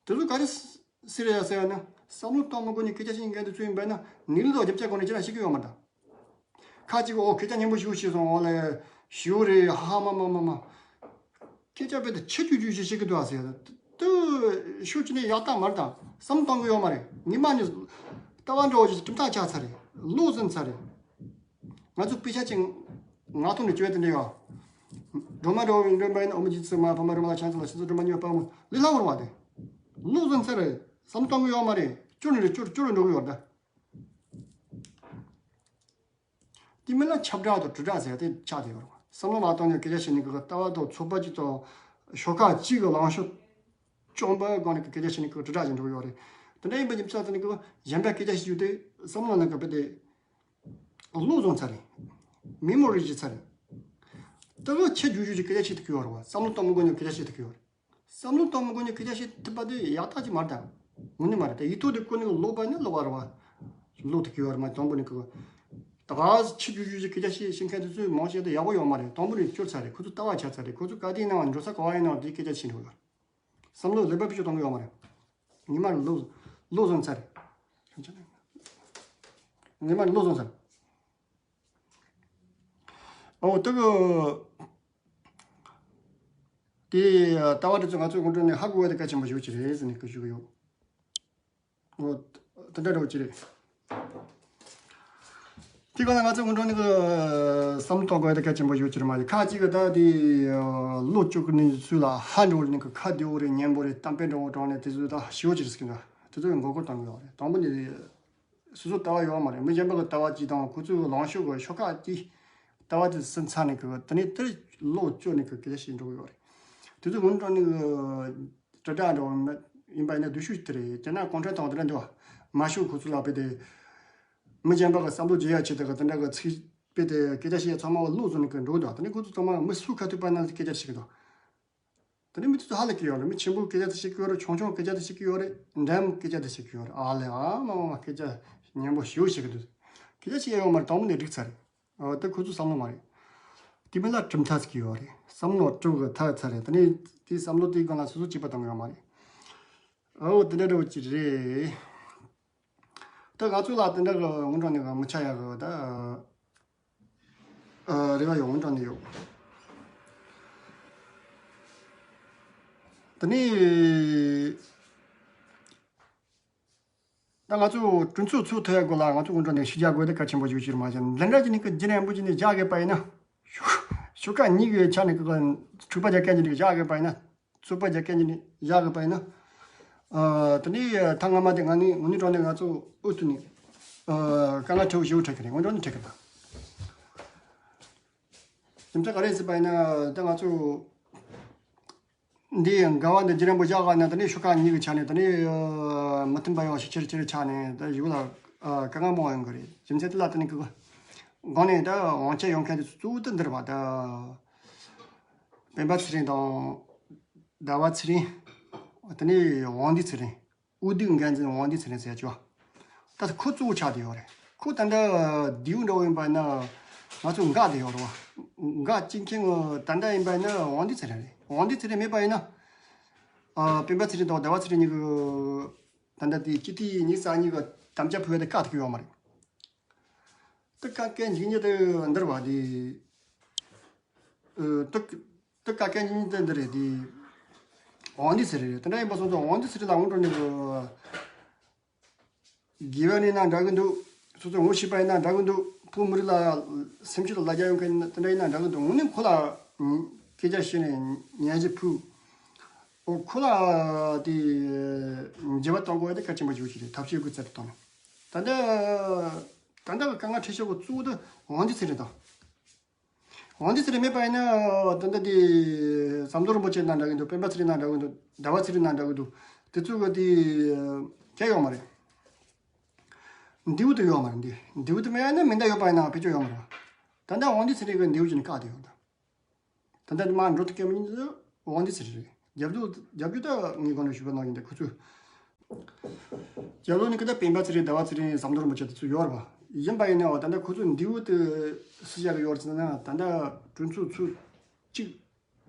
དེ་ཚོ་ག་རེ་ཟེར་ཡ་ཟེར་ཡ་ན། བསམ་བློ་གཏོང་མི་དགོས་ནི་སྐད་ཆ་ཞིག་འགན་དུ་ཚུད་ཡིན་པས་ན་ནི་ལི་དང་རྒྱབ་ཆ་གོ་ནི་ཅི་ར་ཤེས་ཀྱི་ཡོད་མ་རེད། ཁ་ཅིག་ཨོ་སྐད་ཆ་སྙན་པོ་ཞིག་བཤད་སོང་། ཨོ་ལེ་ཞུ་རེད། ཧ་མ་མ་མ་མ། སྐད་ཆ་དཔེ་དེ་ཆ་རྒྱུས་རྒྱུས་ཞིག་བཤད་ཀྱི་འདུག་ཨ་ཟེར་ཡ་དུ་ཤུགས་ཀྱི་ནི་ཡག་ཐག་མ་རེད། ད་བསམ་བློ་གཏོང་གི་ཡོད་མ་རེད། ཉི་མ་ནི་ལྟ་བ་འདྲ་བོ་ཞིག་གྲིབ་མཐའ་ཆགས་ཚར་རེད། ལོ་ཟིན་ཚར་རེད། ང་ཚོ་དཔེ་ཆ་ཅིག་ངག་ཐོག་ནས་བཅོས་དེ་འདྲ་ཡོད། སྒྲོལ་མ་འགྲོ་བའི་འགྲོ་བའི་ཨོ་མི་རྗེ་བཙུན་མ། འཕགས་མ་རོལ་མ་ལ་ཕྱག་འཚལ་ལ། ཕྱི་ཚུལ་སྒྲོལ་མ་མྱུར་བ་དཔའ་མོ། ལས་སླ་བོར་བ་དེ། ལོ་ཟིན་ཚར་རེད། བསམ་བློ་གཏོང་གི་ཡོད་མ་རེད། སྐྱོ་ནི་རེད། སྐྱོ་སྐྱོ་རུ་འགྲོ་གི་ཡོད་ད། དེ་མིན་ལ་ཁྱབ་བསྒྲགས་དང་དྲིལ་བསྒྲགས་ཟེར་ཡ་དེ་ཆགས་བསྡད་ཡོད་རེད། བསམ་བློ་མ་གཏོང་ནས་སྐད་ཆ་བཤད་ནི་གི་ལྟ་བ་དང་ཚོགས་པ་གཅིག་དང་ཤོག་ཁག་གཅིག་གི་ལངས་ཕྱོགས་བཅོམ་པའི་སྒང་ནས་སྐད་ཆ་བཤད་ནི་གི་དྲིལ་བསྒྲགས་ཅིག་འགྲོ་གི་ཡོད་རེད། དེ་འདྲ་ཡིན་པ་རྒྱུ་མཚན་དེ་ནི་གི་གཞན་པའི་སྐད་ཆ་བཤད་རྒྱུ་དེ་བསམ་བློ་ནང་གི་དཔེ་དེ། བློ་བཟང་ཚར་རེད། མི་མོ་རེ་ཅིག་ཚར་རེད། ད་ག་ཆེ་རྒྱུ་རྒྱུ་ཅིག་སྐད་ཆ་བཤད་ཐུབ་ཀྱི་ཡོད་རེད་བ། བསམ་བློ་གཏོང་མི་དགོས་ནས་སྐད་ཆ་བཤད་ཐུབ་ཀྱི་ཡོད་རེད། བསམ་བློ་གཏོང་མི་དགོས་ནས་སྐད་ཆ་བཤད་ཐུབ་པ་དེ་ཡག་ཐག་ཅིག་མ་རེད་ད། དངོས་གནས་མ་རེད་ད། ཡིག་ཐོག་དེ་བཀོད་ནས་ཀློག་པ་ནི་ཀློག་པ་རེད་བ། ཀློག་ཐུབ་ཀྱི་ཡོད་རེད་མ། དང་པོ་ནས་ཀི་ད་ག་ཆེ་རྒྱུ་རྒྱུ་ཅིག་སྐད་ཆ་བཤད་ཤེས་མཁན་དེ་ཚོས་མང་ཆེ་དེ་ཡག་པོ་ཡོད་མ་རེད། དང་པོ་ནས་སྐྱོར་ཚར་རེད། ཁོ་ཚོ་ལྟ་བ་ཆགས་ཚར་རེད། ཁོ་ཚོ་ག་དུས་ནང་འགྲོ་ས་ག་བ་ཡིན་ནའང་དེ་སྐད་ཆ་བཤད་འགྲོ་ཡོད་རེད། བསམ་བློ་ལེགས་པ་ཕུད་རྒྱུ་གཏོང་གི་ཡོད་མ་རེད། ཉི་མ་ལོ་ལོ་བཟང་ཚར་རེད། ཉི་མ་ལོ་བཟང་ཚར། ཨོ་དེ་གི་དེ་ལྟ་བ་དེ་ཚོ་ང་ཚོའི་སྔོན་འགྲོ་ནས་ཧ་གོ་བ་དེ་གལ་ཆེན་པོ་ཞིག་ཅིག་རེད་ཟེར་ནས་སྐད་ཞུ་གི་ཡོད། ཨོ་དེ་འདྲ་འདྲ་བོ་ཅིག་རེད། དེ་ག་ལ་ང་ཚོ་སྔོན་འགྲོ་ནས་གི་བསམ་བློ་གཏོང་དགོས་ཡ་དེ་གལ་ཆེན་པོ་ཡོད་ཀྱི་རེད་མ་རེད། ཁ་ཅིག་གི་ད་དེ་བློ་བཅོས་ཀྱི་ནི་ཚུལ་ལ་ཧ་འགྲོ་བ་ནི་གི་ཁ་བདེ་བོ་རེད། སྙན་པོ་རེད། གཏམ་དཔེ་འདྲ་བོ་དྲངས་ནས་དེ་ཚོ་ད་ཞི་བོ་ཅིག་རེད་ཟེར་གི་འདུག་དེ་ཚོ་མགོ་སྐོར་གཏོང་གི་ཡོད་རེད། དང་པོ་ནས་སོ་སོ་ལྟ་བ་ཡོད་མ་རེད། མི་གཞན་པ་གི་ལྟ་བ་ཅིག་དང་ཁོ་ཚོའི་ལངས་ཕྱོགས་གི་ཤོག་ཁག་ཅིག་ལྟ་བ་དེ་ཟིན་ཚར་ནས་གི་དེ་ནས་དེར་བློ་བཅོས་ནས་གི་སྐད་ཆ་བཤད་འགྲོ་གི་ཡོད་རེད། དེ་ཚོ་སྔོན་འགྲོ་ནས་གི་དྲིལ་བསྒྲགས་འདྲ་བོ་ཡིན་པ་ཡིན་ན་སྡུག་ཤོས་དེ་རེད། རྒྱ་ནག་གུང་ཁྲན་ཏང་དེ་འདྲ་འདུག་བ། མ་ཤོད་ཁོ་ཚོ་ལ་དཔེ་དེ། མི་གཞན་པ་གི་བསམ་བློ་བརྗེ་ཡ་ཆེད་དུ་གི་དེ་འདྲ་གི་ཚིག་དཔེ་དེ་སྐད་ཆ་བཤད་ཚང་མ་བློ་བཟུང་ནས་གི་འགྲོ་གི་འདུག་དེ་ནས་ཁོ་ཚོ་ཚང་མ་མི་སུ་ཁ་ཐུག་པ་ན་སྐད་ཆ་བཤད་གི་འདུག་དེ་ནས་མི་དེ་ཚོ་ཧ་ལས་ཀྱི་ཡོད་རེད། མི་ཆེན་པོ་སྐད་ཆ་དེ་བཤད་ཀྱི་ཡོད་རེད། ཆུང་ཆུང་སྐད་ཆ་དེ་བཤད་ཀྱི་ཡོད་རེད། འདྲ་མོ་སྐད་ཆ་དེ་བཤད་ཀྱི་ཡོད་རེད། ཨ་ལས་ཨ་མ་མ་སྐད་ཆ་སྙན་པོ་ཞེ་པོ་བཤད་ཀྱི་འདུག་སྐད་ཆ་བཤད་ཡོད་མ་རེད། དང་པོ་ནས་འགྲིག་ཚར་རེད། ཨོ་དེ་ཁོ་ཚོ་བསམ་བློ་མ་རེད། དེ་མིན་ལ་གྲུབ་མཐའ་ཟེར་གྱི་ཡོད་རེད། བསམ་བློ་གྲུབ་གི་ཐག་ཚར་རེད། དེ་ནས་དེ་བསམ་བློ་དེའི་སྒང་ལ་སོ་སོ་གཅིག་པ་གཏོང་གི་ཡོད་མ་རེད། ཨོ་དེ་འདྲ་འདྲ་བོ་ཅིག་རེད། ད་ང་ཚོ་ལ་དེ་འདྲ་གི་སྔོན་འགྲོ་ནས་གི་མི་ཆ་ཡག་གི་ད། ཨ། རེ་བ་ཡོད། སྔོན་འགྲོ་ནས་ཡོད། དེ་ནས་ད་ང་ཚོ་གྲོས་ཚོགས་ཚོགས་ཐུབ་ཡག་སྐོར་ལ་ང་ཚོ་སྔོན་འགྲོ་ནས་ཤུགས་རྒྱག་དགོས་དེ་གལ་ཆེན་པོ་ཞིག་ཅིག་མ་བྱན། འདི་འདྲ་ཅིག་ནི་གི་རྒྱུན་རིང་པོ་ཅིག་ནས་བཞག་དགོས་པ་ཡིན་ན། ཤོག་ཤོག་ཁག་གཉིས་ཀྱི་ཆ་ནས་གི་འཁྲུག་པ་རྒྱག་མཁན་ཅིག་ནས་བཞག་དགོས་པ་ཡིན་ན། ཚོགས་པ་རྒྱག་མཁན་གྱི་ནི་བཞག་གི་པ་ཡིན་ན། ཨ། དེ་ནས་ཐེངས་སྔ་མ་དེ་ང་ནི་དངོས་གནས་དྲང་གནས་ང་ཚོ་འོས་ཐོན་ནས། ཨ། དཀའ་ངལ་ཁྲེལ་བོ་ཞེ་པོ་འཕྲད་ཀྱི་རེད། སྔོན་འགྲོ་ནས་འཕྲད་ཀྱི་རེད། རྒྱུ་མཚན་ག་རེ་ཟེར་བ་ཡིན་ན་ད་ང་ཚོ་འདི་འགལ་བ་འདི་རྒྱུན་རིང་པོ་བཞག་པ་ན་དེ་ནས་ཤོག་ཁག་གཉིས་ཀྱི་ཆ་ནས་དེ་ནས། ཨ། མི་མཐུན་པ་ཡོང་ཞིག་ཆེར་ཆེར་ཆགས་ནས་ད་གཞུག་ལ། ཨ། དཀའ་ངལ་མང་ཡོང་གི་རེད། རྒྱུ་མཚན་དེ་ལ་དེ་ནས་ཀི་གོ་གང་ནས་ད་དབང་ཆ་ཡོད་མཁན་དེ་ཚོ་གཙོ་བོ་དེ་འདིར་བ་ད། སྤེན་པ་ཚེ་རིང་དང་། ཟླ་བ་ཚེ་རིང་། དེ་ནས་དབང་འདུས་ཚེ་རིང་། དབུས་སྡེའི་འགན་འཛིན་དབང་འདུས་ཚེ་རིང་ཟེར་ཆོག་ད་ཁོ་གཙོ་བོ་ཆགས་བསྡད་ཡོད་རེད། ཁོ་ད་ལྟ་མདེའུ་འདྲ་བོ་ཡིན་པ་ན་ང་ཚོ་འགག་བསྡད་ཡོད་རེད་བ། འགག་བཅུག་མཁན་གྱི་ད་ལྟ་ཡིན་པ་ན་དབང་འདུས་ཚེ་རིང་རེད། དབང་འདུས་ཚེ་རིང་མེད་པ་ཡིན་ན། ཨ། སྤེན་པ་ཚེ་རིང་དང་ཟླ་བ་ཚེ་རིང་གཉིས་ཀྱི་ད་ལྟ་དེ་སྤྱི་འཐུས་གཉིས་ས་གཉིས་ཀྱི་དམ་བཅའ་ཕུལ་བ་དེ་བཀག་ཐུབ་ཀྱི་ཡོད་མ་རེད། དེ་བཀག་མཁན་འཇིགས་ཉེན་དེ་འདིར་བ་དེ། ཨ། དེ་དེ་བཀག་མཁན་འཇིགས་ཉེན་དེ་འདི་རེད་དེ། དབང་འདུས་ཚེ་རིང་རེད། དེ་འདྲ་ཡིན་པ་སོང་ཙང་དབང་འདུས་ཚེ་རིང་ལ་སྔོན་འགྲོ་ནས་དགེ་བ་ནས་ན་འདྲ་གི་འདུག་སོ་སོ་ངོ་ཤེས་པ་ཡིན་ན་འདྲ་གི་འདུག་བོད་མི་རིགས་ལ་སེམས་ཤུགས་ལ་ལ་རྒྱ་ཡོད་མཁན་དེ་འདྲ་ཡིན་ན་འདྲ་གི་འདུག་དངོས་གནས་ཁོ་ལ་སྐད་ཆ་བཤད་ནས་ཉན་ཞིག་ཕུལ། ཨོ་ཁོ་ལ་དེ་འགྱུར་བ་གཏོང་དགོས་དེ་གལ་ཆེན་པོ་ཞིག་ཞིག་རེད། ཐབས་ཤེས་དགོས་ཚད་དུ་བཏང་ནས། ད་ལྟ་ད་ལྟ་གི་དཀའ་ངལ་འཕྲད་ཤོག་གི་གཙོ་བོ་དེ་དབང་འདུས་ཚེ་རིང་དང་། དབང་འདུས་ཚེ་རིང་མེད་པ་ཡིན་ན་ད་ལྟ་དེ་ཟམ་གདོང་རིན་པོ་ཆེ་ན་འདྲ་གི་འདུག་སྤེན་པ་ཚེ་རིང་ན་འདྲ་གི་འདུག་ཟླ་བ་ཚེ་རིང་ན་འདྲ་གི་འདུག་དེ་ཚོ་གི་དེ་ཁྱད་ཡོད་མ་རེད། མདེའུ་དེ་ཡོད་མ་རེད། འདི་མདེའུ་དེ་མེད་ན་མེ་མདའ་ཡོད་པ་ཡིན་ན་བེད་སྤྱོད་ཡོད་མ་རེད། ད་ལྟ་དབང་འདུས་ཚེ་རིང་གི་མདེའུ་ཅིག་ནི་བཀག་དེ་ཡོད་ད། ད་ལྟ་མར་འགྲོ་ཐུབ་ཀྱི་མི་འདུག་དབང་འདུས་ཚེ་རིང་རེད། རྒྱབ་སྐྱོར་རྒྱབ་སྐྱོར་ད་ངས་གོང་ནས་ཞུས་པ་ནང་བཞིན་དེ་ཁོ་ཚོས། རྒྱབ་ལོགས་ནས་ཀི་ད་སྤེན་པ་ཚེ་རིང་ཟླ་བ་ཚེ་རིང་ཟམ་གདོང་རིན་པོ་ཆེ་དེ་ཚོ་ཡོད་རེད་པ། ཡིན་པ་ཡིན་ནའང་ད་ལྟ་ཁོ་ཚོས་མདེའུ་དེ་སུ་བཞག་གི་ཡོད་རེད་ཟེར་ན་ད་ལྟ་གྲོས་ཚོགས་ཚོགས་གཅིག་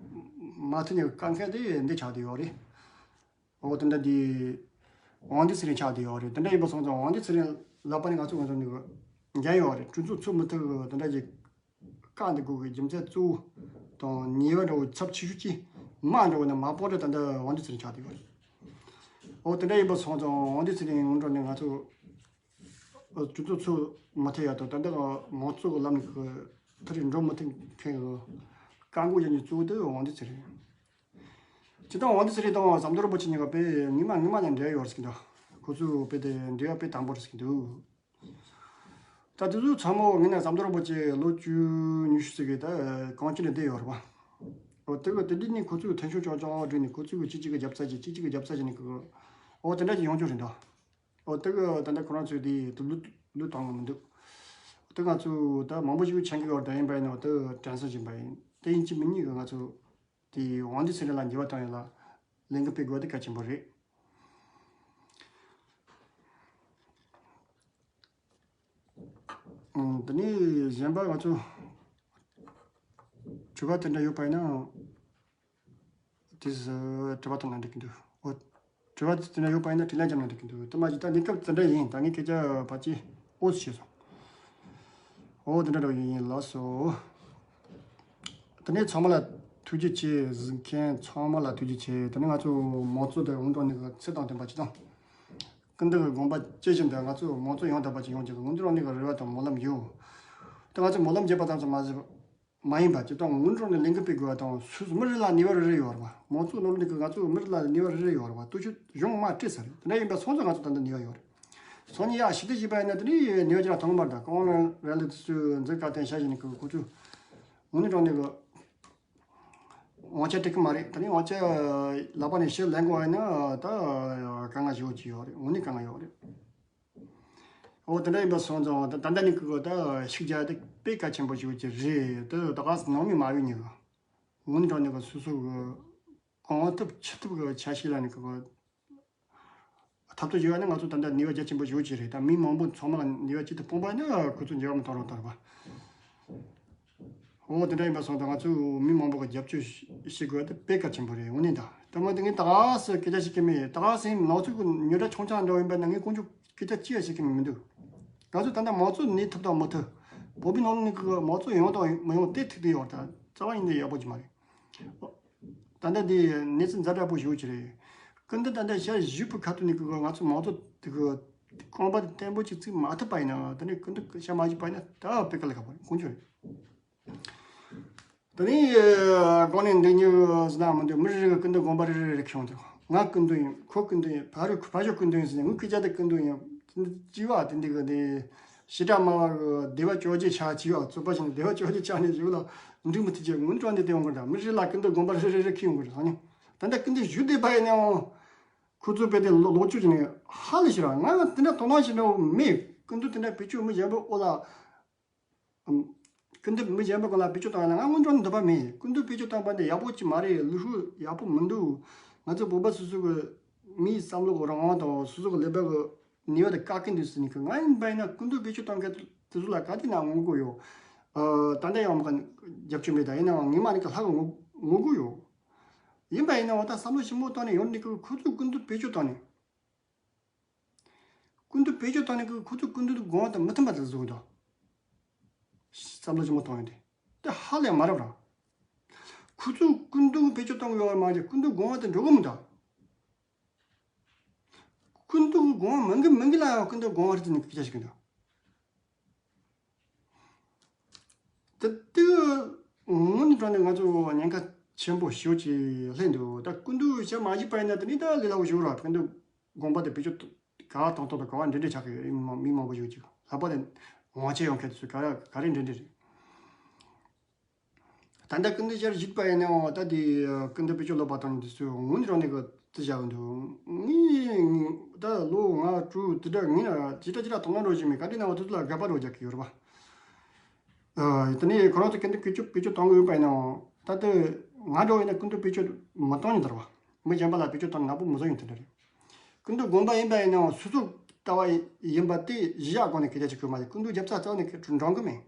མ་ཐུབ་ནས་བཀག་མཁན་དེ་འདི་ཆགས་བསྡད་ཡོད་རེད། འོ་དེ་འདྲ་དེ། དབང་འདུས་ཚེ་རིང་ཆགས་བསྡད་ཡོད་རེད། དེ་འདྲ་ཡིན་པ་སོང་ཙང་དབང་འདུས་ཚེ་རིང་ལག་པ་ནས་ང་ཚོ་ང་ཚོ་ནས་འགན་ཡོད་རེད། གྲོས་ཚོགས་ཚོགས་མི་ཐུབ་གི་དེ་འདྲ་ཅིག་བཀག་འདི་དགོས་གི་རྒྱུ་མཚན་གཙོ་བོ་དང་ཉེས་པ་འདྲ་བོ་ཚབས་ཆེ་ཤོས་ཀྱི་མ་འདྲ་བོ་ནི་མ་སྤོང་རེད། ད་ལྟ་དབང་འདུས་ཚེ་རིང་ཆགས་བསྡད་ཡོད་རེད། འོ་དེ་འདྲ་ཡིན་པ་སོང་ཙང་དབང་འདུས་ཚེ་རིང་སྔོན་འགྲོ་ནས་ང་ཚོ་གྲོས་ཚོགས་ཚོགས་མ་ཐུབ་ཡ་དང་ད་ལྟ་མང་གཙོ་གི་ལམ་ནས་གི་མཐའ་རུ་འགྲོ་མི་ཐུབ་མཁན་གི་བཀག་འགོག་བྱེད་མཁན་གཙོ་བོ་དེ་དབང་འདུས་ཚེ་རིང་། སྤྱིར་བཏང་དབང་འདུས་ཚེ་རིང་དང་ཟམ་གདོང་རིན་པོ་ཆེ་གཉིས་ཀ་དཔེ་སྔོན་མ་སྔོན་མ་ནས་འབྲེལ་ཡོད་རེད་ཟེར་གྱི་འདུག་ཁོ་ཚོ་དཔེ་དེ་འབྲེལ་བ་དཔེ་དམ་པོ་རེད་ཟེར་གྱི་འདུག་ད་དེ་ཚོ་ཚང་མ་ངོས་ནས་ཟམ་གདོང་རིན་པོ་ཆེ་ལོ་བཅུ་ཉི་ཤུ་ཟེར་གི་ད་གངས་ཅན་ནས་བསྡད་ཡོད་རེད་པ། འོ་དེ་གི་དེ་འདྲ་ནས་ཁོ་ཚོས་མཐུན་ཕྱོགས་རྐྱང་རྐྱང་བསྒྲིགས་ནས་ཁོ་ཚོས་གཅིག་གཅིག་གི་རྒྱབ་རྩ་བྱས་གཅིག་གཅིག་གི་རྒྱབ་རྩ་བྱས་ནས་གི་འོ་དེ་འདྲ་ཅིག་ཡོང་རྒྱུ་རེད་འདུག་འོ་དེ་གི་ད་ལྟ་ཁོ་རང་ཚོས་དེ་དུ་ལུ་ལུ་བཏང་གི་མི་འདུག་དེ་ང་ཚོས་ད་མང་པོ་ཞིག་མཁྱེན་གི་ཡོད་རེད། ད་ཡིན་པ་ཡིན་ན་འོ་དེ་དྲན་གསོ་བྱིན་པ་ཡིན། དེ་ཡིན་གཅིག་མིན་གཉིས་གི་ང་ཚོ་དེ་དབང་འདུས་ཚེ་རིང་ལ་འགྱུར་བ་བཏང་ཡ་ལ་ལས་འགུལ་སྤེལ་དགོས་དེ་གལ་ཆེན་པོ་རེད། ཨང་། དེ་ནས་གཞན་པ་ང་ཚོ་དྲི་བ་དེ་འདྲ་ཡོད་པ་ཡིན་ན། དེ་ཚོ་དྲི་བ་བཏང་ན་འགྲིག་གི་འདུག་འོ། དྲི་བ་དེ་འདྲ་ཡོད་པ་ཡིན་ན་དྲིས་ལན་བརྒྱབ་ན་འགྲིག་གི་འདུག་དེ་མ་གཞི་ད་གནས་སྐབས་དེ་འདྲ་ཡིན། ད་ངས་སྐད་ཆ་ཕལ་ཆེར་ཨོ་ཙི་བྱས་སོང་། འོ་དེ་འདྲ་འདྲ་ཡིན། ལགས་སོ། དེ་ནས་ཚང་མ་ལ་ཐུགས་རྗེ་ཆེ། གཟིགས་མཁན་ཚང་མ་ལ་ཐུགས་རྗེ་ཆེ། དེ་ནས་ང་ཚོ་མང་གཙོ་དེ་འོང་གྲོང་ནས་ཚེ་དང་ལྡན་པ་ཅིག་དང་། ཀུན་ཏུ་དགོངས་པ་ཇི་བཞིན་དུ་ང་ཚོ་མང་གཙོ་ཡང་དག་པ་ཅིག་ཡོང་རྒྱུ་གི་འོང་གྲོང་ནས་རེ་བ་དང་སྨོན་ལམ་ཡོད། དེ་ང་ཚོ་སྨོན་ལམ་བརྒྱབ་པ་ཙམ་ཙམ་མ་ཟད། མ་ཡིན་པ་སྤྱིར་བཏང་སྔོན་འགྲོ་ནས་ལས་འགུལ་སྤེལ་དགོས་པ་དང་སོ་སོ་མི་རིགས་ལ་ནུས་པ་རེ་རེ་ཡོད་རེད་པ། མང་གཙོ་ནོར་འདི་གི་ང་ཚོ་མི་རིགས་ལ་ནུས་པ་རེ་རེ་ཡོད་རེད་པ། སྟོབས་ཤུགས་གཞུང་མ་སྤྲད་ས་རེད། དེ་འདྲ་ཡིན་པ་སོང་ཙང་ང་ཚོ་ད་ལྟ་ནུས་པ་ཡོད་རེད། སང་ཉིན་ཡ་ཞི་བདེ་ཞེས་པ་ཡིན་ན་དེ་ནི་ནུས་པ་ཅི་ལ་ཐོན་གི་མ་རེད། ད་ཀོང་ར་ར་ལི་དེ་ཚོས་འཛིན་བཀའ་བསྟན་ཤ་ཞིག་ནི་གི་ཁོ་ཚོས་དངོས་གནས་དྲང་གནས་གི་དབང་ཆ་སྤྲད་གི་མ་རེད། དེ་ནི་དབང་ཆ་ལག་པ་ནས་ཕྱིར་ལེན་དགོས་པ་ཡིན་ན་ད་དཀའ་ངལ་ཞེ་པོ་ཅིག་ཡོད་རེད། དངོས་གནས་དཀའ་ངལ་ཡོད་རེད། འོ་དེ་འདྲ་ཡིན་པ་སོང་ཙང་ད་ད་ལྟ་ནས་ཀི་གོ་ད་ཤུགས་རྒྱག་དེ་དཔེ་གལ་ཆེན་པོ་ཞིག་ཅིག་རེད། དེ་ད་ག་ནང་མི་མ་ཡོད་ཉི་ག་ངོ་ནས་དྲང་ནས་ག་སོ་སོ་གི་ གང་ཐུབ་ཅི་ཐུབ་ཀྱི་ཆ་ཤས་ལ་ནི་ཁོ་ཐབས་ཐུབ་བྱས་པ་ནི་ང་ཚོ་ད་ལྟ་ནུས་པ་རྒྱ་ཆེན་པོ་ཞིག་ཡོད་ཀྱི་རེད། ད་མི་མང་པོ་ཚང་མ་ལ་ནུས་པ་གཅིག་ཏུ་སྤུངས་པ་ནི་ཁོ་ཚོ་འགྱུར་བ་མི་གཏོང་རོགས་གཏོང་རོགས། འོ་དེ་འདྲ་ཡིན་པ་སོང་ཙང་ང་ཚོས་མི་མང་པོ་གི་རྒྱབ་སྐྱོར་བྱེད་དགོས་དེ་དཔེ་གལ་ཆེན་པོ་རེད། དངོས་གནས་ད་ད་མ་དེ་ངས་ད་ག་སེ་སྐད་ཆ་བཤད་ཀྱི་མེད། ད་ག་སེ་ནང་ཚུགས་ཀྱི་ཉོ་སྒྲ་ཆུང་ཆུང་འདྲ་ཡིན་པ་ན་ངས་དཀོན་མཆོག་སྐད་ཆ་ཅི་ཡང་བཤད་ཀྱི་མི་འདུག་ང་ཚོས་ད་ལྟ་མང་གཙོ་གནས་ཐུབ་དང་མི་ཐུབ། བོད་པའི་ནང་ནས་ཀྱི་མང་གཙོ་ཡོང་དང་མི་ཡོང་དེ་ཐུག་དེ་ཡོད། ད་རྩ་བ་ཡིན་དེ་ཡག་པོ་ཅིག་མ་རེད། ད་ལྟ་འདི་གནས་ཚུལ་ཛ་དྲག་པོ་ཞེ་པོ་ཅིག་རེད། སྐུ་མདུན་ད་ལྟ་ཞལ་བཞུགས་པའི་ཁ་ཐུག་ནས་ཀྱི་ང་ཚོ་མང་གཙོ་དེ་གི་རྐང་པ་དེ་བརྟན་པོ་ཅིག་བཙུགས་མ་ཐུབ་པ་ཡིན་ན། ད་ནི་སྐུ་མདུན་ཞལ་མ་བཞུགས་པ་ཡིན་ན་ད་དཔེ་དཀའ་ལས་ཁག་པོ་རེད། དཀོན་མཆོག་རེད། ད་ནི་གོང་ནས་འདི་ཉིད་ཟེར་ན་མི་འདུག་མི་རེ་རེ་གི་སྐུ་མདུན་དགོངས་པ་རེ་རེ་རེ་ཁྱོང་དེ། ང་སྐུ་མདུན་ཡིན། ཁོ་སྐུ་མདུན་ཡིན། ཕ་རུ་ཕ་ཞོ་སྐུ་མདུན་ཡིན་ཟེར་ནས་ངའི་སྐད་ཆ་དེ་སྐུ་མདུན་ཡིན། དེ་འདི་ཅི་བ་དེ་འདི་གི་དེ་ཞེ་དྲག་སྨྲ་བ་གི་བདེ་བ་བཅོ་བརྒྱད་ཆགས་ཅི་བ་རྩོད་པ་བྱས་ནས་བདེ་བ་བཅོ་བརྒྱད་ཆགས་ནས་བཞུགས་ལ་འགྲིག་མི་ཐུབ་ཅེས་ངུ་འགྲོ་འདི་དེ་ཡོང་གི་འདྲ། མི་རེ་ལ་སྐུ་མདུན་དགོངས་པ་རེ་རེ་རེ་ཁྱེར་ཡོང་གི་རེད་ཟེར་ནས། ད་ལྟ་སྐུ་མདུན་བཞུགས་བསྡད་པ་ཡིན་ནའང་ཁོ་ཚོ་དཔེ་དེ་ལོ་ལོག་སྤྱོད་བྱས་ནས་ཧ་ལས་ཤི་ར། ང་དེ་འདྲ་དོ་སྣང་བྱེད་འདྲ་བོ་མེད། སྐུ་མདུན་དེ་འདྲ་བེད་སྤྱོད་མི་གཞན་པའི་འོག་ལ། ཨམ། སྐུ་མདུན་མི་གཞན་པ་ཀུན་ལ་བེད་སྤྱོད་བཏང་ཡ་ལ་ང་སྔོན་འགྲོ་ནས་འདོད་པ་མེད། སྐུ་མདུན་བེད་སྤྱོད་བཏང་པ་འདི་ཡག་པོ་ཅིག་མ་རེད། ལུགས་སྲོལ་ཡག་པོ་མི་འདུག་ང་ཚོ་བོད་པ་སོ་སོ་གི་མིའི་བསམ་བློ་གི་རང་དབང་དང་སོ་སོ་གི་ལས་པ་གི་ནུས་པ་དེ་བཀག་གི་འདུག་ཟེར་ནས་ཁོ། ང་ཡིན་པ་ཡིན་ན་སྐུ་མདུན་བེད་སྤྱོད་བཏང་མཁན་དེ་ཚོ་ལ་ག་དུས་ན་ངོ་རྒོལ་ཡོད། ཨ། ད་ལྟ་ཡང་མ་ག་རྒྱབ་སྐྱོར་མེད། ད་ཡིན་ནའང་ངེད་མ་ནི་གི་ལྷག་གི་ངོ་ངོ་རྒོལ་ཡོད། ཡིན་པ་ཡིན་ནའང་ད་བསམ་བློ་ཞིབ་མོ་བཏང་ནས་ཡོང་ནས་ཁོ་ཚོས་སྐུ་མདུན་བེད་སྤྱོད་བཏང་ནས། སྐུ་མདུན་བེད་སྤྱོད་བཏང་ནས་ཁོ་ཚོས་སྐུ་མདུན་དགོངས་པ་དང་མི་མཐུན་པ་དེ་བཟོ་གི་འདུག་བསམ་བློ་ཞིབ་མོ་གཏོང་ཡོང་དུས་དེ་ཧ་ལས་མ་རབས་ར། ཁོ་ཚོས་སྐུ་མདུན་བེད་སྤྱོད་གཏོང་གི་ཡོད་པ་མ་གཏོགས་སྐུ་མདུན་དགོངས་པ་དེ་འགྲོ་གི་མི་འདུག་སྐུ་མདུན་དགོངས་པ་མི་འགི་མི་འགི་ལ་ཡང་སྐུ་མདུན་དགོངས་པ་རེད་ཟེར་ནས་སྐད་ཆ་བཤད་གི་འདུག་དེ་དུས་ངུ་ནས་དྲང་ནས་ང་ཚོ་ཉེན་ཁ་ཆེན་པོ་ཞེ་པོ་ཅིག་སླེབས་འདུག་ད་སྐུ་མདུན་ཞལ་མ་བཞུགས་པ་ཡིན་ན་དེ་ནི་ད་ལས་སླ་པོ་ཞིག་རེད། སྐུ་མདུན་དགོངས་པ་དེ་བེད་སྤྱོད་ག་བ་བཏང་ཐོག་ཏུ་ག་བ་འདྲེ་འདྲེ་ཆགས་ཀྱི་ཡོད། མི་མང་པོ་ཞིག་ཅིག་ལྷག་པར་དུ་དབང་ཆ་ཡོད་མཁན་དེ་ཚོས་ག་ག་རེ་འདྲེ་འདྲེ་རེད། ད་ལྟ་སྐུ་མདུན་ཞལ་བཞུགས་པ་ཡིན་ནའང་ད་དེ་སྐུ་མདུན་བེད་སྤྱོད་ལོག་པ་བཏང་མཁན་དེ་ཚོས་ངུ་ནས་དྲང་ནས་གི་དེ་བཞག་གི་འདུག་ངས་ད་ལོ་ལྔ་དྲུག་དེ་འདྲ་ངས་ཇི་འདྲ་ཇི་འདྲ་དོ་སྣང་འགྲོ་བཞིན་མེད། ག་དུས་ན་བ་དེ་ཚོ་ལ་དགག་པ་འགྲོ་རྒྱག་གི་ཡོད་རེད་པ། ཨ། དེ་ནས་ཁོ་རང་ཚོ་སྐུ་མདུན་བེད་སྤྱོད་བེད་སྤྱོད་གཏོང་གི་ཡོད་པ་ཡིན་ནའང་ད་ལྟ་ང་འདྲ་བོ་ཡིན་ན་སྐུ་མདུན་བེད་སྤྱོད་མི་གཏོང་ཡིན་དར་བ། མི་གཞན་པ་ལ་བེད་སྤྱོད་གཏོང་ནག་པོ་མི་བཟོ་ཡིན་དེ་འདྲ་རེད། སྐུ་མདུན་དགོངས་པ་ཡིན་པ་ཡིན་ནའང་སོ་སོ་ལྟ་བ་ཡིན་པ་དེ་གཞི་བཞག་སྒོ་ནས་སྐད་ཆ་བཤད་དགོས་མ་རེད། སྐུ་མདུན་རྒྱབ་རྩ་རྩ་ནས་འགྲོ་གི་མེད།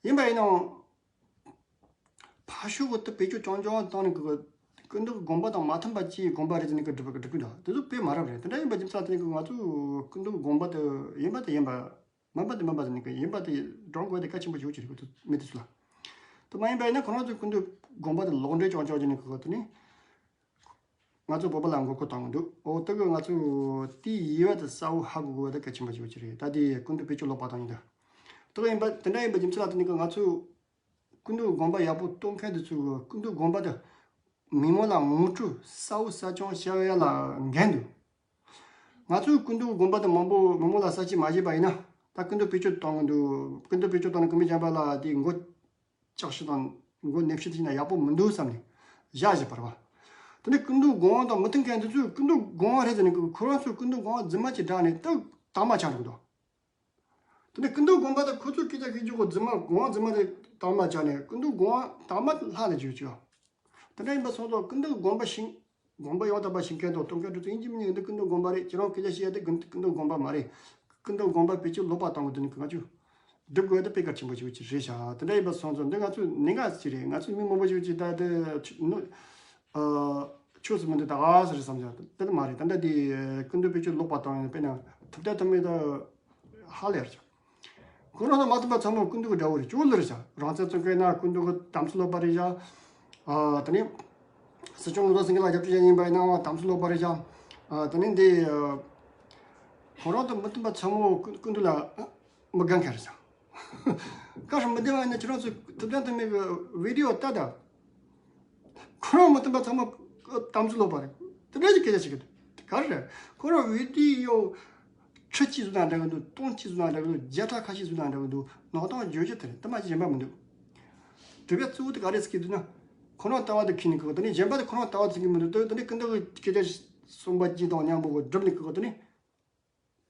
ཡིན་པ་ཡིན་ནའང་ཕར་ཕྱོགས་ཀྱི་དེ་བེད་སྤྱོད་རྐྱང་རྐྱང་བཏང་ནས་ཀྱི་སྐུ་མདུན་གྱི་དགོངས་པ་དང་མ་མཐུན་པ་ཅིག་དགོངས་པ་རེད་ཟེར་ནས་ཀྱི་སྒྲུབ་པ་སྒྲུབ་ཀྱི་འདུག་དེ་ཚོ་དཔེ་མ་རབས་རེད། དེ་འདྲ་ཡིན་པ་རྒྱུ་མཚན་ལ་བརྟེན་ནས་ཀྱི་ང་ཚོས་སྐུ་མདུན་གྱི་དགོངས་པ་དེ་ཡིན་པ་དེ་ཡིན་པ། མིན་པ་དེ་མིན་པ་ཟེར་ནས་ཀྱི་ཡིན་པ་དེ་སྒྲོག་དགོས་དེ་གལ་ཆེན་པོ་ཞིག་ཅིག་རེད། ཁོ་ཚོ་མི་དེ་ཚོ་ལ། དེ་མ་ཡིན་པ་ཡིན་ན་ཁོ་རང་ཚོས་སྐུ་མདུན་དགོངས་པ་དེ་ལོག་འགྲེལ་རྐྱང་རྐྱང་བྱས་ནས་ཀྱི་གོ་དེ་ནི། ང་ཚོ་བོད་པ་ལ་མགོ་སྐོར་བཏང་གི་འདུག་འོ་དེ་གི་ང་ཚོས་དེའི་དབྱེ་བ་དེ་གསལ་བོ་ཧ་གོ་དགོས་པ་དེ་གལ་ཆེན་པོ་ཞིག་ཅིག་རེད། ད་དེ་སྐུ་མདུན་བེད་སྤྱོད་ལོག་པ་བཏང་ཡིན་ད། དེ་གི་ཡིན་པ་དེ་འདྲ་ཡིན་པའི་རྒྱུ་མཚན་ལ་བརྟེན་ནས་ཀྱི་ང་ཚོས་སྐུ་མདུན་དགོངས་པ་ཡག་པོ་གཏོང་མཁན་དེ་ཚོས་སྐུ་མདུན་དགོངས་པ་དེ་མི་མང་ལ་ངོ་སྤྲོད་གསལ་བོ་གསལ་རྐྱང་བྱ་ཡ་ལ་འགན་འདུག་ང་ཚོས་སྐུ་མདུན་དགོངས་པ་དེ་མང་པོ་མི་མང་ལ་གསལ་བཤད་མ་བྱས་པ་ཡིན་ན། ད་སྐུ་མདུན་བེད་སྤྱོད་གཏོང་གི་འདུག་སྐུ་མདུན་བེད་སྤྱོད་བཏང་ནས་སྐུ་མི་གཞན་པ་ལ་དེ་མགོ་ལྕགས་ཤིག་དང་མགོ་ནེབ་ཤིག་བྱས་ན་ཡག་པོ་མི་འདུག་བསམ་ནས་བཞག་བཞག་པ་རེད་པ། དེ་ནས་སྐུ་མདུན་དགོངས་པ་དང་མི་མཐུན་མཁན་དེ་ཚོས་སྐུ་མདུན་དགོངས་པ་རེད་ཟེར་ནས་ཁོ་རང་ཚོས་སྐུ་མདུན་དགོངས་པ་རྫུན་མ་ཅིག་བསྒྲགས་ནས་ད་དག་མ་ཆགས་འགྲོ་གི་འདུག་དེ་ནས་སྐུ་མདུན་དགོངས་པ་དང་ཁོ་ཚོས་སྐད་ཆ་བཤད་རྒྱུ་གོ་རྫུན་མ་དགོངས་པ་རྫུན་མ་དེ་དག་མ་ཆགས་ནས་སྐུ་མདུན་དགོངས་པ་དག་མ་ལྷག་ནས་བརྗོད་བྱོས། དེ་འདྲ་ཡིན་པ་སོང་ཙང་སྐུ་མདུན་དགོངས་པ་ཤིང་དགོངས་པ་ཡང་དག་པ་ཤིང་མཁན་དང་གཏོང་མཁན་དེ་ཚོ་ཡིན་གཅིག་མིན་གཉིས་འདི་སྐུ་མདུན་དགོངས་པ་རེད། ཁྱེད་རང་སྐད་ཆ་བཤད་ཡ་དེ་སྐུ་མདུན་དགོངས་པ་མ་རེད། སྐུ་མདུན་དགོངས་པ་བེད་སྤྱོད་ལོག་པ་བཏང་གི་འདུག་ནི་ང་ཚོས་སྒྲུབ་དགོས་དེ་དཔེ་གལ་ཆེན་པོ་ཞིག་ཅིག་རེད་ཤག་དེ་འདྲ་ཡིན་པ་སོང་ཙང་འདི་ང་ཚོའི་གནད་འགག་ཅིག་རེད། ང་ཚོའི་མི་མང་པོ་ཞིག་ཅིག་ད་དེ་ནོ་ཨ་ཆོས་སུ་མི་འདུག་ད་ག་ཟེར་བསམ་ཡ་དེ་མ་རེད། ད་ལྟ་དེ་སྐུ་མདུན་བེད་སྤྱོད་ལོག་པ་བཏང་ཡ་དཔེར་ན་ཐུབ་བསྟན་ཐུབ་མིན་ད་ཧ་ལས་རེད་ཤག་ཁོ་རང་དང་མ་མཐུན་པ་ཚང་མ་སྐུ་མདུན་གྱི་དགྲ་བོ་རེད། ཅོ་ལི་རེད་ཤག་རང་བཙན་རྩོད་མཁན་ན་སྐུ་མདུན་གྱི་དམ་ཚིག་ལོག་པ་རེད་ཤག་ཨ་དེ་ནས་སྲིད་སྐྱོང་ངོ་ཐོག་སེང་གེ་ལ་རྒྱབ་སྐྱོར་བྱེད་ཡིན་པ་ཡིན་ནའང་དམ་ཚིག་ལོག་པ་རེད་ཤག་ཨ་དེ་ནས་འདི་ཨ་ཁོ་རང་དང་མི་མཐུན་པ་ཚང་མ་སྐུ་སྐུ་མདུན་ལ་ཨ་མི་དགའ་མཁན་རེད་ཤག་བཀའ་ཧྲུལ་མི་བདེ་བ་ཡིན་ན་ཁྱེད་རང་ཚོ་ཐུབ་བསྟན་ཐུབ་མིན་གྱི་བི་ཌི་ཡོ་ལྟ་ད། ཁོ་རང་མི་མཐུན་པ་ཚང་མ་དམ་ཚིག་ལོག་པ་རེད། དེ་འདྲ་ཞིག་སྐད་ཆ་བཤད་གི་འདུག་དེ་ག་རེ་རེད། ཁོ་རང་བི་ཌི་ཡོ་ཁྲི་གཅིག་བཟོ་ན་འདྲ་གི་འདུག་སྟོང་གཅིག་བཟོ་ན་འདྲ་གི་འདུག་བརྒྱ་ཕྲག་ཁ་ཤས་བཟོ་ན་འདྲ་གི་འདུག་ནང་དོན་བརྗོད་རྒྱུ་དེ་རེད། དེ་མ་གཞན་པ་མི་འདུག་གྲུབ་པའི་གཙོ་བོ་དེ་ག་རེ་ཟེར་གི་འདུག་ན། ཁོ་རང་ལྟ་བ་དེ་ཁྱེར་ནས་གི་དེ་ནས་གཞན་པ་དེ་ཁོ་རང་ལྟ་བ་ཟེར་གི་མི་འདུག་དེ་དེ་ནས་ཀུན་ཏུ་གི་སྐད་ཆ་གསུངས་པ་གཅིག་དང་མཉམ་པོ་གི་སྒྲུབ་ནས་གི་དེ་ནས།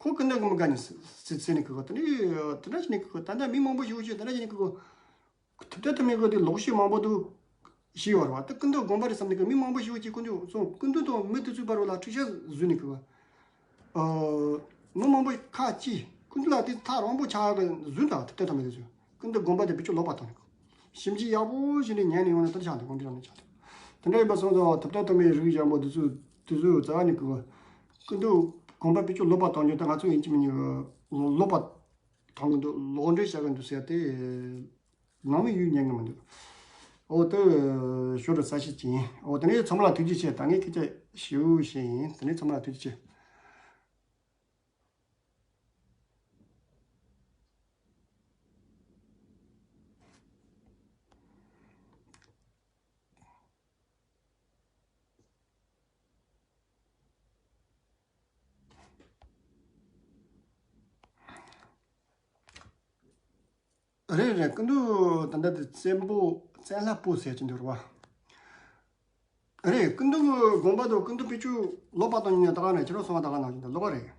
ཁོ་ཀུན་ཏུ་གི་མི་དགའ་ནས་ཟེར་ཟེར་ནས་གི་དེ་ནས་དེ་འདྲ་བྱས་ནས་གི་ད་ལྟ་མི་མང་པོ་ཞིག་ཡོད་ཅེས་དེ་འདྲ་བྱས་ནས་གི་ཐུབ་བསྟན་ཐུབ་མིན་གི་དེ་ལོག་ཤོས་མང་པོ་འདུག་ཞིག་ཡོད་རེད་བ། ད་སྐུ་མདུན་དགོངས་པ་རེད་བསམ་ནས་གི་མི་མང་པོ་ཞིག་གིས་སྐུ་མདུན་སོང་། སྐུ་མདུན་དང་མི་དེ་ཚོའི་བར་ལ་འཁྲུག་ཆ་བཟོས་ནས་གི་བ། ཨ། མི་མང་པོ་ཁ་ཅིག་སྐུ་མདུན་ལ་དེ་ཐག་རིང་པོ་ཆགས་གི་བཟོས་འདུག་ཐུབ་བསྟན་ཐོགས་མེད་དེ་ཚོས་སྐུ་མདུན་དགོངས་པ་དེ་བེད་སྤྱོད་ལོག་པ་བཏང་ནས་གི། ཞིབ་འཇུག་ཡག་པོ་བྱས་ནས་ཉན་ནས་ཡོང་ན་དེ་འདྲ་ཆགས་འདུག་དགོངས་འགྲེལ་རང་ནས་ཆགས་འདུག་དེ་འདྲ་ཡིན་པ་སོང་ཙང་ཐུབ་བསྟན་ཐོགས་མེད་རིགས་གཞན་པ་དེ་ཚོས་དེ་ཚོའི་རྩ་བ་ནས་གི་སྐུ་མདུན་དགོངས་པ་བེད་སྤྱོད་ལོག་པ་བཏང་རྒྱུ་དེ་ང་ཚོ་ཡིན་གཅིག་མིན་གཉིས་ལོག་པ་བཏང་གི་འདུག་ལོག་འགྲེལ་བྱ་གི་འདུག་ཟེར་ཏེ། ནང་མི་ཡུལ་ཉན་གི་མི་འདུག་འོ་དེ་ཞོར་དུ་གསལ་བཤད་ཅིག་ཡིན། འོ་དེ་ནས་ཚང་མ་ལ་ཐུགས་རྗེ་ཆེ། ད་ངས་སྐད་ཆ་ཞུ་བཞིན་ཡིན། དེ་ནས་ཚང་མ་ལ་ཐུགས་རྗེ་ཆེ། རེད་རེད། སྐུ་མདུན་ད་ལྟ་དེ་བཙན་པོ་བཙན་ལྷ་པོ་ཟེར་གྱི་འདུག་རེད་བ། རེད། སྐུ་མདུན་གྱི་དགོངས་པ་དང་སྐུ་མདུན་བེད་སྤྱོད་ལོག་པ་བཏང་ནས་ད་ག་ནས་ཁྱེད་རང་གསུང་བ་ད་ག་ནང་བཞིན་དུ་ལོག་པ་རེད།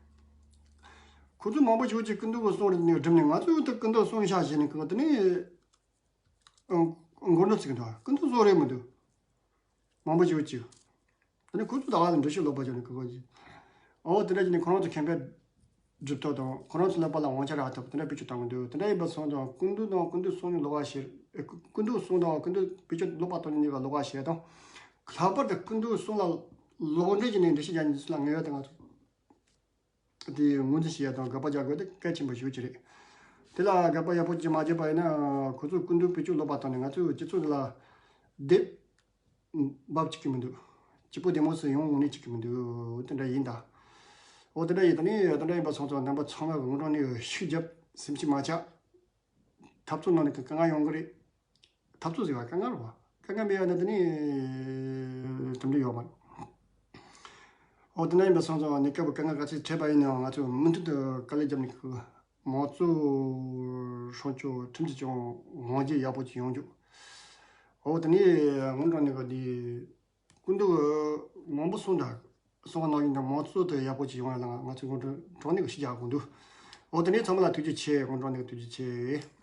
ཁོ་ཚོ་མང་པོ་ཞིག་གིས་སྐུ་མདུན་གྱི་གསུང་རེད་ནས་སྒྲུབ་ནས། ང་ཚོས་དེ་སྐུ་མདུན་གསུང་བཞག་བྱས་ནས་གི་དེ་ནས་མགོ་འདྲ་ཚིག་འདུག་སྐུ་མདུན་གསུང་རེད་མི་འདུག་མང་པོ་ཞིག་གིས། ད་ནི་ཁོ་ཚོ་ད་ག་ལ་འགྲེལ་བཤད་ལོག་པ་བྱས་ནས་གི་གོ་གི། འོ་དེ་འདྲ་བྱས་ནས་ཁོ་རང་ཚོ་མཁྱེན་པ་སྒྲུབ་ཐབས་དང་ཁོ་རང་ཚོ་ཀླད་པ་ལ་དབང་ཆ་རག་ཐབས་དེ་འདྲ་བེད་སྤྱོད་བཏང་གི་འདུག་དེ་འདྲ་ཡིན་པ་སོང་ཙང་སྐུ་མདུན་དང་སྐུ་མདུན་གསུང་ནས་ལོག་པ་བྱས། སྐུ་མདུན་གསུང་དང་སྐུ་མདུན་བེད་སྤྱོད་ལོག་པ་བཏང་ནས་གཉིས་ཀ་ལོག་པ་བྱས་དང་། ལྷག་པར་དུ་སྐུ་མདུན་གསུང་ལ་ལོག་འགྲེལ་བྱས་ནས་འགྲེལ་བཤད་རྒྱག་མཁན་ཚོ་ལ་ངེས་པར་དུ་ང་ཚོ་དེ་ངོས་འཛིན་བྱེད་ཡ་དང་དགག་པ་རྒྱག་དགོས་དེ་གལ་ཆེན་པོ་ཞིག་ཅིག་རེད། དེ་ལ་དགག་པ་ཡག་པོ་ཅིག་མ་བརྒྱབ་པ་ཡིན་ན་ཁོ་ཚོས་སྐུ་མདུན་བེད་སྤྱོད་ལོག་པ་བཏང་ནས་ང་ཚོའི་སྤྱི་ཚོགས་འདི་ལ་དེབ་འབབ་བཅུག་གི་མི་འདུག་སྐྱིད་པོ་བདེ་མོ་སུ་ཡོང་འོང་ནི་བཅུག་གི་མི་འདུག་དེ་འདྲ་ཡིན་ད། འོ་དེ་འདྲ་ཡིན་ད་ནི་དེ་འདྲ་ཡིན་པ་སོང་ཙང་རྣམ་པ་ཚང་མ་གི་ངོ་གྲངས་ནས་ཤུགས་རྒྱབ་སེམས་ཤུགས་མ་ཆག་འཐབ་རྩོད་ནང་ནས་དཀའ་ངལ་ཡོང་གི་རེད། འཐབ་རྩོད་ཟེར་བ་དཀའ་ངལ་རེད་བ། དཀའ་ངལ་མེད་ཡ་ན་དེ་ནི་གྲུབ་འབྲས་ཡོད་མ་རེད། འོ་དེ་འདྲ་ཡིན་པ་སོང་ཙང་གནས་སྐབས་དཀའ་ངལ་ག་ཚོད་འཕྲད་པ་ཡིན་ནའང་ང་ཚོས་མུ་མཐུད་དུ་དཀའ་ལས་བརྒྱབ་ནས་ཁུ། མང་གཙོ་སྲུང་སྐྱོབ་ཁྲིམས་ཀྱི་ཅུང་དབང་སྒྱུར་ཡག་པོ་ཅིག་ཡོང་རྒྱུ། འོ་དེ་ནས་སྔོན་འགྲོ་ནས་གི་འདི་སྐུ་མདུན་མང་པོ་གསུང་དང་གསུང་བ་ནང་བཞིན་དུ་མང་གཙོ་དེ་ཡག་པོ་ཅིག་ཡོང་ཡ་ལ་ང་ཚོས་སྔོན་འགྲོ་གྲོགས་ནས་གི་ཞུ་རྒྱག་དགོས་འདུག་འོ་དེ་ནས་ཚང་མ་ལ་ཐུགས་རྗེ་ཆེ། སྔོན་འགྲོ་ནས་གི་ཐུགས་རྗེ་ཆེ།